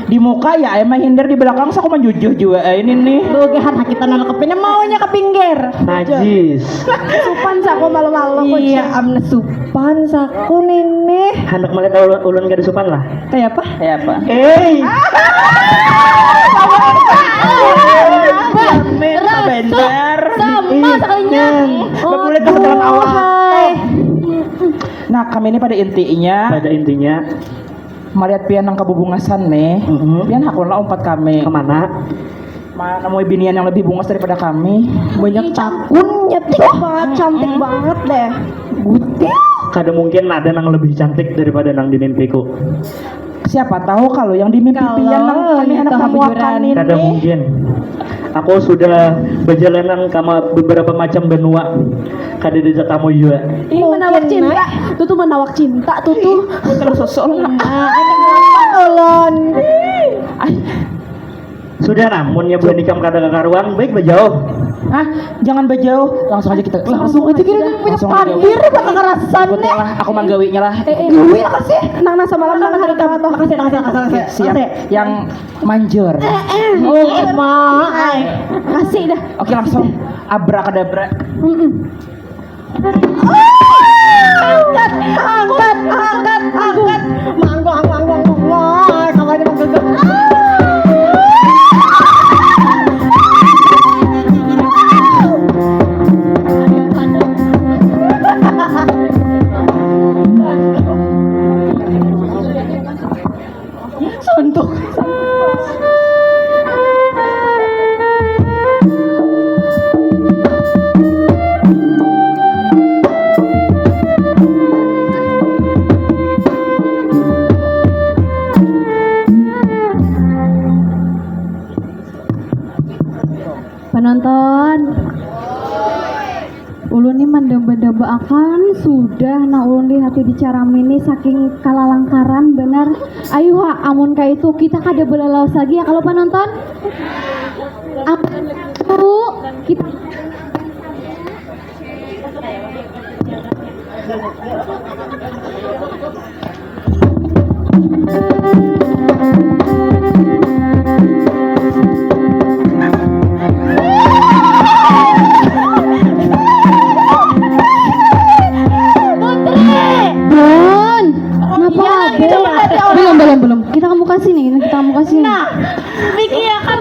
Di muka ya, eh, menghindar, di belakang saku manjujuh jua, eh, ini nih. Bogahan kita nolak kepina maunya ke pinggir. Najis. Supan saku malu-malu. Iya, amna supan saku nini. Handak melihat ulun, ulun kada supan lah. Kayak apa? Kayak apa? Hei. Sama sekalinya. Babulit sama awak. Nah, kami ini pada intinya. Pada intinya. Malihat pian nang kabubungasan nih, Mhm. pian hakun lah umpat kami. Kemana? Mana mau binian yang lebih bungas daripada kami? Banyak takun, nyetik banget, cantik banget deh. Gutil. Kada mungkin ada nang lebih cantik daripada nang di mimpiku. Siapa tahu kalau yang di mimpi Kalau pian nang kami itu hendak kebujuran. Tamuakan ini. Kada mungkin. Aku sudah berjalanan kama beberapa macam benua. Kada ada tetamu juga. Ih, menawak cinta. Tuh tuh menawak cinta tuh tuh. Kalau sosok lah. Ulun. Ay, Sudah namun ya buhan ikam kada kakaruan, baik bajauh. Hah? Jangan bajauh, langsung aja kita. Langsung aja kita kan punya Langsung aja. Pandir apa kekerasan Ikutnya nih. Lah, aku manggawinya lah. Eh, eh, duit apa sih? Nang nasa malam nang hari tamat tuh. Makasih, makasih, makasih, makasih. Siap. Yang manjur. Oh, emang. Kasih dah. Oke, langsung abrakadabra. Angkat, angkat, angkat, angkat. Manggo, manggo, manggo, manggo. Sama ini manggo. Suntuk. Penonton, ulun ni mandamba-damba akan sudah nang ulun lihati di Caramin ni, saking kalalangkaran banar. Ayuha, amun kaitu kita kada balalawas lagi ya kalo penonton. Apa tu kita Putri. Bun, kenapa? Belum, belum, belum. Kita kamu kasih nih, kita kamu kasih. Nah, Vicky ya kan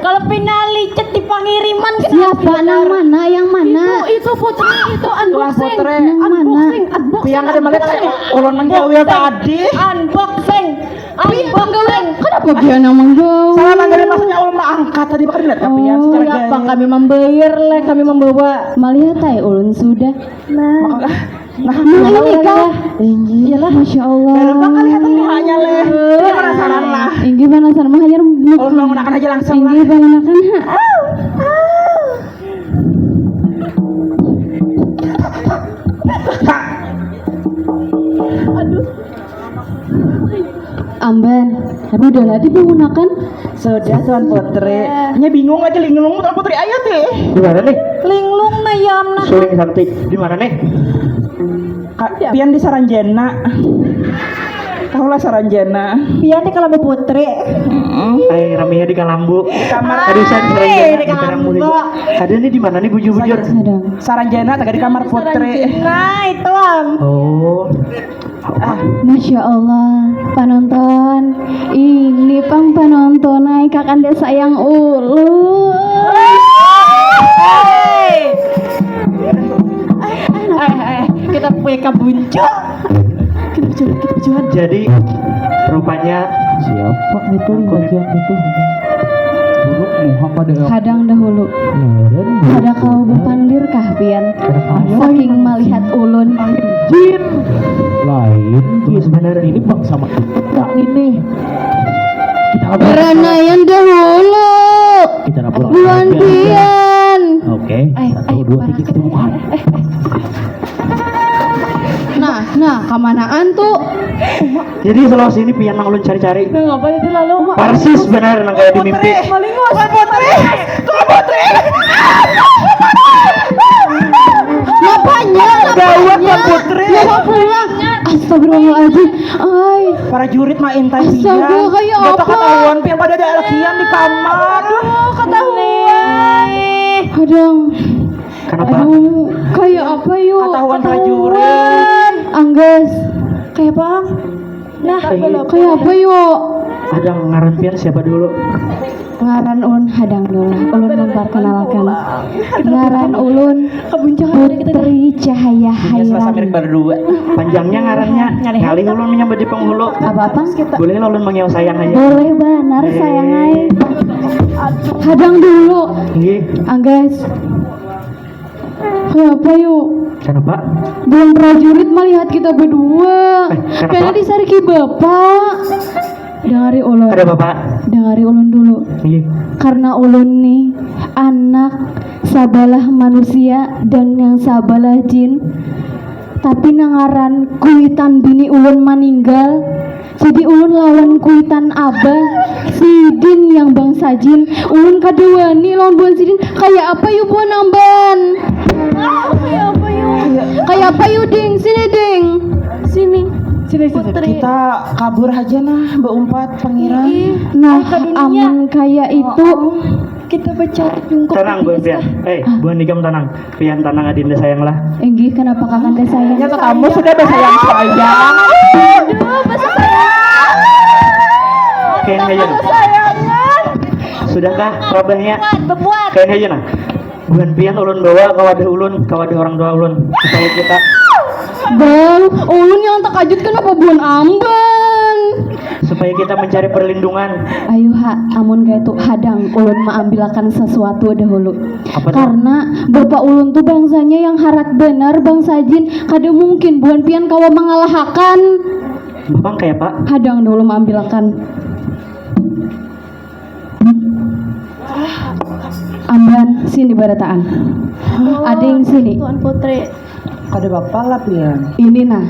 kalau pinali cet di pangiriman. Siapa, nang mana, yang mana? Itu, itu Putri, itu unboxing. Putri. Nang mana? Unboxing, unboxing. Pian kada melihat ulun manggawi tadi. Unboxing. Unboxing. Kenapa dia nang manggawi? Salah manggawi, maksudnya ulun mangangkat tadi, bakal dilihat kami ya. Oh, Secara ya, gaya. Bang, kami membayar lah, kami membawa. Melihat ay ulun sudah. Nah. Nah, Nah, ini kah? Tinggi. Iyalah, masya Allah. Belum bakal kelihatan mukanya leh. Ini penasaran lah. Inggih, penasaran mah hanya Ulun bangunakan aja langsung lah. Inggih, bangunakan. Aduh. Amban, aduh, udah lah dibangunakan. Sudah, Tuan Putri. Nya bingung aja, linglung, Tuan Putri, ayo ti. Di mana nih? Linglung nayam nah. Suling sakti. Di mana nih? Kak, pian di Saranjana. Tahu lah Saranjana. Pian di Kalambu Putri. Ay, raminya di Kalambu. Kamar. Aduh, saya di Saranjana, Di di Kalambu. Kalambu. Ada nih, di mana nih, bujur-bujur? Sedang. Saranjana tadi kamar Putri. Nah, itu am. Oh. Ah, Masya Allah, penonton. Ini pang penonton ay kakanda sayang ulun. Eh, eh, kita punya kabuncu. Kita berjuang, kita berjuang. Jadi rupanya siapa itu latihan itu? Buruk muha pada Kadang dahulu. Nah, dan Pada kau bapandir kah pian? Saking melihat ulun. Jin. Lain jin sebenarnya, ini bangsa manusia ini. Kita lapor. Beranaian dahulu. Kita lapor. Buan pian. Oke. Eh, Satu, eh, dua, mana tiga, kita buka. Nah, nah, kamanaan tuh? Jadi selawas ini pian nang ulun cari-cari. Nah, ngapa itu lalu? Persis benar nang kayak di mimpi. Malingus, Putri. Tuh, Putri. Ngapanya? Gawat, Tuan Putri. Ngapa pulang? Astagfirullahaladzim. Ay. Para jurit mah intai Astaga, pian. Kayak Gak tau apa? Ketahuan pian pada ada lagi yang di kamar. Aduh, ketahuan. Aduh. Kenapa? Aduh, kayak apa yuk? Ketahuan prajurit. Anggas. Kayak apa? Nah, kayak apa yuk? Ada ngaran pian siapa dulu? Ngaran ulun hadang dulu lah. Ulun memperkenalkan. Ngaran ulun Putri Cahaya Hairan. Panjangnya ngarannya. Ngalih ulun menyambat di penghulu. Apa-apa? Boleh lah ulun manggil sayang aja. Boleh banar sayang ai. Hadang dulu. Nggih. Anggas. Kenapa yuk? Kenapa? Buhan prajurit melihat kita berdua. Eh, kenapa? Karena disariki bapak. Dengari ulun. Ada bapak. Dengari ulun dulu. Iya. Karena ulun nih anak sabalah manusia dan yang sabalah jin. Tapi nangaran kuitan bini ulun maninggal. Jadi ulun lawan kuitan abah sidin yang bangsa jin. Ulun kada wani lawan buhan sidin. Kayak apa yu buhan amban? Kayak apa yu? Kayak apa yu ding? Sini ding. Sini. Sini, sini. Putri. Kita kabur aja nah, beumpat pangeran. Nah, amun kayak itu. Kita bercari jungkuk. Tenang, buhan pian. Eh, buhan ikam tenang. Pian tanang adinda sayang lah. Inggih, kenapa kakanda sayang? Ya, tetamu sudah bersayang-sayang. Aduh, bersayang. Kain haja nah. Sudahkah rabahnya? Bemuat, bemuat. Kain haja nah. Buhan pian ulun bawa ke wadah ulun, ke wadah orang tua ulun. Supaya kita. Bang, ulun yang terkejut kenapa buhan amban? Supaya kita mencari perlindungan. Ayo ha, amun kaitu hadang ulun maambilakan sesuatu dahulu. Apa tuh? Karena bapak ulun tuh bangsanya yang harat benar, bangsa jin. Kada mungkin buhan pian kawa mangalahakan. Bapak kayak apa? Hadang dahulu maambilakan. Amban, sini barataan. Ading, sini. Tuan Putri. Kada bapa lah pian. Ini nah,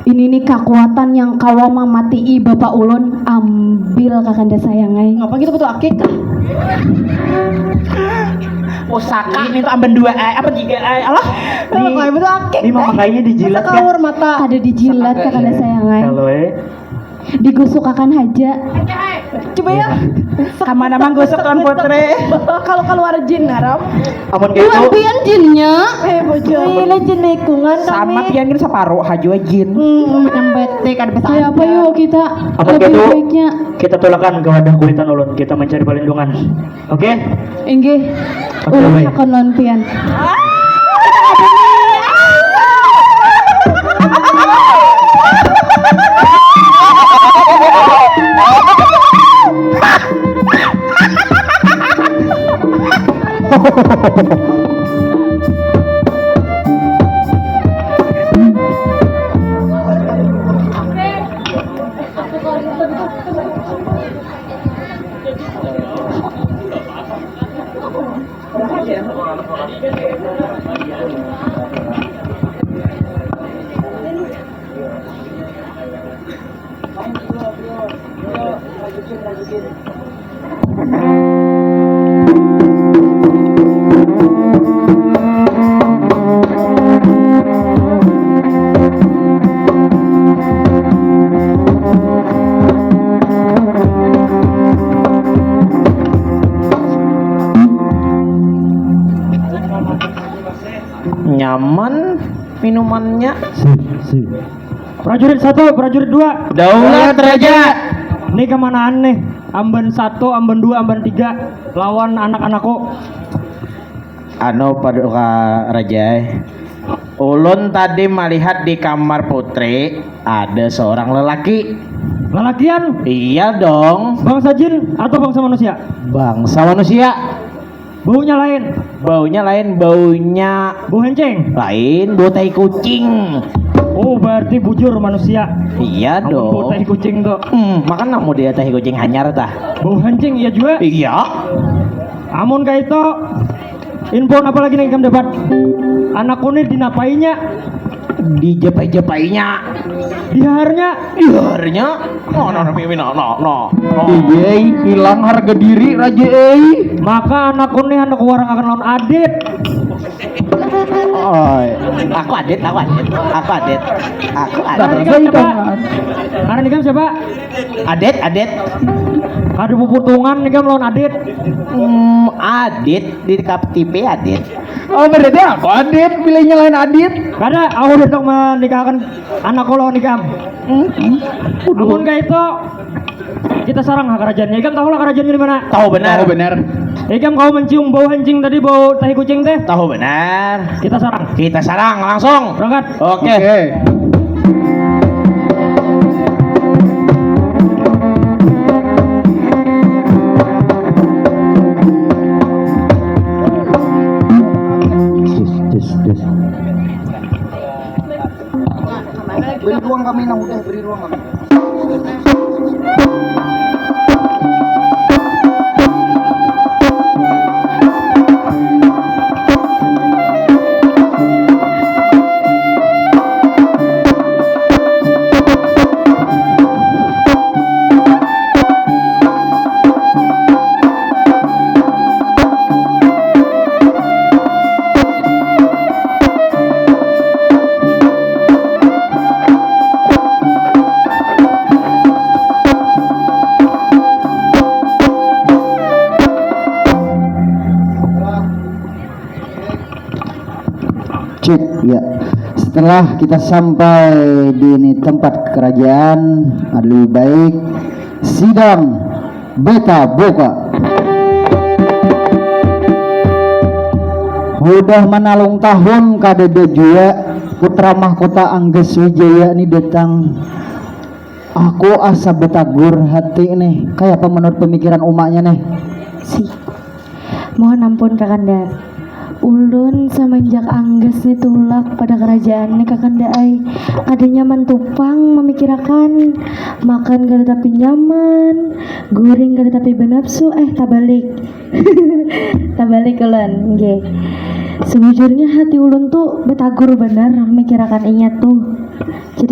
ini nih kakuatan yang kawa mamatii bapak ulun, ambil kakanda sayang ai. Ngapa kita betul akik kah? Pusaka ini tuh amban dua ai, apa tiga ai? Alah. Kalau betul akik. Ini mamakainya dijilat kan? Sekaur mata. Kada dijilat kakanda sayang ai. Kalau eh. Digusukakan haja. Coba ya. Kamana manggusuk Tuan Putri? Kalau keluar jin haram. Amun gitu. Bukan pian jinnya. Eh bujur. Ini jin lingkungan. Sama pian gini separuh haja jin. Hmm, yang betik ada besar. Kayak apa yuk kita? Amun gitu, baiknya kita tulakan ke wadah kuitan ulun. Kita mencari perlindungan. Oke? Inggih. Oke, ulun baik. Akan lawan pian. Nyaman minumannya. Sip, sip. Prajurit satu, prajurit dua. Daulat, Raja. Ini kemanaan nih? Amban satu, amban dua, amban tiga lawan anak-anakku. Anu, Paduka Raja, eh. Ulun tadi melihat di kamar putri ada seorang lelaki. Lelakian? Iya dong. Bangsa jin atau bangsa manusia? Bangsa manusia. Baunya lain? Baunya lain, baunya bau hancing? Lain, bau tai kucing. Oh, berarti bujur manusia. Iya dong. Bau tai kucing tuh. Hmm, makan namu dia tai kucing hanyar tah. Bau hancing iya juga? Iya. Amun kayak itu, info apa lagi nih kamu dapat? Anakku nih dinapainya? Dijapai-japainya. Diharnya? Diharnya. No, no, no, no, no, no. Iya, hilang harga diri raja eh. Maka anakku nih hendak warang akan lawan adit. Oh, aku adit, aku adit, aku adit, aku adit. Karena nikam siapa? Adit, adit. Ada puputungan nikam lawan adit. Hmm, adit di K T P adit. Oh, berarti aku adit, pilihnya lain adit. Kada, aku hendak menikahkan anakku lawan ikam. Hmm. Amun kayak itu, Kita sarang ha karajaannya. Ikam tahu lah karajaannya di mana? Tahu benar. Tahu benar. Ikam kau mencium bau hancing tadi, bau tahi kucing teh? Tahu benar. Kita sarang. Kita sarang langsung. Berangkat. Oke. Okay. Beri ruang kami, nah, udah, beri ruang kami. Cek ya. Setelah kita sampai di ini tempat kerajaan, lebih baik sidang beta buka. Udah manalung tahun kadada jua putra mahkota Anggas Wijaya ni datang. Aku asa betagur hati nih. Kayapa menurut pemikiran umaknya nih? Si. Mohon ampun kakanda. Ulun semenjak Anggas ni tulak pada kerajaan ni kakanda ai, kada nyaman tupang memikirakan. Makan kada tapi nyaman, guring kada tapi benapsu, eh tabalik. Tabalik ulun, nggih. Sebujurnya hati ulun tu betagur banar memikirakan inya tuh. Jadi